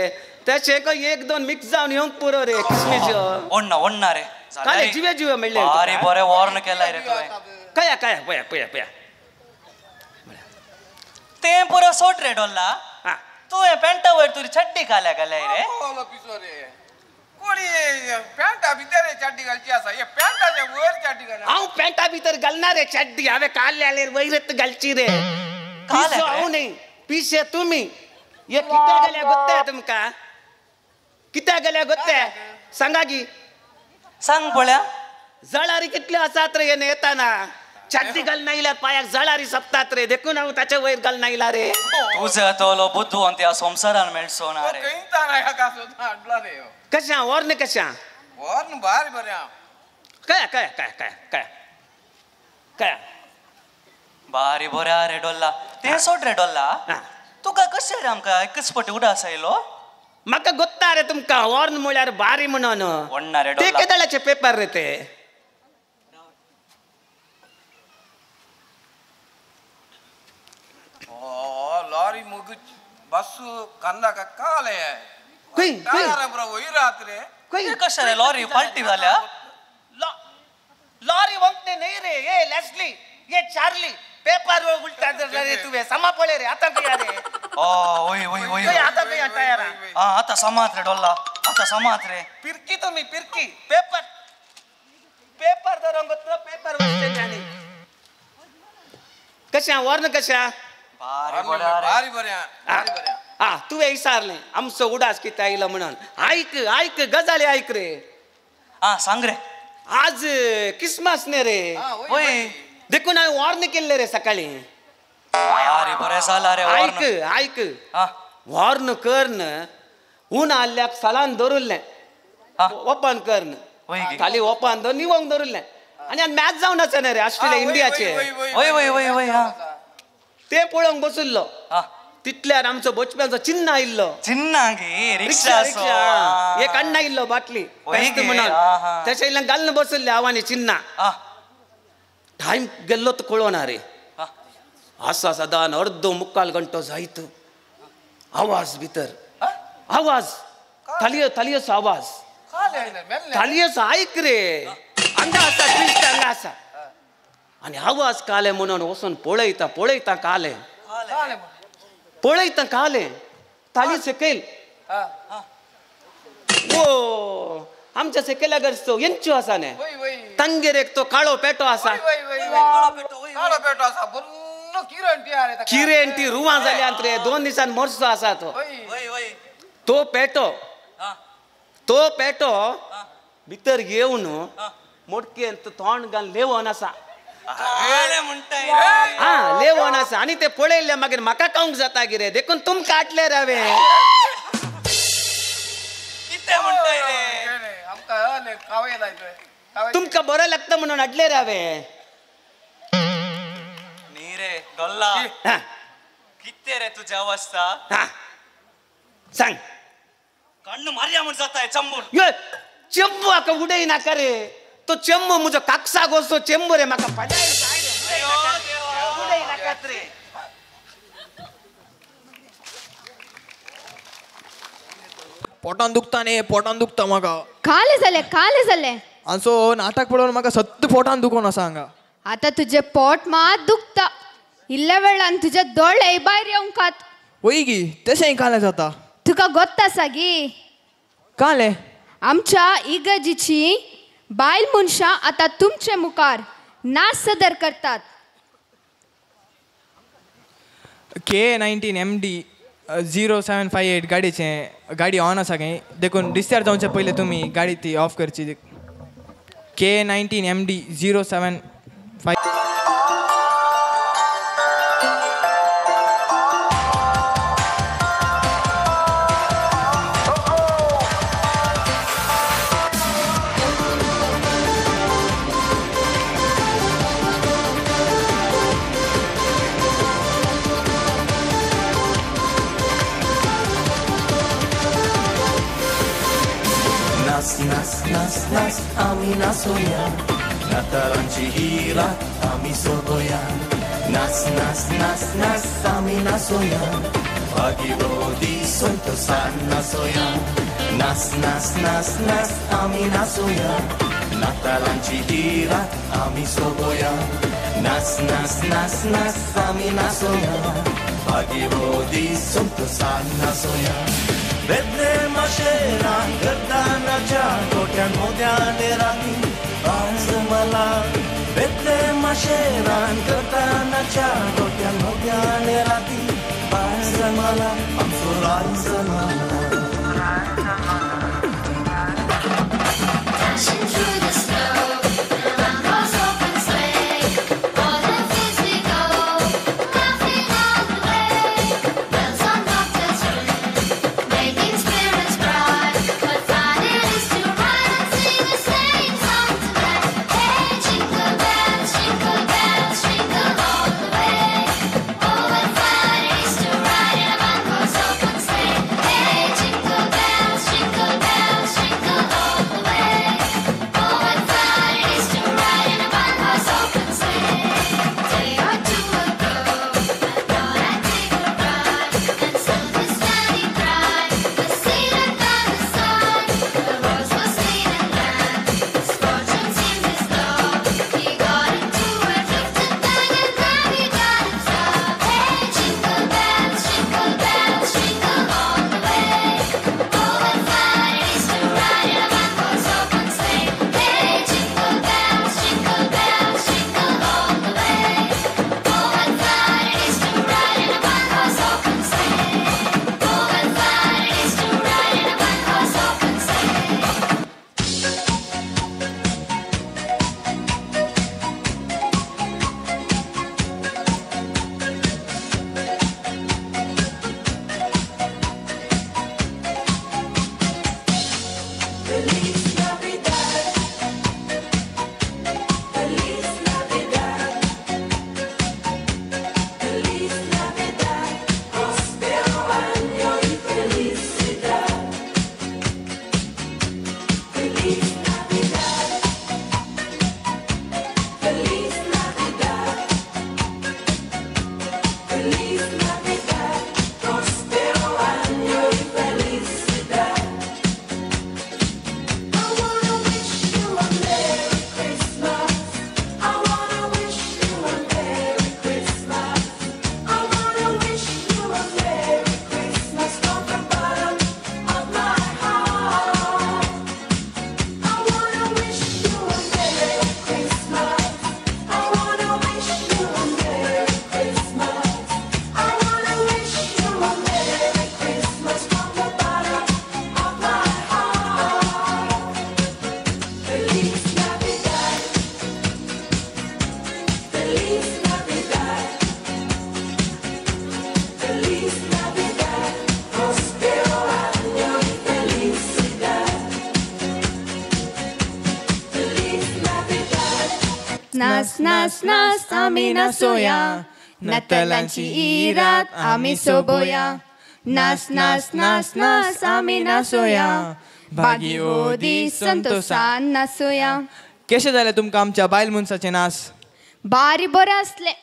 Speaker 3: तशें एक दोन मिक्स जावन येवंक पुरो रे किसमिसो.
Speaker 11: ओडना ओडना रे,
Speaker 3: काले जिवे जिवे मेळ्ळे.
Speaker 11: बारी बरें वॉर्न केलाय रे तुवें.
Speaker 3: कया कया पळया पळया पळया.
Speaker 11: तें पुरो सोड रे डोल्ला, तुवें पेंटा वयर तुजी चड्डी घाल्या घाल्याय रे.
Speaker 12: पॅन्टा भितर चड्डी घालची आसा, हे पॅन्टाच्या वयर चड्डी घाल.
Speaker 3: हांव पॅन्टा भितर घालना रे चड्डी, हांवें काल आल्यार वयरच घालची रे. पिसो हांव न्ही, पिशे तुमी. हे कित्याक घाल्या गोत्ते तुमकां? कित्याक घाल्या गोत्ते सांगा की?
Speaker 11: सांग पळया.
Speaker 13: जळारी कितल्यो आसात रे हे येताना छाती घालून आयल्यार पांयाक जळारी सपतात रे देखून हांव ताच्या वयर घालून आयला रे.
Speaker 11: तुझ्या तोलो बुद्धू त्या संवसारान मेळचो ना रे.
Speaker 13: कशें वर्ण कशें
Speaker 12: वर्ण भारी बरें.
Speaker 13: कया कया कया कया कया कया
Speaker 11: बारी बऱ्या रे डोल्ला. ते सोड रे डोल्ला, तुका कशें रे आमकां एकच पटी उडास आयलो?
Speaker 13: म्हाका गोत्ता रे तुमकां वॉर्न म्हळ्यार बारी म्हणून.
Speaker 11: वण्णा रे
Speaker 13: ते
Speaker 11: डोल्ला.
Speaker 13: केदळाचे पेपर रे ते?
Speaker 12: लॉरी मुग बस कंदाक काले
Speaker 11: कशें रे लॉरी पाल्टी जाल्या?
Speaker 13: लॉरी वंकने न्ही रे. ए लेस्ली, ए चार्ली, पेपर उलटा रे तुवें समा पळय रे आतां खंय रे.
Speaker 11: ओय ओय ओय
Speaker 13: आतां खंय टायर.
Speaker 11: आतां समात रे डोल्ला, आतां समात रे.
Speaker 13: पिरकी तुमी पिरकी पेपर पेपर धरोंक वतना पेपर वाचते आनी कशें वर्ण कशें?
Speaker 12: भारी बरें.
Speaker 13: आ तुवें विचारलें आमचो उडास कितें आयलो म्हणून. आयक आयक गजाली आयक रे.
Speaker 11: आं सांग रे.
Speaker 13: आज क्रिसमस न्ही रे, देखून हांवें वॉर्न केल्लें रे सकाळीं.
Speaker 11: अरे बरें जालां रे.
Speaker 13: आयक आयक, वॉर्न करन ऊन आहल्याक सलान दवरिल्लें ओपन करन खाली ओपन दवर निवोंक दवरिल्लें आनी आनी मॅच जावन आसा न्ही रे ऑस्ट्रेलिया इंडियाचे ते पळोवंक बशिल्लो. तितल्यार आमचो बोचप्यांचो चिन्ह आयिल्लो.
Speaker 11: चिन्ना गे रिक्षा
Speaker 13: रिक्षा एक अण्णा आयिल्लो बाटली म्हणून तशें इल्ल्यान घालून बशिल्ले हांव आनी चिन्ना. टायम गेल्लो तो कळना रे. आसा सदान अर्दो मुक्काल घंटो जायत आवाज भितर आवाज थालयो थालयोचो आवाज थालयोचो आयक रे. हांगा आसा ट्विस्ट हांगा आसा आनी आवाज काले म्हणून वचून पळयता पळयता काले पळयता काले थाली सकयल. ओ आमच्या सकयल्या घरचो एंचो आसा न्ही तांगेर एक तो काळो पेटो आसा. किरेंटी रुवां जाल्यात रे 2 दिसान मरचो आसा तो. तो पेटो तो पेटो भितर येवन मोडकेन तोंड घालून लेवोन आसा. हा लेवोन आसा आनी ते पळयल्ले मागीर म्हाका कावंक जाता कितें देखून तुमकां आटले रे हांवें.
Speaker 11: कितें म्हणटाय रे?
Speaker 13: तुमकां बरें लागता म्हणून हाडले रे हांवें.
Speaker 11: न्ही रे डोल्ला, कितें रे तुजी अवस्था?
Speaker 13: सांग.
Speaker 11: कण्ण मारया म्हण जाता चंबून.
Speaker 13: चेंबू म्हाका उडय नाका रे. तो चेंबू म्हजो काकसाक वचो चेंबू रे म्हाका पडाय उडय नाकात रे.
Speaker 8: पोटान दुखता न्ही, पोटान दुखता म्हाका.
Speaker 9: काले जालें काले जालें.
Speaker 8: आनी सो नाटक पळोवन म्हाका सत्त पोटान दुखोन आसा हांगा.
Speaker 9: आतां तुजें पोट मात दुखता. इल्ल्या वेळान तुजे दोळे भायर येवंकात.
Speaker 8: वय गी तशें कालें जाता.
Speaker 9: तुका गोत्त आसा गी?
Speaker 8: कालें
Speaker 9: आमच्या इगर्जीची बायल मनशां आतां तुमचे मुखार नाच सदर करतात.
Speaker 8: K 19 MD 0758 गाडयेचें गाडी ऑन आसा खंय देखून डिस्चार्ज जावचे पयलीं तुमी गाडी ती ऑफ करची. K 19 MD 075.
Speaker 10: नास नास नास आमी नासोया नातालांची ही रात आमी सोबोया. नास नास नास नास आमी नासोया भागिरो दीस संतोसान नासोया. नास नास नास नास आमी नासोया नातालांची ही रात आमी सोबोया. नास नास नास नास आमी नासोया भागिरो दीस संतोसान नासोया. बेतले माशेरान गर्दानाच्या गोट्यान मोद्याने राती आज मला. बेतले माशेरान गर्दानाच्या गोट्यान मोद्याने राती आज मला आमचो राज मला.
Speaker 7: Dancing through the snow.
Speaker 8: नास नास नास आमी नासोया, नातालांची इरात आमी सोबोया. नास नास नास नास आमी नासोया, बागी हो दीस संतोषान नासोया. कशें जालें तुमकां आमच्या बायल मनशाचें नास?
Speaker 9: बारी बरें आसलें.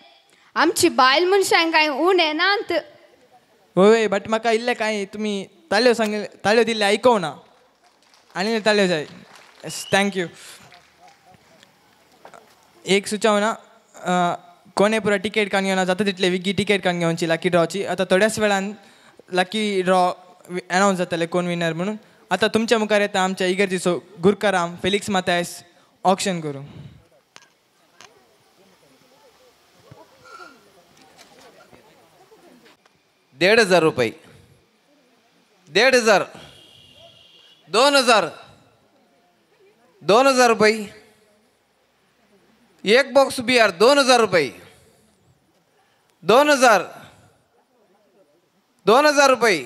Speaker 9: आमची बायल मनशां कांय उणें नात.
Speaker 8: वय बट म्हाका इल्लें कांय तुमी ताळयो सांगले, ताळयो दिल्ले आयकोंक ना. आनी ताळयो जाय. Thank you. एक सुचोवना, कोणे पुरो टिकेट काडून घेवना जाता तितले विगी टिकेट काडून घेवची लकी ड्रॉची. आतां थोड्याच वेळान लकी ड्रॉ अनावन्स जातले कोण विनर म्हणून. आतां तुमच्या मुखार येता आमच्या इगर्जीचो गुरकाराम फेलिक्स मातायस ऑक्शन करूं.
Speaker 3: 1500 रुपये, 1500, 2000, 2000 रुपये, एक बॉक्स बियर 2000 रुपये, 2000, 2000 रुपये,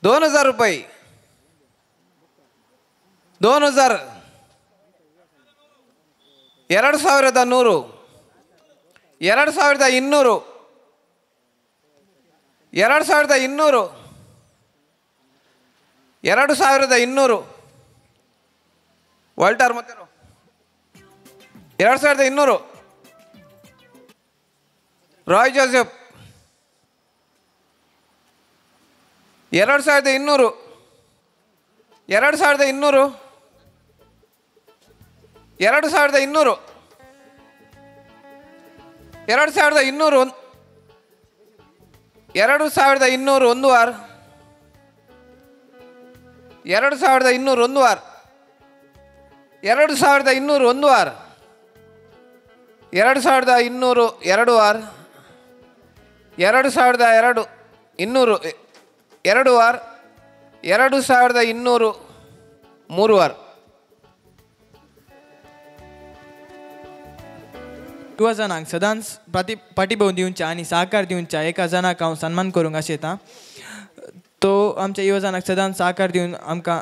Speaker 3: 2000 रुपये, 2000, 2100, 2200, 2200, 2200, Walter Monteiro 2200, Roy Joseph 2200, 2200, 2200, 2200, 2200 ಒಂದು ವಾರ, 2200 ಒಂದು ವಾರ, 2200 ಒಂದು ವಾರ, 2200 ಎರಡು ವಾರ, 2200 ಎರಡು ವಾರ, 2200 ಮೂರು ವಾರ.
Speaker 8: युवा जाणांक सदांच पाठिंबो दिवच्या आनी सहकार दिवच्या एका जाणाक हांव सन्मान करूंक आशेता. तो आमच्या युवा जाणांक सदांच सहकार दिवन आमकां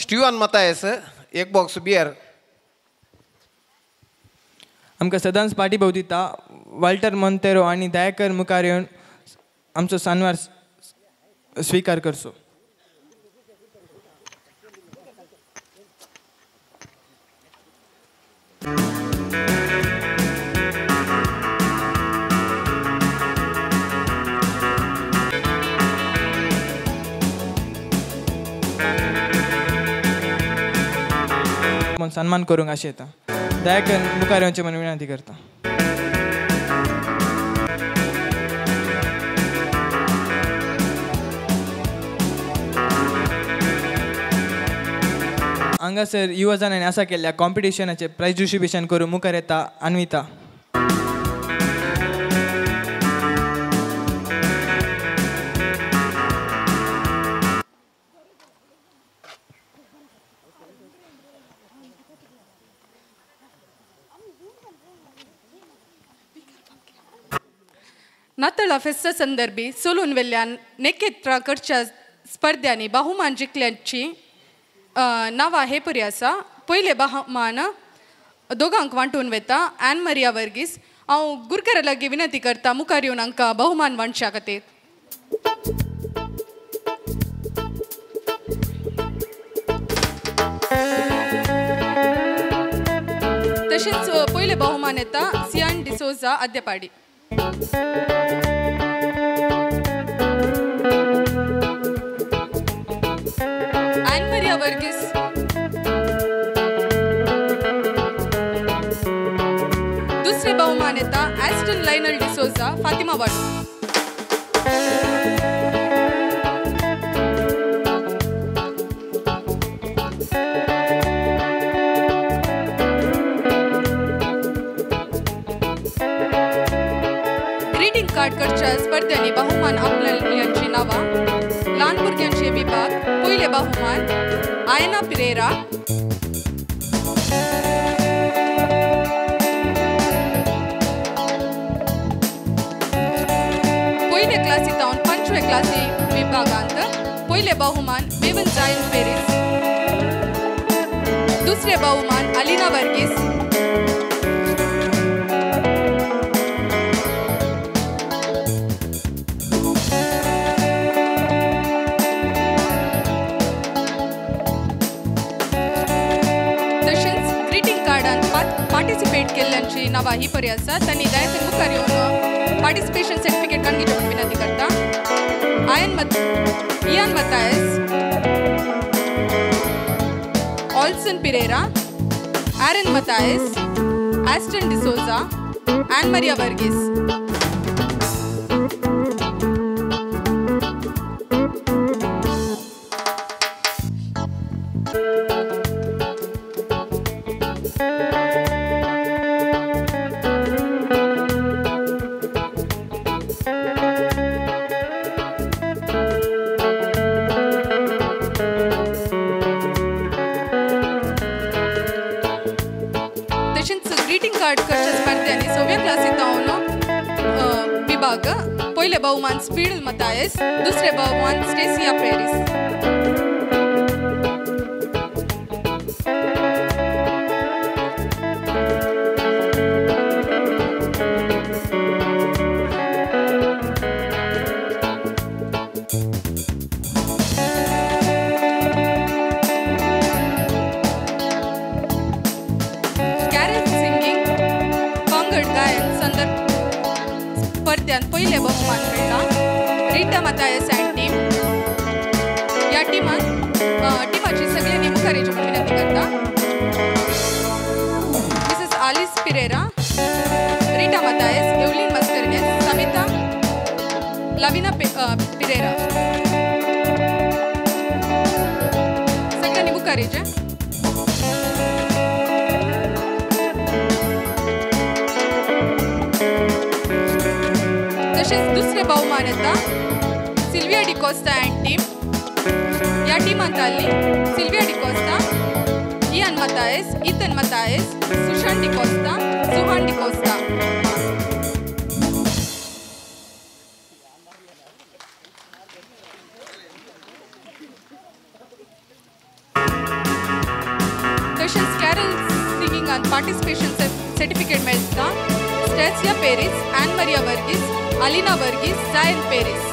Speaker 3: स्टीवन मतायस एक बॉक्स बियर
Speaker 8: आमकां सदांच पाठिंबो दिता. वाल्टर मोंतेरो आनी दयाकर मुखार येवन आमचो सन्मान स्विकार करचो. सन्मान करूंक आशेता. दयाकर मुखार येवचें म्हूण विनंती करता. हांगासर युवा जाणांनी आसा केल्ल्या कॉम्पिटिशनाचें प्रायज डिस्ट्रिब्युशन करूंक मुखार येता अन्विता.
Speaker 14: नातळा फेस्ता संदर्भी सोलून वेल्यान नेकेत्रां करच्या स्पर्ध्यांनी बहुमान जिखल्यांची नांवां हे परी आसा. पयलें बहुमान दोगांक वांटून वता ॲन मरिया वर्गीस. हांव गुरकारा लागीं विनंती करता मुखार येवन हांकां बहुमान वांटच्या खातीर. तशेंच पयलें बहुमान येता सियान डिसोजा आद्यपाडी. ॲन मरिया वर्गीस. दुसरे बहुमान येता ॲस्टन लायनल डिसोजा फातिमा वाडू. कार्डकडच्या स्पर्ध्यांनी बहुमान आपल्यांची नांवां. ल्हान भुरग्यांचे विभाग पयले बहुमान आयना पिरेरा. पयले क्लासी तावन 5वे क्लासी विभागांत पयले बहुमान मेवन जायन पेरीस. दुसरे बहुमान अलिना वर्गीस. तशेंच ग्रीटिंग कार्डान पार्टिसिपेट केल्ल्यांची नांवां ही परी आसा. तांणी दयान मुखार येवन पार्टिसिपेशन सर्टिफिकेट काडून घेवचे म्हूण विनंती करता. Ian Mathias, Olson Pereira, Aaron Mathias, Aston D'Souza, Ann Maria Varghese. पहले बहुमान स्पीड मतायस, दूसरे बहुमान स्टेसिया पेरिस. कॅरल सिंगिंग पंगड गायन संदर्भ स्पर्ध्यान पयले बहुमान मेळटा रिटा मतायस अँड टीम. ह्या टिमान टिमाची सगळ्यांनी मुखार येवचे म्हूण विनंती करता. Mrs Alice Pereira, Rita Mathias, Evelyn Mascarenhas, Samita Lavina Pereira. सगळ्यांनी मुखार येवचें. तशेंच दुसरे बहुमान येता सिल्विया डिकोस्ता अँड टीम. ह्या टिमांत आसली Sylvia D'Costa, Ian Mathias, Ethan Mathias, Sushan D'Costa, Suhan D'Costa. तशेंच कॅरल सिंगिंगान पार्टिसिपेशन सर्टिफिकेट मेळटा Stacia Paris, Ann Maria Varghese, Alina Varghese, Zion Paris.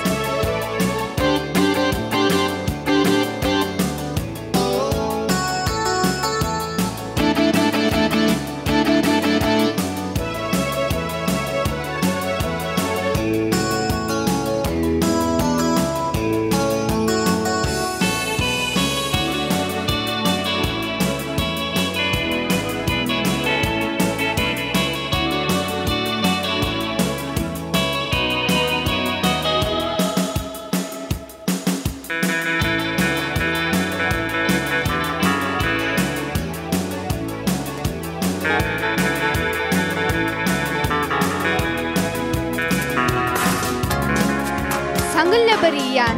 Speaker 9: सांगल्ले बरी यान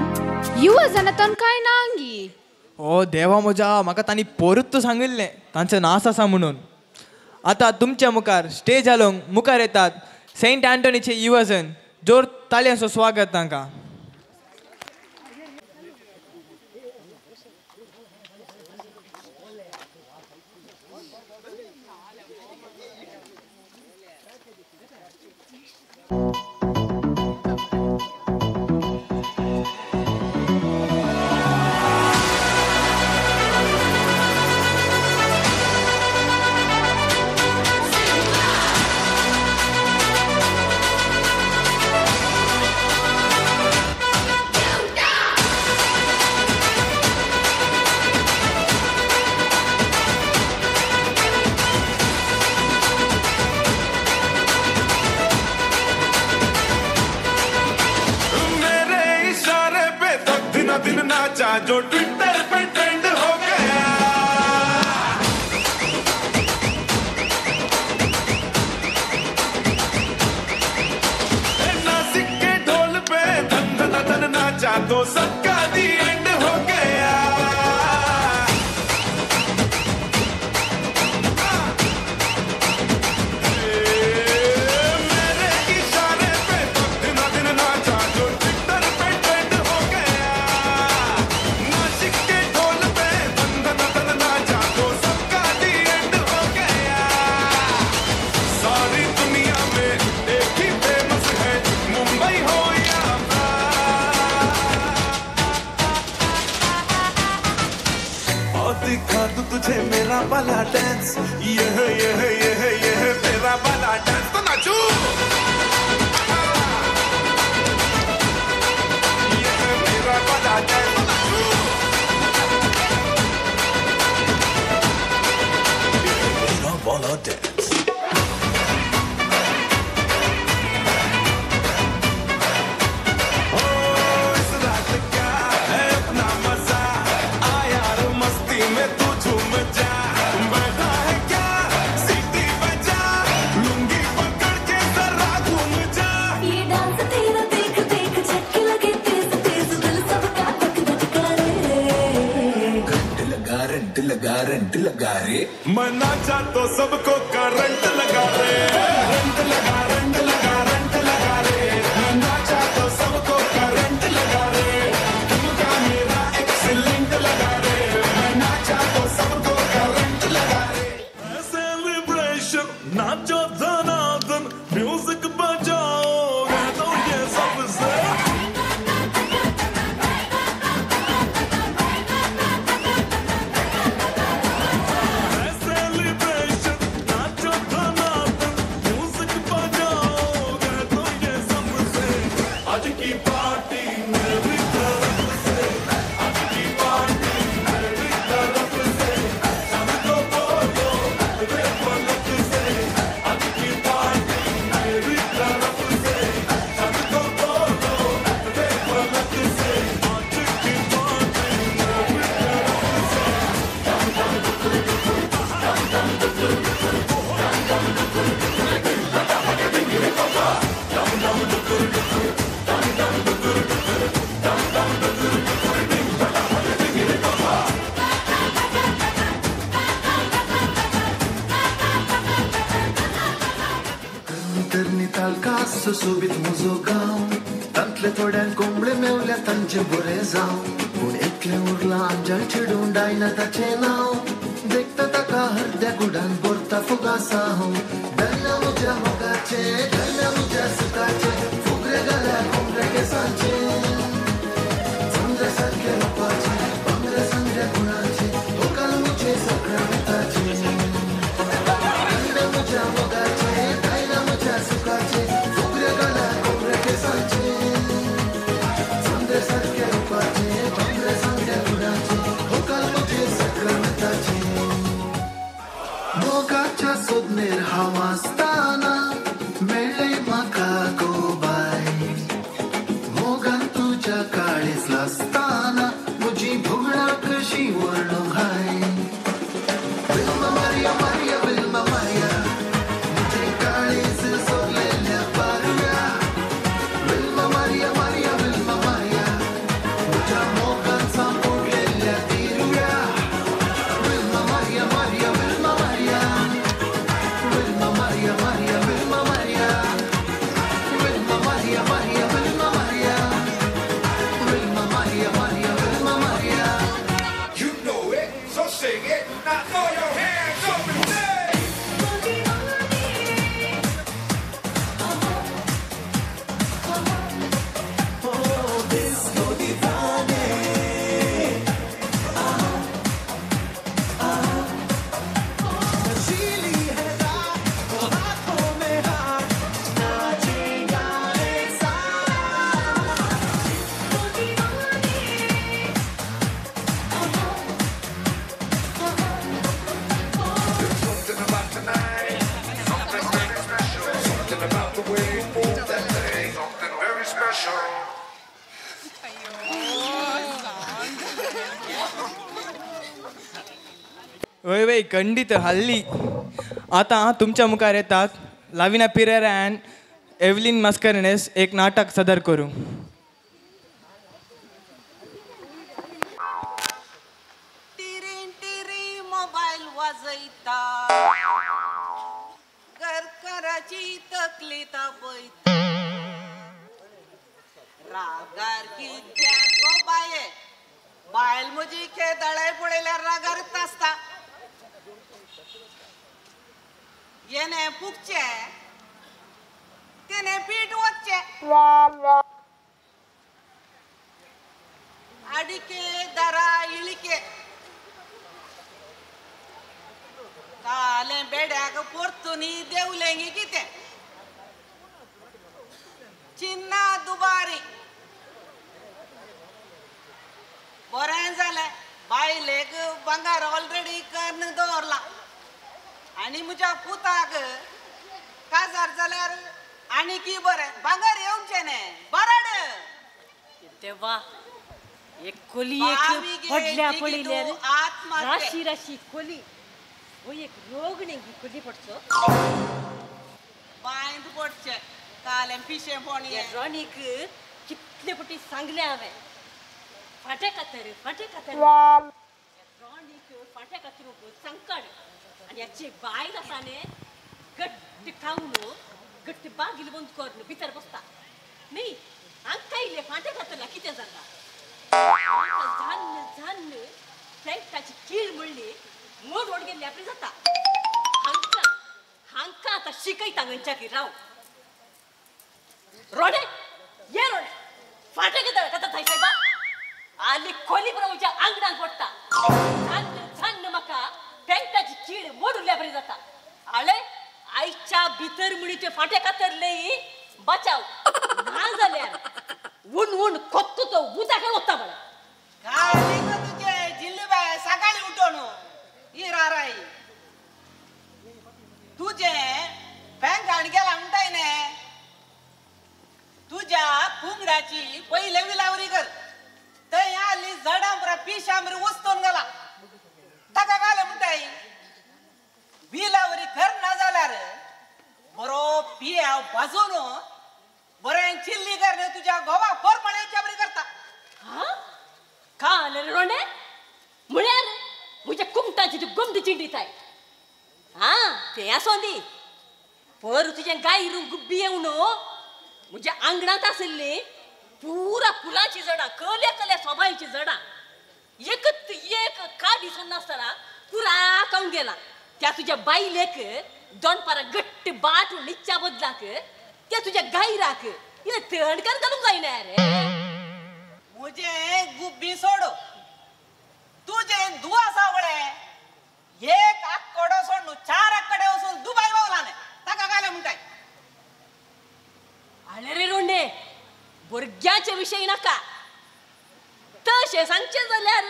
Speaker 9: युवा जनतान काय ना अंगी.
Speaker 8: ओ देवा म्हज्या, म्हाका तांणी परत सांगिल्लें तांचें नास आसा म्हणून. आतां तुमच्या मुखार स्टेज हालोवंक मुखार येतात सेंट अँटोनीचे युवजन. जोर ताळयांचो स्वागत तांकां.
Speaker 15: जो ट्विटर पे ट्रेंड हो गया। नासिक के ढोल पे धन धन धन नाचा तो सबका दी एंड हो गया। मेरे इशारे पे तो दिन दिन नाचा जो ट्विटर पे ट्रेंड हो गया। नासिक के ढोल पे धन धन धन नाचा तो सबका
Speaker 10: लगा रे।
Speaker 15: मैं नाचा तो सबको करंट लगा रे, करंट लगा, रंट लगा, रंट लगा रे। मैं नाचा तो सबको करंट लगा रे, तुमका मेरा एक्सीलेंट लगा रे। मैं नाचा तो सबको करंट लगा रे। सेलिब्रेशन नाचो धनाधन, म्यूजिक बजाओ तो ये सबसे।
Speaker 10: सुबीत म्हजो गांव तांतले थोड्यांक कोंबळे मेवल्या तांचे बरें जावं, पूण एकलें उरलां आंजाळ चेडूं डायना ताचें नांव, देखता ताका हरद्या गुडान भरता फुगासांव। डायना म्हज्या मोगाचें, डायना म्हज्या सुखाचें, फुगरे घाल्या कोंबड्या केंसांचें, चंद्र सारकें रुपाचें, भांगरा सांगऱ्या गुणाचें, ओकाल म्हजें सगळ्या डायना म्हज्या मोगाचें, डायना म्हज्या सुखाचें, मोगाच्या सोदनेर हांव आसतना मेळ्ळें म्हाका गो बाय, मोगान तुज्या काळीज लासतना म्हजी भोगणां कशी वर्णूंक हाय। विल्मा मारिया मारिया विल्मा मारिया म्हजें काळीज सोदलेल्या पारुया, विल्मा मारिया मारिया विल्मा मारिया म्हज्या मोगान सांपोडलेल्या तिरुया, Vilma Maria Maria Vilma Maria, Vilma Maria Maria Vilma Maria, Vilma Maria Maria Vilma Maria, Vilma Maria Maria Vilma Maria.
Speaker 15: You know it, so sing it. Now throw your hands up and say.
Speaker 10: Oh, disco दीवाने, नशीली है रात, हाथों में हाथ, नाचे गाए साथ।
Speaker 15: Something about tonight, something very special, something about the way you move that thing, something very special.
Speaker 8: वय वय खंडीत हल्ली आतां तुमच्या मुखार येतात लाविना पिरेरा अँड एवलीन मास्करेन्हस एक नाटक सादर करूं।
Speaker 16: टिरीन टिरी मोबायल वाजयता, घरकाराची तकली तापयता, रागार कित्याक गो बाये, बायल म्हजी खेदाळाय पळयल्यार रागारच आसता, येणे फुगचें तेणे पीठ वचचें, अडिके दारा इळिके, कालें बेड्याक परतून देवलें कितें, चिन्ना दुबारी, बरें जालें बायलेक भांगर ऑलरेडी करून दवरलां आनी म्हज्या पुताक काजार जाल्यार आनी की बरें भांगर येवचें न्ही बराड।
Speaker 2: देवा एक कोली एक पडल्या पळयल्यार राशी राशी कोली, हो एक रोग न्ही कोली पडचो
Speaker 16: बांयंत पडचें कालें पिशें फोण।
Speaker 2: रॉनीक कितले पटी सांगलें हांवें, फाटे खातर फाटे खातर, रॉनीक फांट्या कातरूंक संकट आनी हाची बायल आसा न्ही गट्ट खावन गट्ट बागील बंद करून भितर बसता न्ही. हांकां इल्लें फांट्या कातरला कितें जाता झान्न झान्न फ्रँकाची कीळ म्हणली मोड मोड गेल्ली आपली जाता. हांकां हांकां आतां शिकयता खंयच्या की राव रोडे ये रोडे फांट्या घेता कथा थंय सायबा आली खोली बरोबर म्हज्या आंगणांत पडटा झान्न झान्न म्हाका पेंटाची कीड मोडुल्ल्या बरी जाता. आळे आयच्या भितर म्हणी ते फांट्या कातरले बचाव ना जाल्यार ऊन ऊन खोत्तो तो उदाकडे वता बळा.
Speaker 16: काय गो तुझे जिल्ली बाय सकाळी उठोन ही राराई तुझे बँक आण गेला म्हणताय ने तुझ्या कुंगडाची पहिले विलावरी कर थंय आली झाडांबरा पिशांबरी उचतून गेला ताका घाल म्हणटाय विलावरी कर ना जाल्यार बरो पियाव भाजून बरें चिल्ली कर तुझ्या गोवा परमळ्याच्या बरी करता.
Speaker 2: काल रे रोणे म्हळ्यार म्हज्या कुमटाची ती गोमटी चिंडीताय. आं तें आसों दी पर तुजें गाय गुब्बी येवन म्हज्या आंगणांत आशिल्ली पुरा फुलांची झाडां कल्या कल्या सोबायची झाडां एकच एक काडी सोडनासतना पुरा खावन गेला. त्या तुज्या बायलेक दोनपारा गट्ट बाट निच्या बदलाक त्या तुज्या गायराक इल्लें थंडकार घालूंक जायना रे.
Speaker 16: म्हजें गुब्बी सोड तुजें दुआ सावळे एक आकडो सोडून चार आकडे वचून दुबाय पावला न्ही ताका घालें म्हणटाय.
Speaker 2: आले रे रोंडे भुरग्याचे विशय नाका तशें सांगचें जाल्यार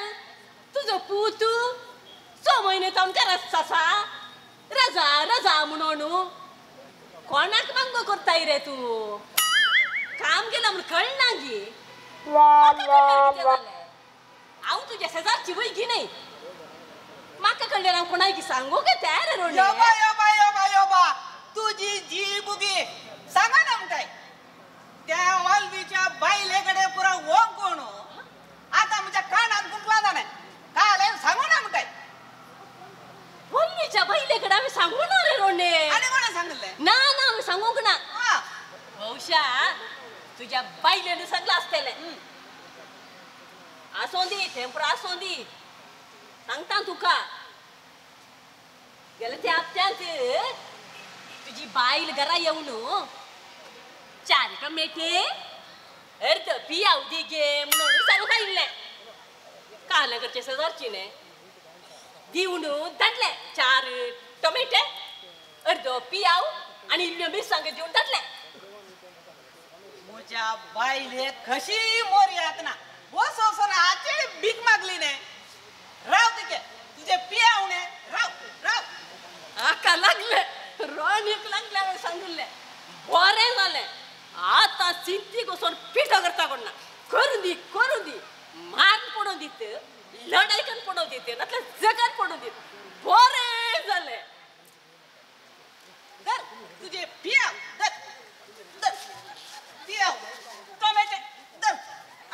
Speaker 2: तुजो पूत 6 म्हयने जावन घरांत आसा रजा रजा म्हणून कोणाक मागो करताय रे तूं? काम केलां म्हूण कळना गी म्हाका कळ्ळ्यार कितें जालें? हांव तुज्या शेजारची भुरगी न्हय म्हाका कळ्ळ्यार हांव कोणाक सांगूंक येता रे रोंडे.
Speaker 16: योबा योबा योबा योबा तुजी जी बुगी सांगा ना म्हणटाय त्या वालवीच्या बायले कडे पुरा वोंग कोण आता म्हज्या कानात गुंतला जाणे काल सांगू ना म्हणटाय.
Speaker 2: वालवीच्या बायले कडे आमी सांगू ना रे रोंडे.
Speaker 16: आनी कोणें सांगिल्लें?
Speaker 2: ना ना आमी सांगूंक ना. बहुशा तुज्या बायलेन सांगलां आसतलें. आसों दी तें आसों दी सांगता तुका गेले त्या हप्त्यांत तुजी बायल घरा येवन चार टमेटे अर्द पियाव दी गे म्हणून विचारूंक आयिल्लें. काल करचे शेजारची न्ही दिवन धाडले 4 टमेटे अर्दो पियाव आनी इल्ल्यो मिरसांगो दिवन धाडले.
Speaker 16: म्हज्या बायले कशी मोरयात ना बस वचून हाचे भीक मागली न्ही. राव तुगे तुजे पियाव न्ही राव राव.
Speaker 2: आका लागले रोणीक लागले हांवें सांगिल्लें बरें जालें. आतां चिंतीक वचून पिठो करता कोण ना करूं दी करूं दी मार्न पडोवन दीत लडायकन पडोवन दीत नातल्यार जगान पडोवन दीत बरें जालें.
Speaker 16: धर तुजे पियाव धर धर पियाव टोमॅटो धर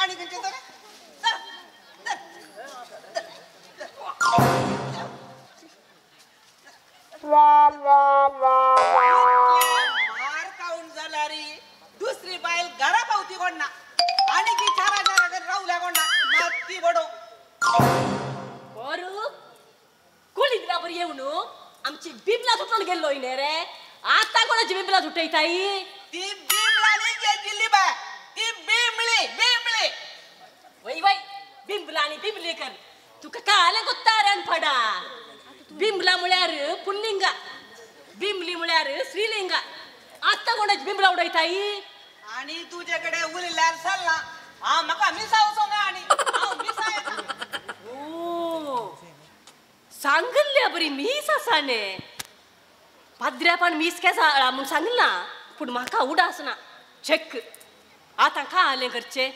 Speaker 16: आनी खंयचे धर धर धर धर. मार खावन जाल्यार दुसरी बायल घरा पावती कोण ना आनी ती चारा चारा रावल्या कोण ना माती बडो
Speaker 2: बरू कोणी बराबर येवन आमची बिबला सुटून गेल्लो न्ही रे. आतां कोणाची बिबला सुटयताय?
Speaker 16: ती बिमला न्ही गे जिल्ली बाय ती बिमली बिमली.
Speaker 2: वय वय बिमला आनी बिमली कर तुका काल गोत्ता रे अनपडा. बिमला म्हळ्यार पुल्लिंगा बिमली म्हळ्यार स्त्रीलिंगा. आतां कोणाची बिमला उडयताय?
Speaker 16: आनी तुजे कडेन उलयल्यार चल्ला हांव म्हाका मिसा वचोंक आनी हांव मिसा येता.
Speaker 2: ओ सांगिल्ल्या बरी मीस आसा न्ही पाद्र्यापान मीस केसा म्हूण सांगला पूण म्हाका उडास ना. चेक आतां का आलें करचें?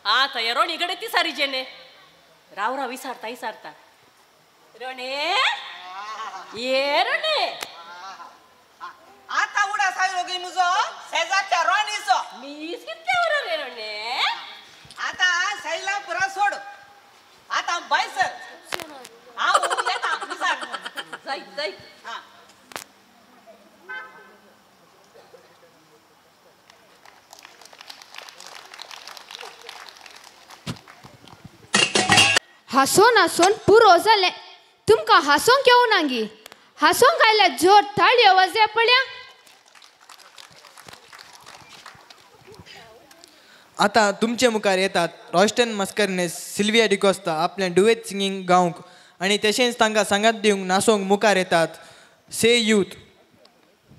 Speaker 2: आतां ह्या रोणी कडेन ती सारी जेणे राव राव विसारता विसारता. रोणे ये रोणे
Speaker 16: आतां उडास आयलो गी म्हजो शेजारच्या रोणीचो.
Speaker 2: मीस कितले वरां रे रोणे?
Speaker 16: आतां सैला पुरा सोड आतां बाय सर हांव येता.
Speaker 9: हांसोन हांसोन पुरो जालें. तुमकां हांसोंक येवना गी? हांसोंक आयल्यार जोर ताळयो वाजया पळया.
Speaker 8: आतां तुमचे मुखार येतात रॉस्टन मस्करनेस, सिल्विया डिकोस्ता आपलें डुएट सिंगींग गावंक आनी तशेंच तांकां सांगात दिवंक नाचोवंक मुखार येतात से यूथ.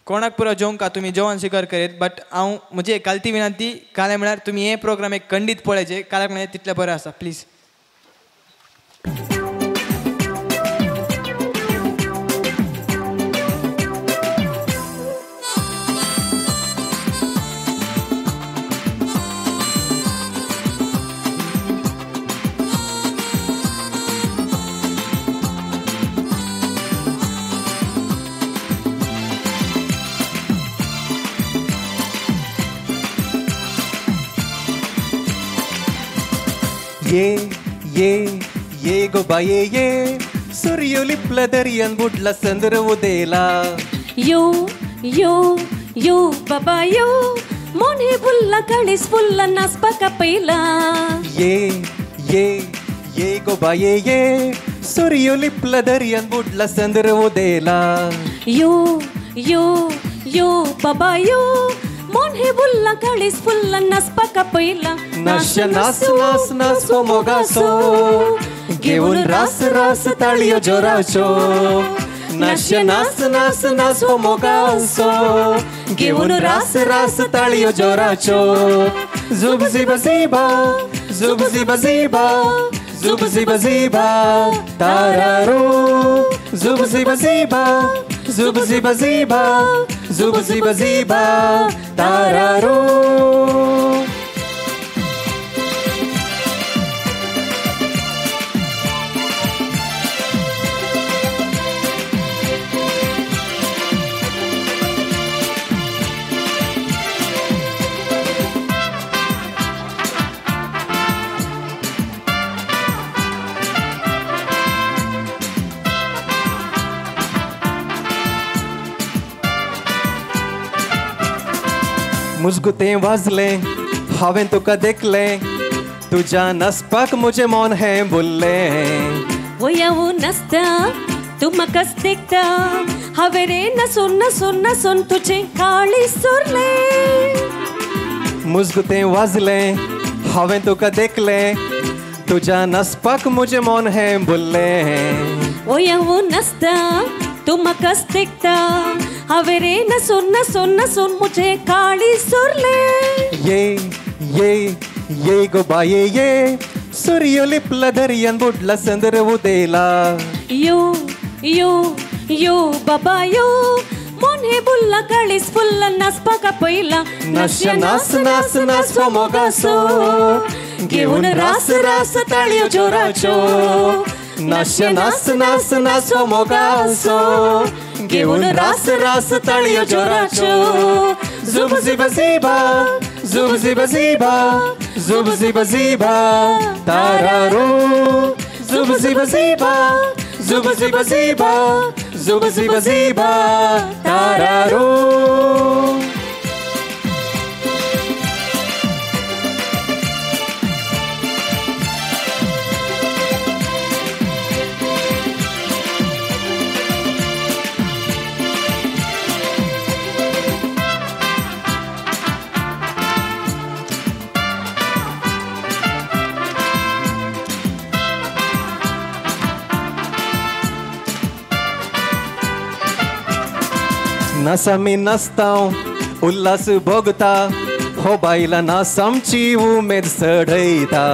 Speaker 8: कोणाक पुरो जेवंक तुमी जेवण स्विकार करीत, बट हांव म्हजी एक कालती विनंती, काल्यार म्हळ्यार तुमी हे प्रोग्राम एक खंडीत पळयचे, काल्यार म्हळ्यार तितलें बरें आसा. प्लीज.
Speaker 17: ये ये ये गो बाये ये सूर्य लिपला दर्यान बुडला चंद्र उदेला.
Speaker 2: यो यो यो बाबा यो मोने बुल्ला काळीस फुल्ला नाचपाक आपयला.
Speaker 17: ये ये ये गो बाये ये सूर्य लिपला दर्यान बुडला चंद्र उदेला.
Speaker 2: यो यो यो बाबा यो मोने बुल्ला काळीस फुल्ला नाचपाक आपयला.
Speaker 17: नाश नास नास नास हो मोगासो घेऊन रास रास ताळयो जोराचो. नाश नास नास नास हो मोगासो घेऊन रास रास ताळयो जोराचो. झुब झिब झिबा झुब झिब झिबा झुब झिब झिबा तारारो. झुब झिब झिबा झुब झिब झिबा झुब झिब झिबा तारारो. मुजगुतें वाजलें हांवें तुका देखलें तुज्या नाचपाक म्हजें मन हें बोल्लें.
Speaker 2: वयावू नाचता तूं म्हाकाच देखता हांवें रे नासून नासून नासून तुजें काळीज चोरलें.
Speaker 17: मुजगुतें वाजलें हांवें तुका देखलें तुज्या नाचपाक म्हजें मन हें बोल्लें.
Speaker 2: वयावू नाचता तूं म्हाकाच देखता हांवें रे नासून नासून नासून म्हजें काळीज चोरलें.
Speaker 17: ये ये ये गो बाये ये सूर्य लिपला दर्यान बुडला चंद्र उदेला.
Speaker 2: यो यो यो बाबा यो मोने बुल्ला काळीज फुल्ला नाचपाक आपयला.
Speaker 17: नाश नास नास नास हो मोगासो घेऊन रास रास ताळयो जोराचो. नाश नास नास नास हो मोगासो घेऊन रास रास ताळयो जोराचो. झुब झिब झिबा झुब झिब झिबा झुब झिब झिबा तारारो. झुब झिब झिबा झुब झिब झिबा झुब झिब झिबा तारारो. नासामी नाचता उल्हास भोगता हो बायला नासामची उमेद चडयता.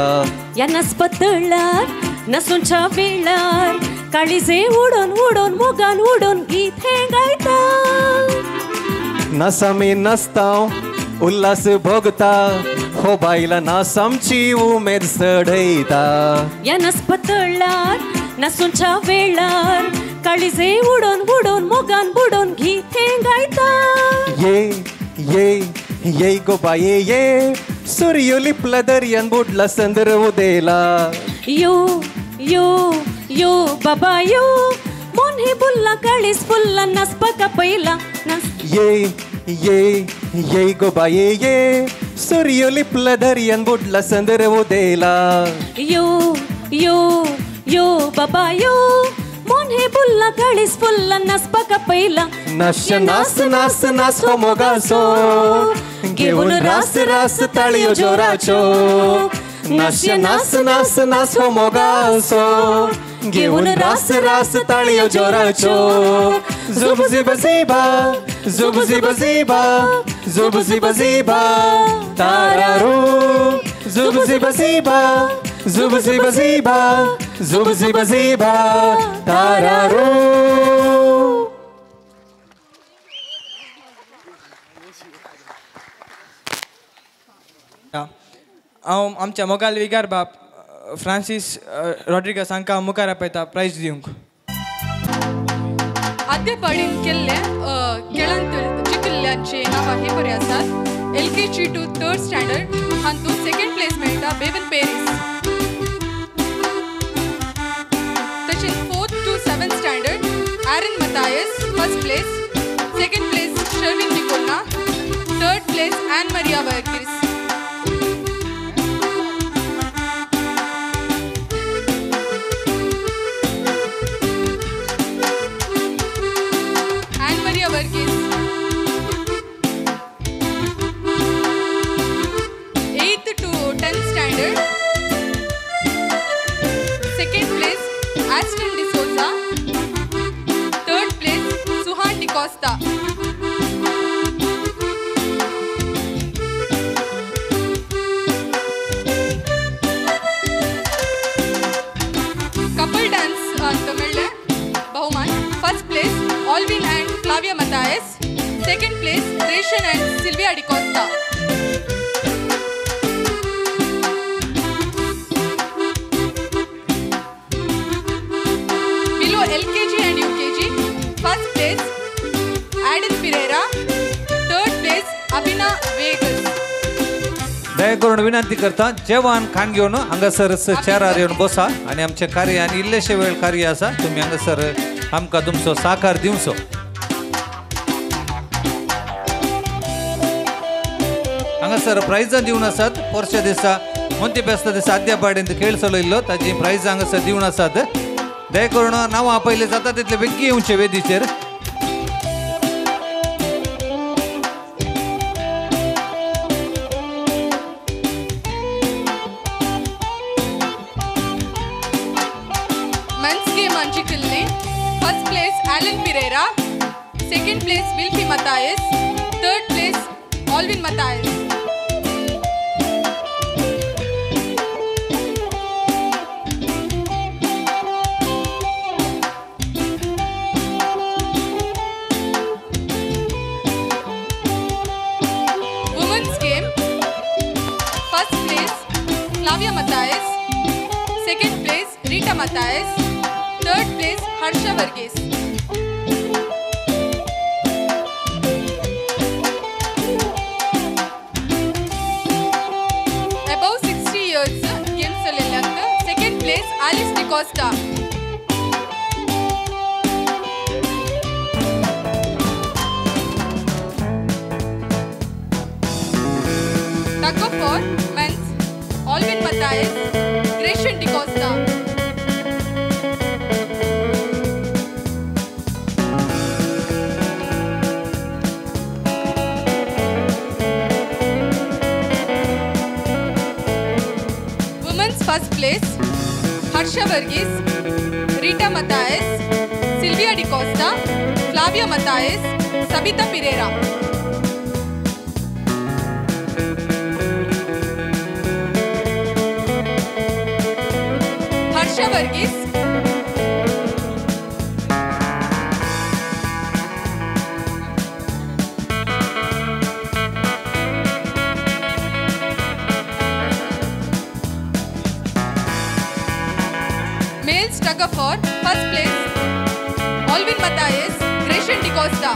Speaker 2: ह्या नाचपा तळार नासूंच्या वेळार काळीजे उडोन उडोन मोगान उडोन गीत हें गायता.
Speaker 17: नासामी नाचता उल्हास भोगता हो बायला नासामची उमेद चडयता.
Speaker 2: ह्या नाचपा तळार नासूंच्या वेळार काळीजे उडोन उडोन मोगान बुडोन गीत हें गायता.
Speaker 17: ये ये ये गो बाये ये सूर्य लिपला दर्यान बुडला चंद्र उदेला.
Speaker 2: यो यो यो बाबा यो मोने बुल्ला काळीज फुल्ला नाचपाक आपयला.
Speaker 17: ये ये ये गो बाये ये सूर्य लिपला दर्यान बुडला चंद्र उदेला.
Speaker 2: यो
Speaker 7: यो यो बाबा यो मोन हे बुल्ला काळीस फुल्ला नाचपाक आपयला
Speaker 17: नाश्य नास नास नास हो मोगाचो घेवन रास रास ताळयो जोराच्यो नाश्य नास नास नास हो मोगाचो घेवन रास रास ताळयो जोराच्यो झुब झिब झिबा झुब झिब झिबा झुब झिब झिबा तारारू झुब झिब झिबा झुब झिब झिबा झुब झिब झिबा तारारू.
Speaker 8: हांव आमच्या मोगाल विगार बाप फ्रांसीस रॉड्रिगस हांकां मुखार आपयता प्रायज दिवंक.
Speaker 14: आद्यपाडीन केल्ले खेळांत जिखिल्ल्यांची नांवां हे बरी आसात. LKG to 3rd standard हातूंत सेकंड प्लेस मेळटा बेवन पेरीस. तशेंच 4th to 7th standard Aaron Mathias first place, second place Sherwin Nicola, third place Ann Maria Varghese. Varghese. 8th to 10th standard second place Aston D'Souza, third place Suhan D'Costa. Couple dance अंत मेळ्ळे बहुमान. First place Alvin and Flavia Mathias, second place Reshan and Sylvia D'Costa. Below LKG and UKG, first place Aden Pereira, third place Abhina Vegas.
Speaker 18: दया करून विनंती करता जेवण खाण घेवन हांगासर चेरार येवन बसा आनी आमचें कार्य आनी इल्लेशे वेळ कार्य आसा तुमी हांगासर आमकां तुमचो साकार दिवचो. हांगासर प्रायजां दिवन आसात. पोरच्या दिसा मोंती फेस्ता दिसा आद्यापाडींत खेळ चलयल्लो ताजी प्रायजां हांगासर दिवन आसात. दया करून नांवां आपयले जाता तितले बेगीन येवचे वेदीचेर.
Speaker 14: First place Alan Pereira, second place Wilfie Mathias, third place Alvin Mathias. Women's game, first place Flavia Mathias, second place Rita Mathias, third place Harsha Varghese. Above 60 years games चलयल्यांत second place Alice D'Costa. Tug of war men's Alvin Mathias, Gresham D'Costa. First place Harsha Varghese, Rita Mathias, Sylvia D'Costa, Flavia Mathias, Sabita Pereira. Harsha Varghese. Males tug of war, first place Alvin Mathias, Gresham D'Costa.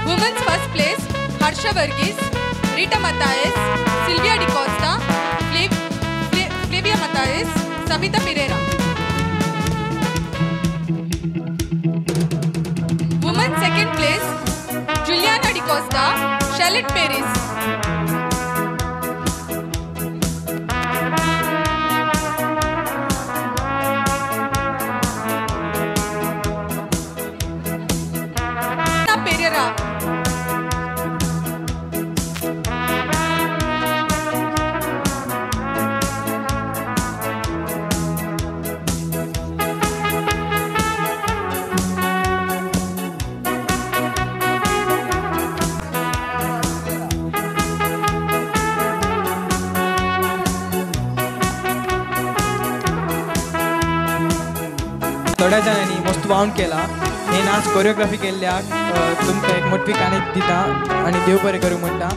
Speaker 14: Women's first place Harsha Varghese, Rita Mathias, Sylvia D'Costa, Flavia Mathias, Sabita Pereira. Women's second place Juliana D'Costa, Shelley Violet Paris. Pereira.
Speaker 8: थोड्या जाणांनी मस्त वावन केला हे नाच कोरियोग्राफी केल्ल्याक तुमकां एक मोटवी काणीक दिता आनी देव बरें करूं म्हणटा.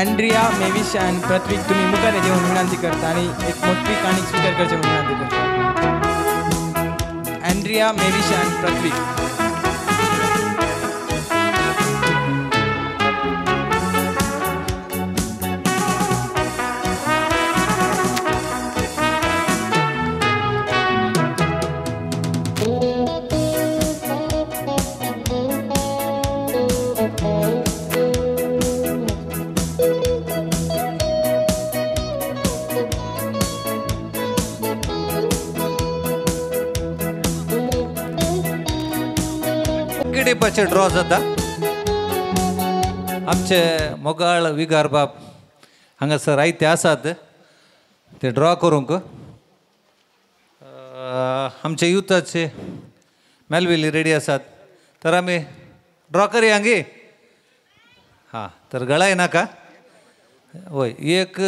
Speaker 8: एंड्रिया मेविश आनी पृथ्वीक तुमी मुखार येवचे म्हूण विनंती करता आनी एक मोटवी काणीक स्विकार करचें म्हूण विनंती करता. एंड्रिया मेविश आनी पृथ्वीक.
Speaker 18: ड्रॉ जाता आमचे मोगाळ विगार बाब हांगासर आयते आसात ते ड्रॉ करूंक आमचे युथाचे मेलविली रेडी आसात तर आमी ड्रॉ करया गे. हां तर गळाय नाका वय एक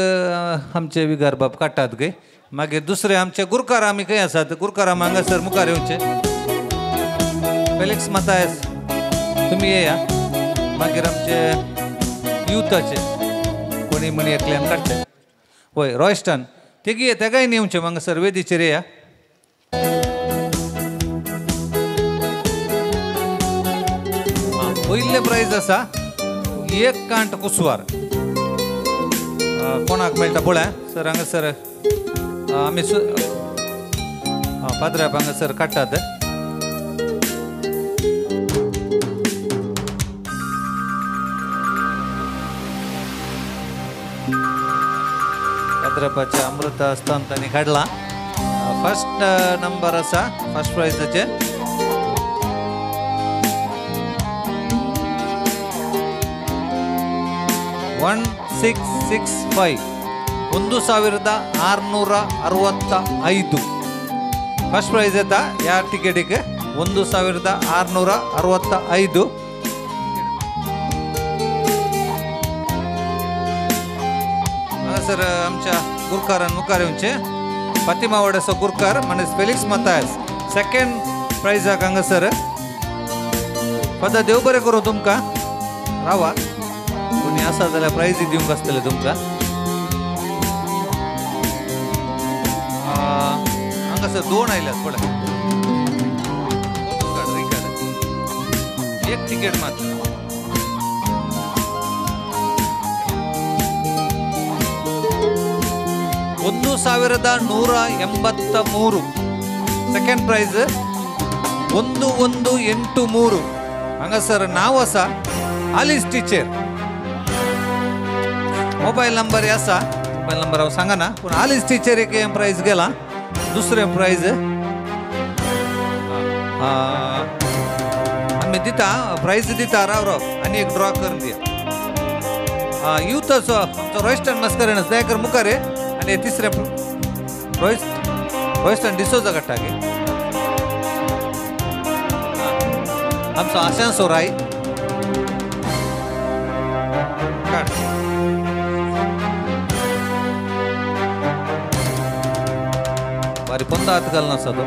Speaker 18: आमचे विगार बाब काडटात गे मागीर दुसरे आमचे गुरकार आमी खंय आसात गुरकार आमी हांगासर मुखार येवचे. फेलिक्स मतायस तुमी येया मागीर आमचे युथाचे कोणी म्हणी एकल्यान काडचे वय रॉयस्टन तेगी तेगाय येवचें हांगासर वेदीचेर येया. पयलें प्रायज आसा एक कांट कुसवार कोणाक मेळटा पळय सर हांगासर आमी पाद्राप हांगासर काडटात. पाद्रापाचें अमृत आसतान तांणी काडलां. फर्स्ट नंबर आसा first प्रायजाचें one six six five 1665 first prize येता ह्या टिकेटीक 1665. हांगासर आमच्या गुरकारान मुखार येवचें फातिमा वाड्याचो गुरकार मानेस फेलिक्स मतायस सेकंड प्रायजाक हांगासर. फादर देव बरें करूं तुमकां रावा कोणी आसा जाल्यार प्रायज दिवंक आसतलें तुमकां. हांगासर दोन आयल्यात पळय एक तिकेट मात. 1183 सेकंड प्रायज 1183. हांगासर नांव आसा आलिस टिचर मोबायल नंबर आसा मोबायल नंबर हांव सांगना पूण आलिस टिचर एक प्रायज गेला. दुसरें प्रायज आमी दिता प्रायज दिता राव राव आनी एक ड्रॉ करून दिया. युथाचो आमचो रॉयस्टन मस्करेनस दयाकर मुखार आनी तिसरें रॉयस्टन डिसोजा काडटा गे आमचो आशांसो राय काड. बारी पोंदा हात घालना आसा तो.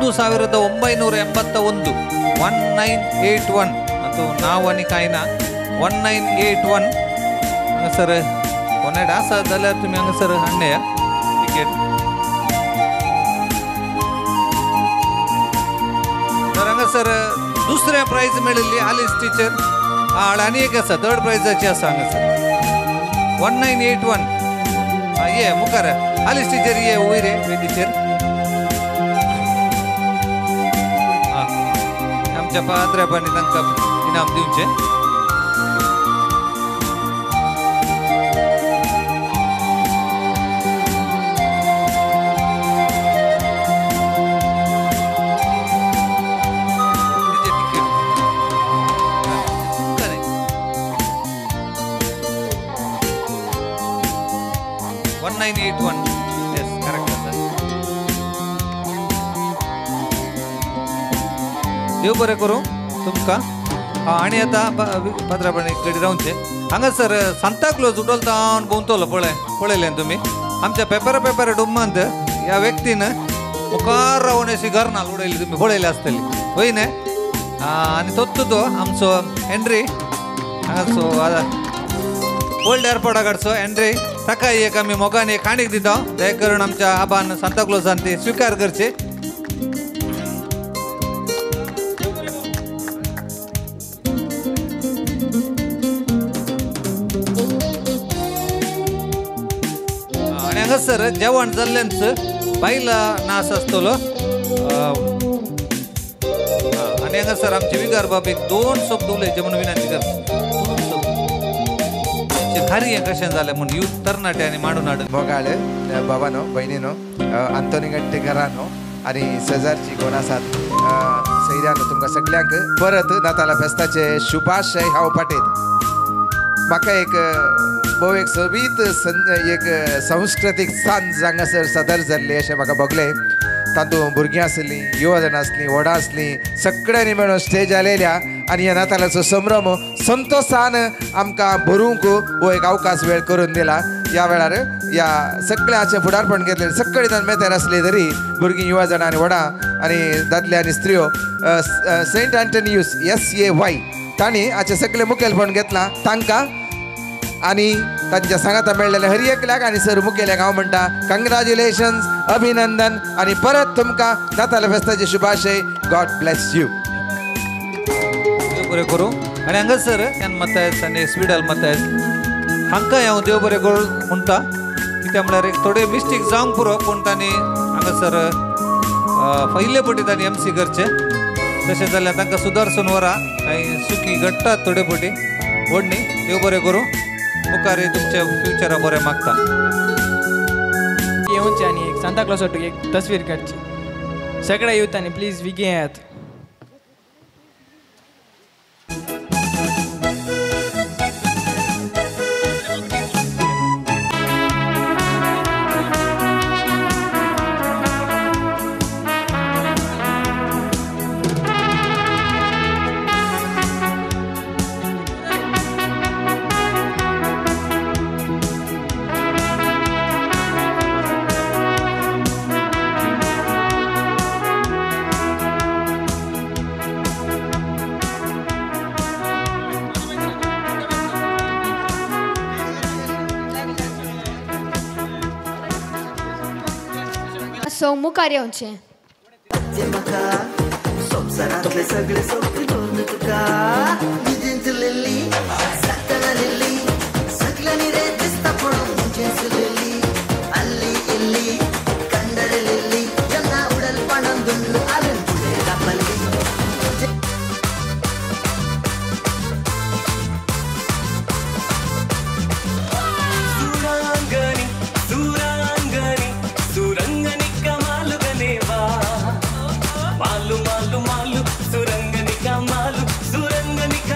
Speaker 18: 1981 1981 अंतू नांव आनी कांय ना 1981. हांगासर कोणाय आसा जाल्यार तुमी हांगासर हाडणे टिकेट. तर हांगासर दुसरें प्रायज मेळिल्ली आलिस टिचर आनी एक आसा थर्ड प्रायजाची आसा हांगासर 1981. ये मुखार आलिस टिचर ये वयर वेदीचेर. आमच्या पात्र्यापांनी तांकां इनाम दिवचें. Yes, correct आसा. देव बरें करूं तुमकां. आनी आतां पात्रापणी कडेन रावचें. हांगासर सांताक्लोज उडोलता हांव भोंवतलो पळय पळयलें तुमी आमच्या पेपरा पेपरा डुम्मांत ह्या व्यक्तीन मुखार रावन अशी गर्नाल उडयली तुमी पळयली आसतली वय न्ही. आनी तोच तो आमचो एंड्री हांगासो ओल्ड एअरपोर्टा कडचो एंड्री ताका एक आमी मोगान एक काणीक दिता दया करून आमच्या आबान सांताक्लोजान ती स्विकार करची. आनी हांगासर जेवण जाल्ल्याच बायलां नाच आसतलो. आनी हांगासर आमचे विगार बाब एक दोन शब्द उलयचे म्हणून विनंती करता. कार्य कशें जालें म्हूण यूथ तरणाट्यांनी मांडून हाडून.
Speaker 1: मोगाळ बाबानो भयणीनो आंतोनी घरानो आनी शेजारची कोण आसात सैऱ्यानो तुमकां सगल्यांक परत नाताला फेस्ताचे शुभाशय हांव पाठयतां. म्हाका एक भोव एक सोबीत एक संस्कृतीक सांज हांगासर सादर जाल्ली अशें म्हाका भोगलें. तातूंत भुरगीं आसलीं, युवा जाणां आसलीं, व्हडां आसलीं, सगळ्यांनी मेळून स्टेज आयलेल्या आनी ह्या नातालाचो संभ्रम संतोशान आमकां भरूंक हो एक अवकाश वेळ करून दिला. ह्या वेळार ह्या सगळ्याचें फुडारपण घेतलें सगळीं जाण मेतेर आसली तरी भुरगीं युवा जाणां आनी व्हडां आनी दादले आनी स्त्रियो सेंट अँटोनियूस SAY तांणी हाचें सगळें मुखेलपण घेतलां. तांकां आनी तांच्या सांगाता मेळ्ळेल्या हर एकल्याक आनी सर मुखेल्याक हांव म्हणटा कंग्रेच्युलेशन्स, अभिनंदन आनी परत तुमकां नाताला फेस्ताचे शुभाशय. God bless you.
Speaker 18: देव बरें करूं. आनी हांगासर एन मतायस आनी स्विडल मतायस हांकां हांव देव बरें करूं म्हणटा. कित्याक म्हळ्यार एक थोडे मिस्टेक जावंक पुरो पूण तांणी हांगासर पयले पटी तांणी MC करचें तशें जाल्यार तांकां सुदारसून वरा कांय सुकी घडटात थोडे पटी व्हड न्ही. देव बरें करूं. मुखार तुमच्या फ्युचरा बरें मागता.
Speaker 8: येवचे आनी एक सांताक्लॉस एक तस्वीर काडची. सगळ्या युथांनी प्लीज विगे येयात.
Speaker 9: सो मुखार येवचें.
Speaker 10: मालू मालू मालू सुरंगनिका मालू सुरंगनिका.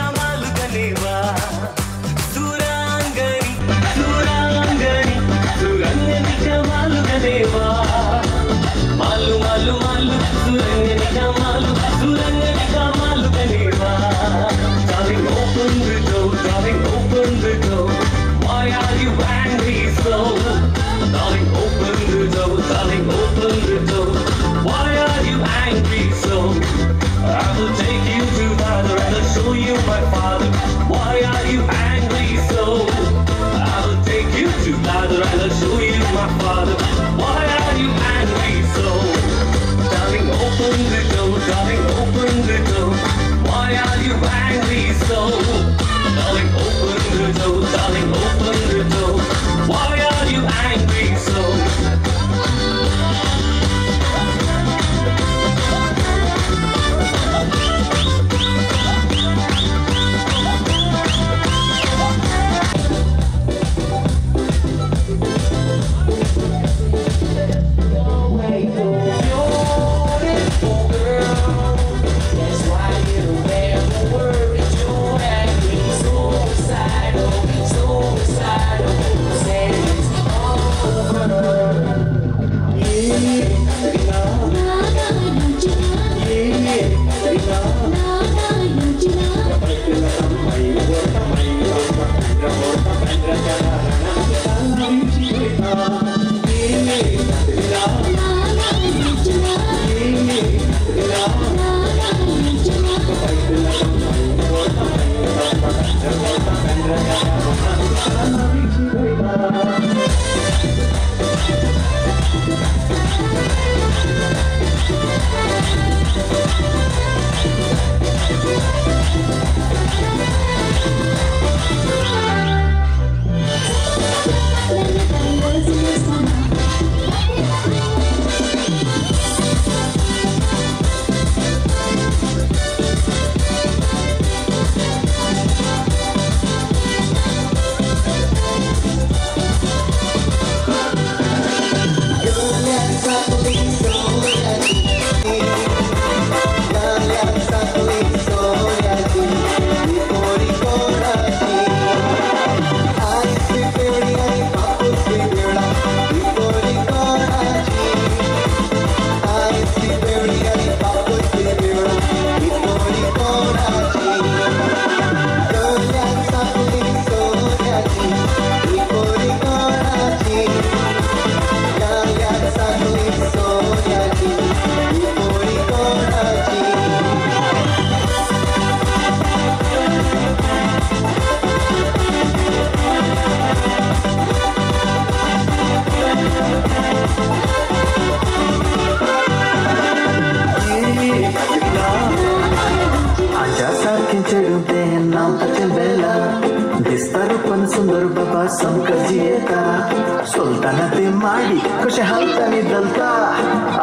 Speaker 10: ते माडी कशें हालता धलता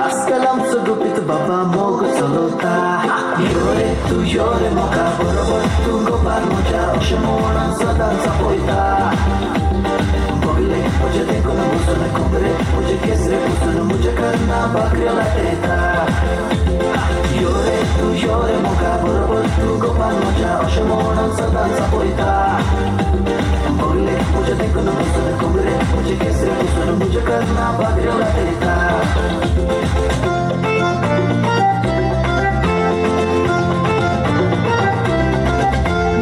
Speaker 10: आजकाल आमचो गुपीत बाबा मोग चलता यो रे तूं यो रे मोगा बरोबर तूं गोपाल म्हज्या अशें म्हणून सदांच पळयता बगले म्हजे देखून बसून खोबरे म्हजे केसरे पुसून म्हजे करना भाकऱ्यो लाटयता यो रे तूं यो रे मोगा बरोबर तूं गोपाल म्हज्या अशें म्हणून सदांच पळयता बगले म्हजे देखून बसून खोबरे म्हजे केसरे पुसून म्हजे करना भाकऱ्यो लाटयता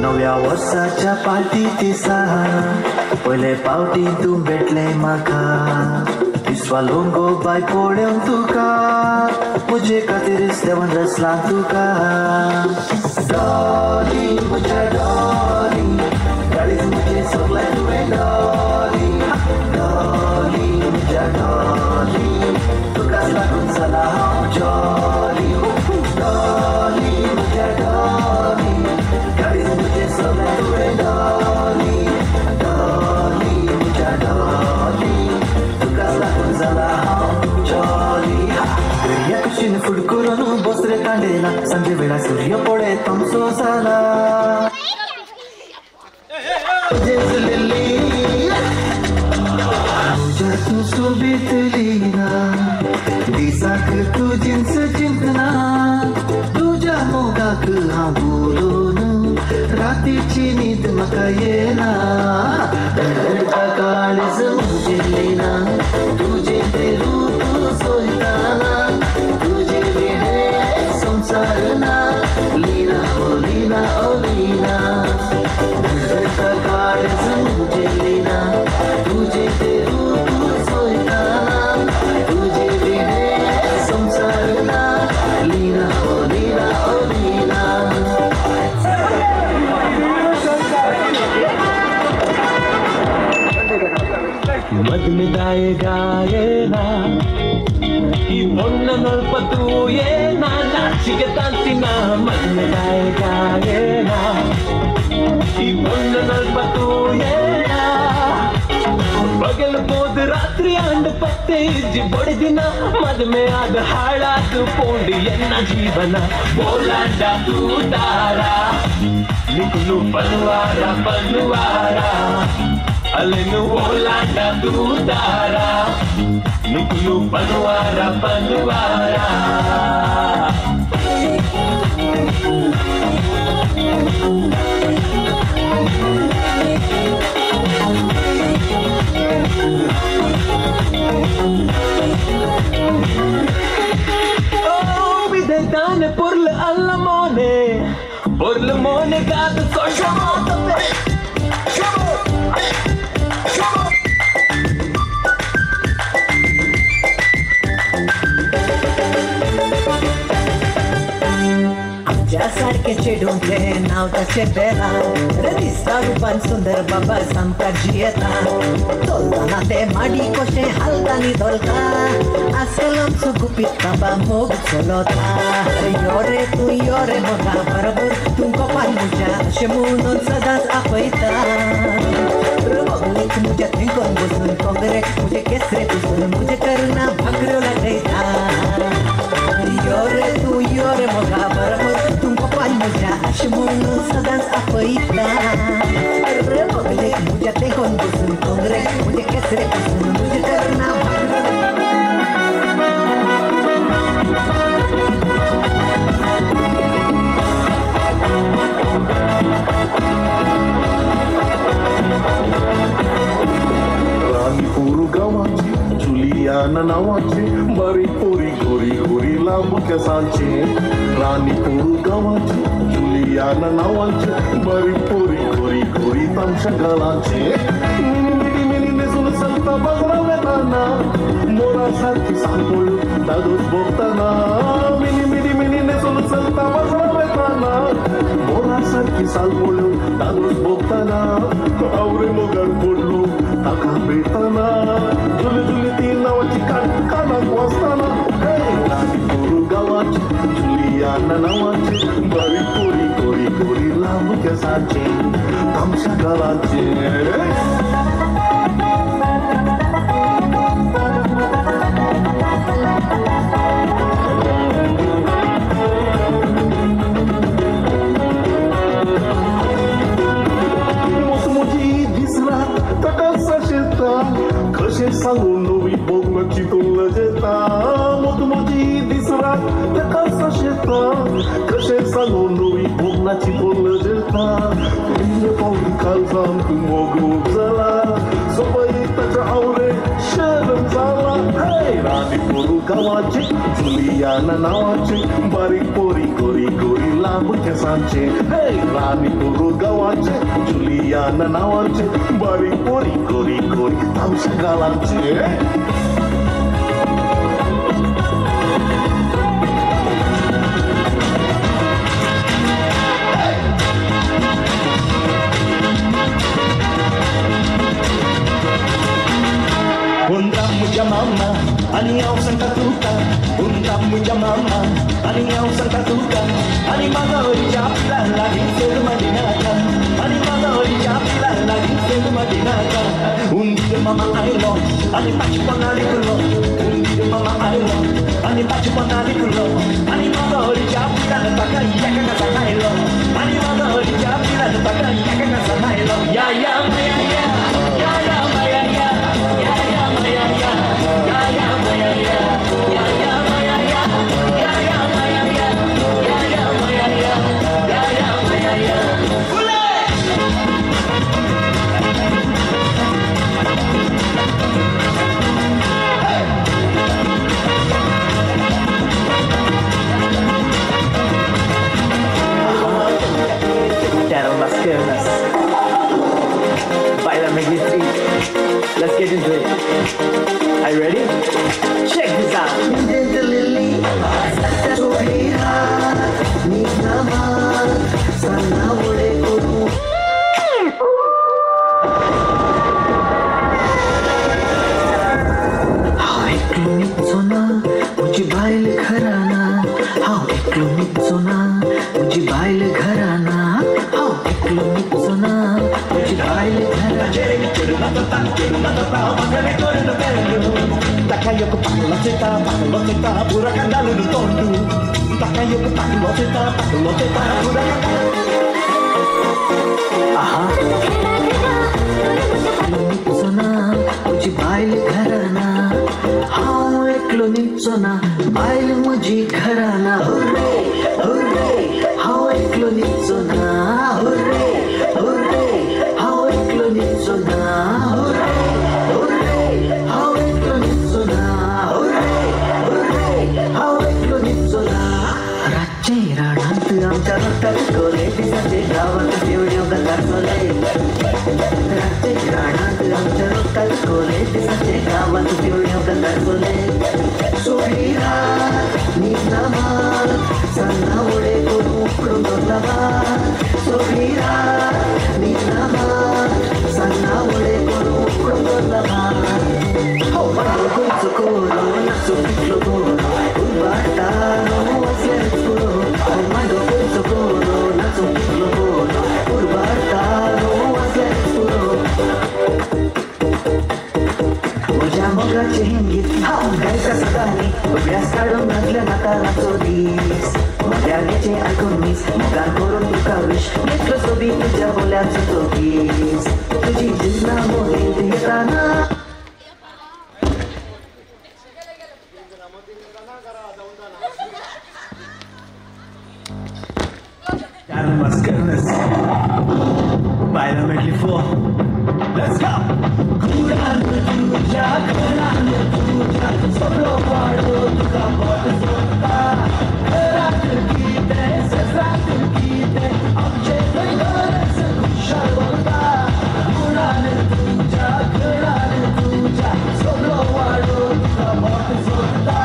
Speaker 10: नव्या वर्साच्या पार्टी दिसा पयले पावटी तूं भेटलें म्हाका दिसवा लोंगो बाय पळोवन तुका म्हजे खातीर देवान रचलां तुका डॉली म्हज्या डॉली गाडीच म्हजें सगळें तुवें डॉली डॉली म्हज्या डॉली तुकाच लागून जाला हांव जॉली डॉली म्हज्या डॉली गाडीच म्हजें सगळें तुवें डॉली डॉली म्हज्या डॉली तुकाच लागून जाला हांव जॉली दर्या कुशीन फूड करून बसरे तांडेला सांजे वेळा सूर्य पळे तमसो जाला तुज्या तूं सोबीतली ना दिसाक तूं जिन्स चिंतना तुज्या मोगाक हांव बोलून रातीची न्हीद म्हाका येना काळीज म्हजें ना तुजें तें रूप चोयतना तुजें विणें संवसार ना लीना ओ लीना ओ लीना काळीज म्हजें ना तुजें तें रूप चोयतना तुजें विणें संवसार ना लीना ओ लीना ओ लीना
Speaker 19: ಮದುವೆದಾಯ ಗಾಯನ ಈ ಮೊನ್ನ ನಲ್ಪತು ಏನ ನಾಚಿಗೆ ತಾಂತಿನ ಮದುವೆದಾಯ ಗಾಯನ ಈ ಮೊನ್ನ ನಲ್ಪತು ಏನ ಬಗಲು போது ರಾತ್ರಿ ಆಂಡ ಪತ್ತೆ ಇಜ್ಜಿ ಬೊಡಿದಿನ ಮದುವೆ ಆದ ಹಾಳಾತು ಪೋಂಡು ಎನ್ನ ಜೀವನ ಬೋಲಾಂಡ ತೂತಾರ ನಿಕುಲು ಪನುವಾರ ಪನುವಾರ ಅಲೆನು ಓಲಾಂಡ ತೂತಾರ ನಿಕುಲು ಪನುವಾರ ಪನುವಾರ Oh, bidetane porle alla mone, porle mone gat kosho.
Speaker 20: सारखे चेडूंचे नांव ताचें बेला रे दिसता रुपान सुंदर बाबा सामकार जियेता चलतना ते माडी कशें हालता नी धोलता आजकाल आमचो गुपीत बाबा मोग चलता यो रे तूं यो रे मोगा बरोबर तूं कपाल म्हज्या अशें म्हणून सदांच आपयता बगलेक म्हज्या थंयकोन बसून कोंगरे म्हजे केसरे पुसून म्हजे करना भाकऱ्यो लागयता यो रे तूं यो रे मोगा बरोबर तूं कपाल म्हज्या अशें म्हणून सदांच आपयता रे बगलेक म्हज्या तेंकोन बसून कोंगरे म्हजे केसरे पुसून म्हजे करना
Speaker 15: राणीपूर गांवाची जुलियाना नांवाची बरी पोरी गोरी गोरी लांब केसांची राणीपूर गांवाची जुलियाना नांवाची बरी पोरी गोरी गोरी तामशा गालांची मिनी मिनी मिनी नेसून चलता बाजरा वेताना मोरा सारकी सांगोळ दादोस भोगताना मिनी मिनी मिनी नेसून चलता बाजरा वेताना मोरा सारकी सांगोळ दादोस भोगताना आवरे मोगार पडलो ताका भेटताना जुली जुली ती नांवाची कान कानाक वाजताना राणीपूर गांवाची जुलियाना नांवाची बरी पोरी गोरी गोरी लांब केसांची तामशा गालांची. सांगून भोगना चितून लजेता मोद म्हजी दीस रात ताका साशेता कशें सांगून भोगना चितून लजेता पयले पावली काळजान तूं मोग जाला सोबय ताच्या आवरे शरण जाला हे राणी पोरू गांवाचे जुलियाना नांवाचे बारीक पोरी गोरी गोरी लांब केसांचे हे राणी पोरू गांवाचे जुलियाना नांवाचे बारीक पोरी गोरी गोरी तामशा गालांचे.
Speaker 10: म्हज्या मामा आनी हांव सांगता तुका उंदा म्हज्या मामा आनी हांव सांगता तुका आनी मागोरीच्या पिलां लागीं चड मदिनाका आनी मागोरीच्या पिलां लागीं चड मदिनाका. उंदीर मामा आयलो आनी पांचपणां लिपलो उंदीर मामा आयलो आनी पांचपणां लिपलो आनी मागोरीच्या पिलान ताका एका कसा आयलो आनी मागोरीच्या पिलान ताका एका कसा आयलो. या या माया या या या माया या या या माया या या या माया या या या माया या या या माया या या या माया या या या माया या.
Speaker 20: Down my skillness. Baila Magni 3. Let's get into it. Are you ready? Check this out. हांव एकलो न्हिदचो ना म्हजी बायल घराना हांव एकलो न्हिदचो ना म्हजी बायल घराना हांव एकलो न्हिदचो ना म्हजी बायल घराना. न्हिदचो ना म्हजी बायल घराना हांव एकलो न्हिदचो ना बायल म्हजी घराना. हुर्रे हुर्रे हांव एकलो न्हिदचो ना हुर्रे हुर्रे हांव एकलो न्हिदचो ना हुर्रे हुर्रे हांव एकलो न्हिदचो ना हुर्रे हुर्रे हांव एकलो न्हिदचो ना. रातचे रानांत आमच्या रक्तात कोले दिसाचे गांवांत तेवड्यो गजाल चले रातचे रानांत आमच्या रक्तात कोले दिसाचे गांवांत तेवड्यो गजाल चले. सोडली रात न्हिदना मात सान्नां वडे करून उकडून दवरला भात सोडली रात न्हिदना मात सान्नां वडे करून उकडून दवरला भात. हो बाबा खंयचो कोरो नाचो कितलो गोरो उरबाटा न्हू आसल्यारच पुरो हो मांडो खंयचो कोरो नाचो कितलो गोरो उरबाटा न्हू आसल्यारच पुरो. म्हज्या मोगाचें हें गीत हांव गायता सदांनी अभ्यास काडून नासल्या नातालाचो दीस मोग्याचें आयकून मीस मोगान करून तुका विश मेकलो सोबी तुज्या बोल्याचो तो कीस तुजी जिन्ना मोगींत येताना.
Speaker 10: Baila Medley 4. Let's go. तुझ्या घरान तुझ्या सगळो वाडो तुका बोट सोदता घरात कितें सेजात कितें आमचें थंय गरज खुशाल वता गुणान तुझ्या घरान तुझ्या सगळो वाडो तुका बोट सोदता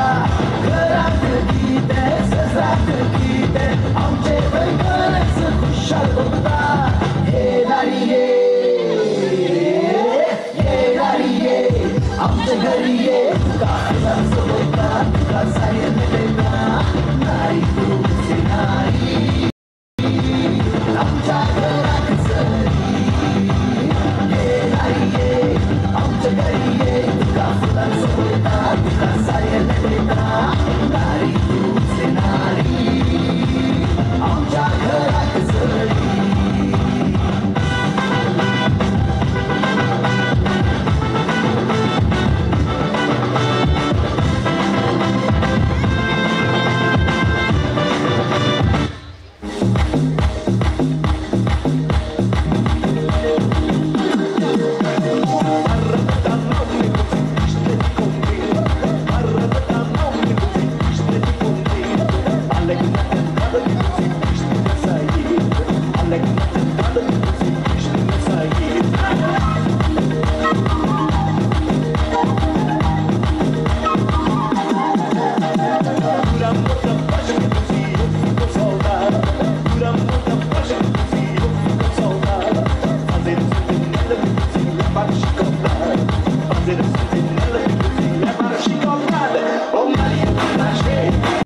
Speaker 10: घरात कितें सेजात कितें आमचें थंय गरज खुशाल वता. हे नारिये आमच्या घरी ये तुका फुलां सोबयता तुका साडयेन न्हेसयता नारी.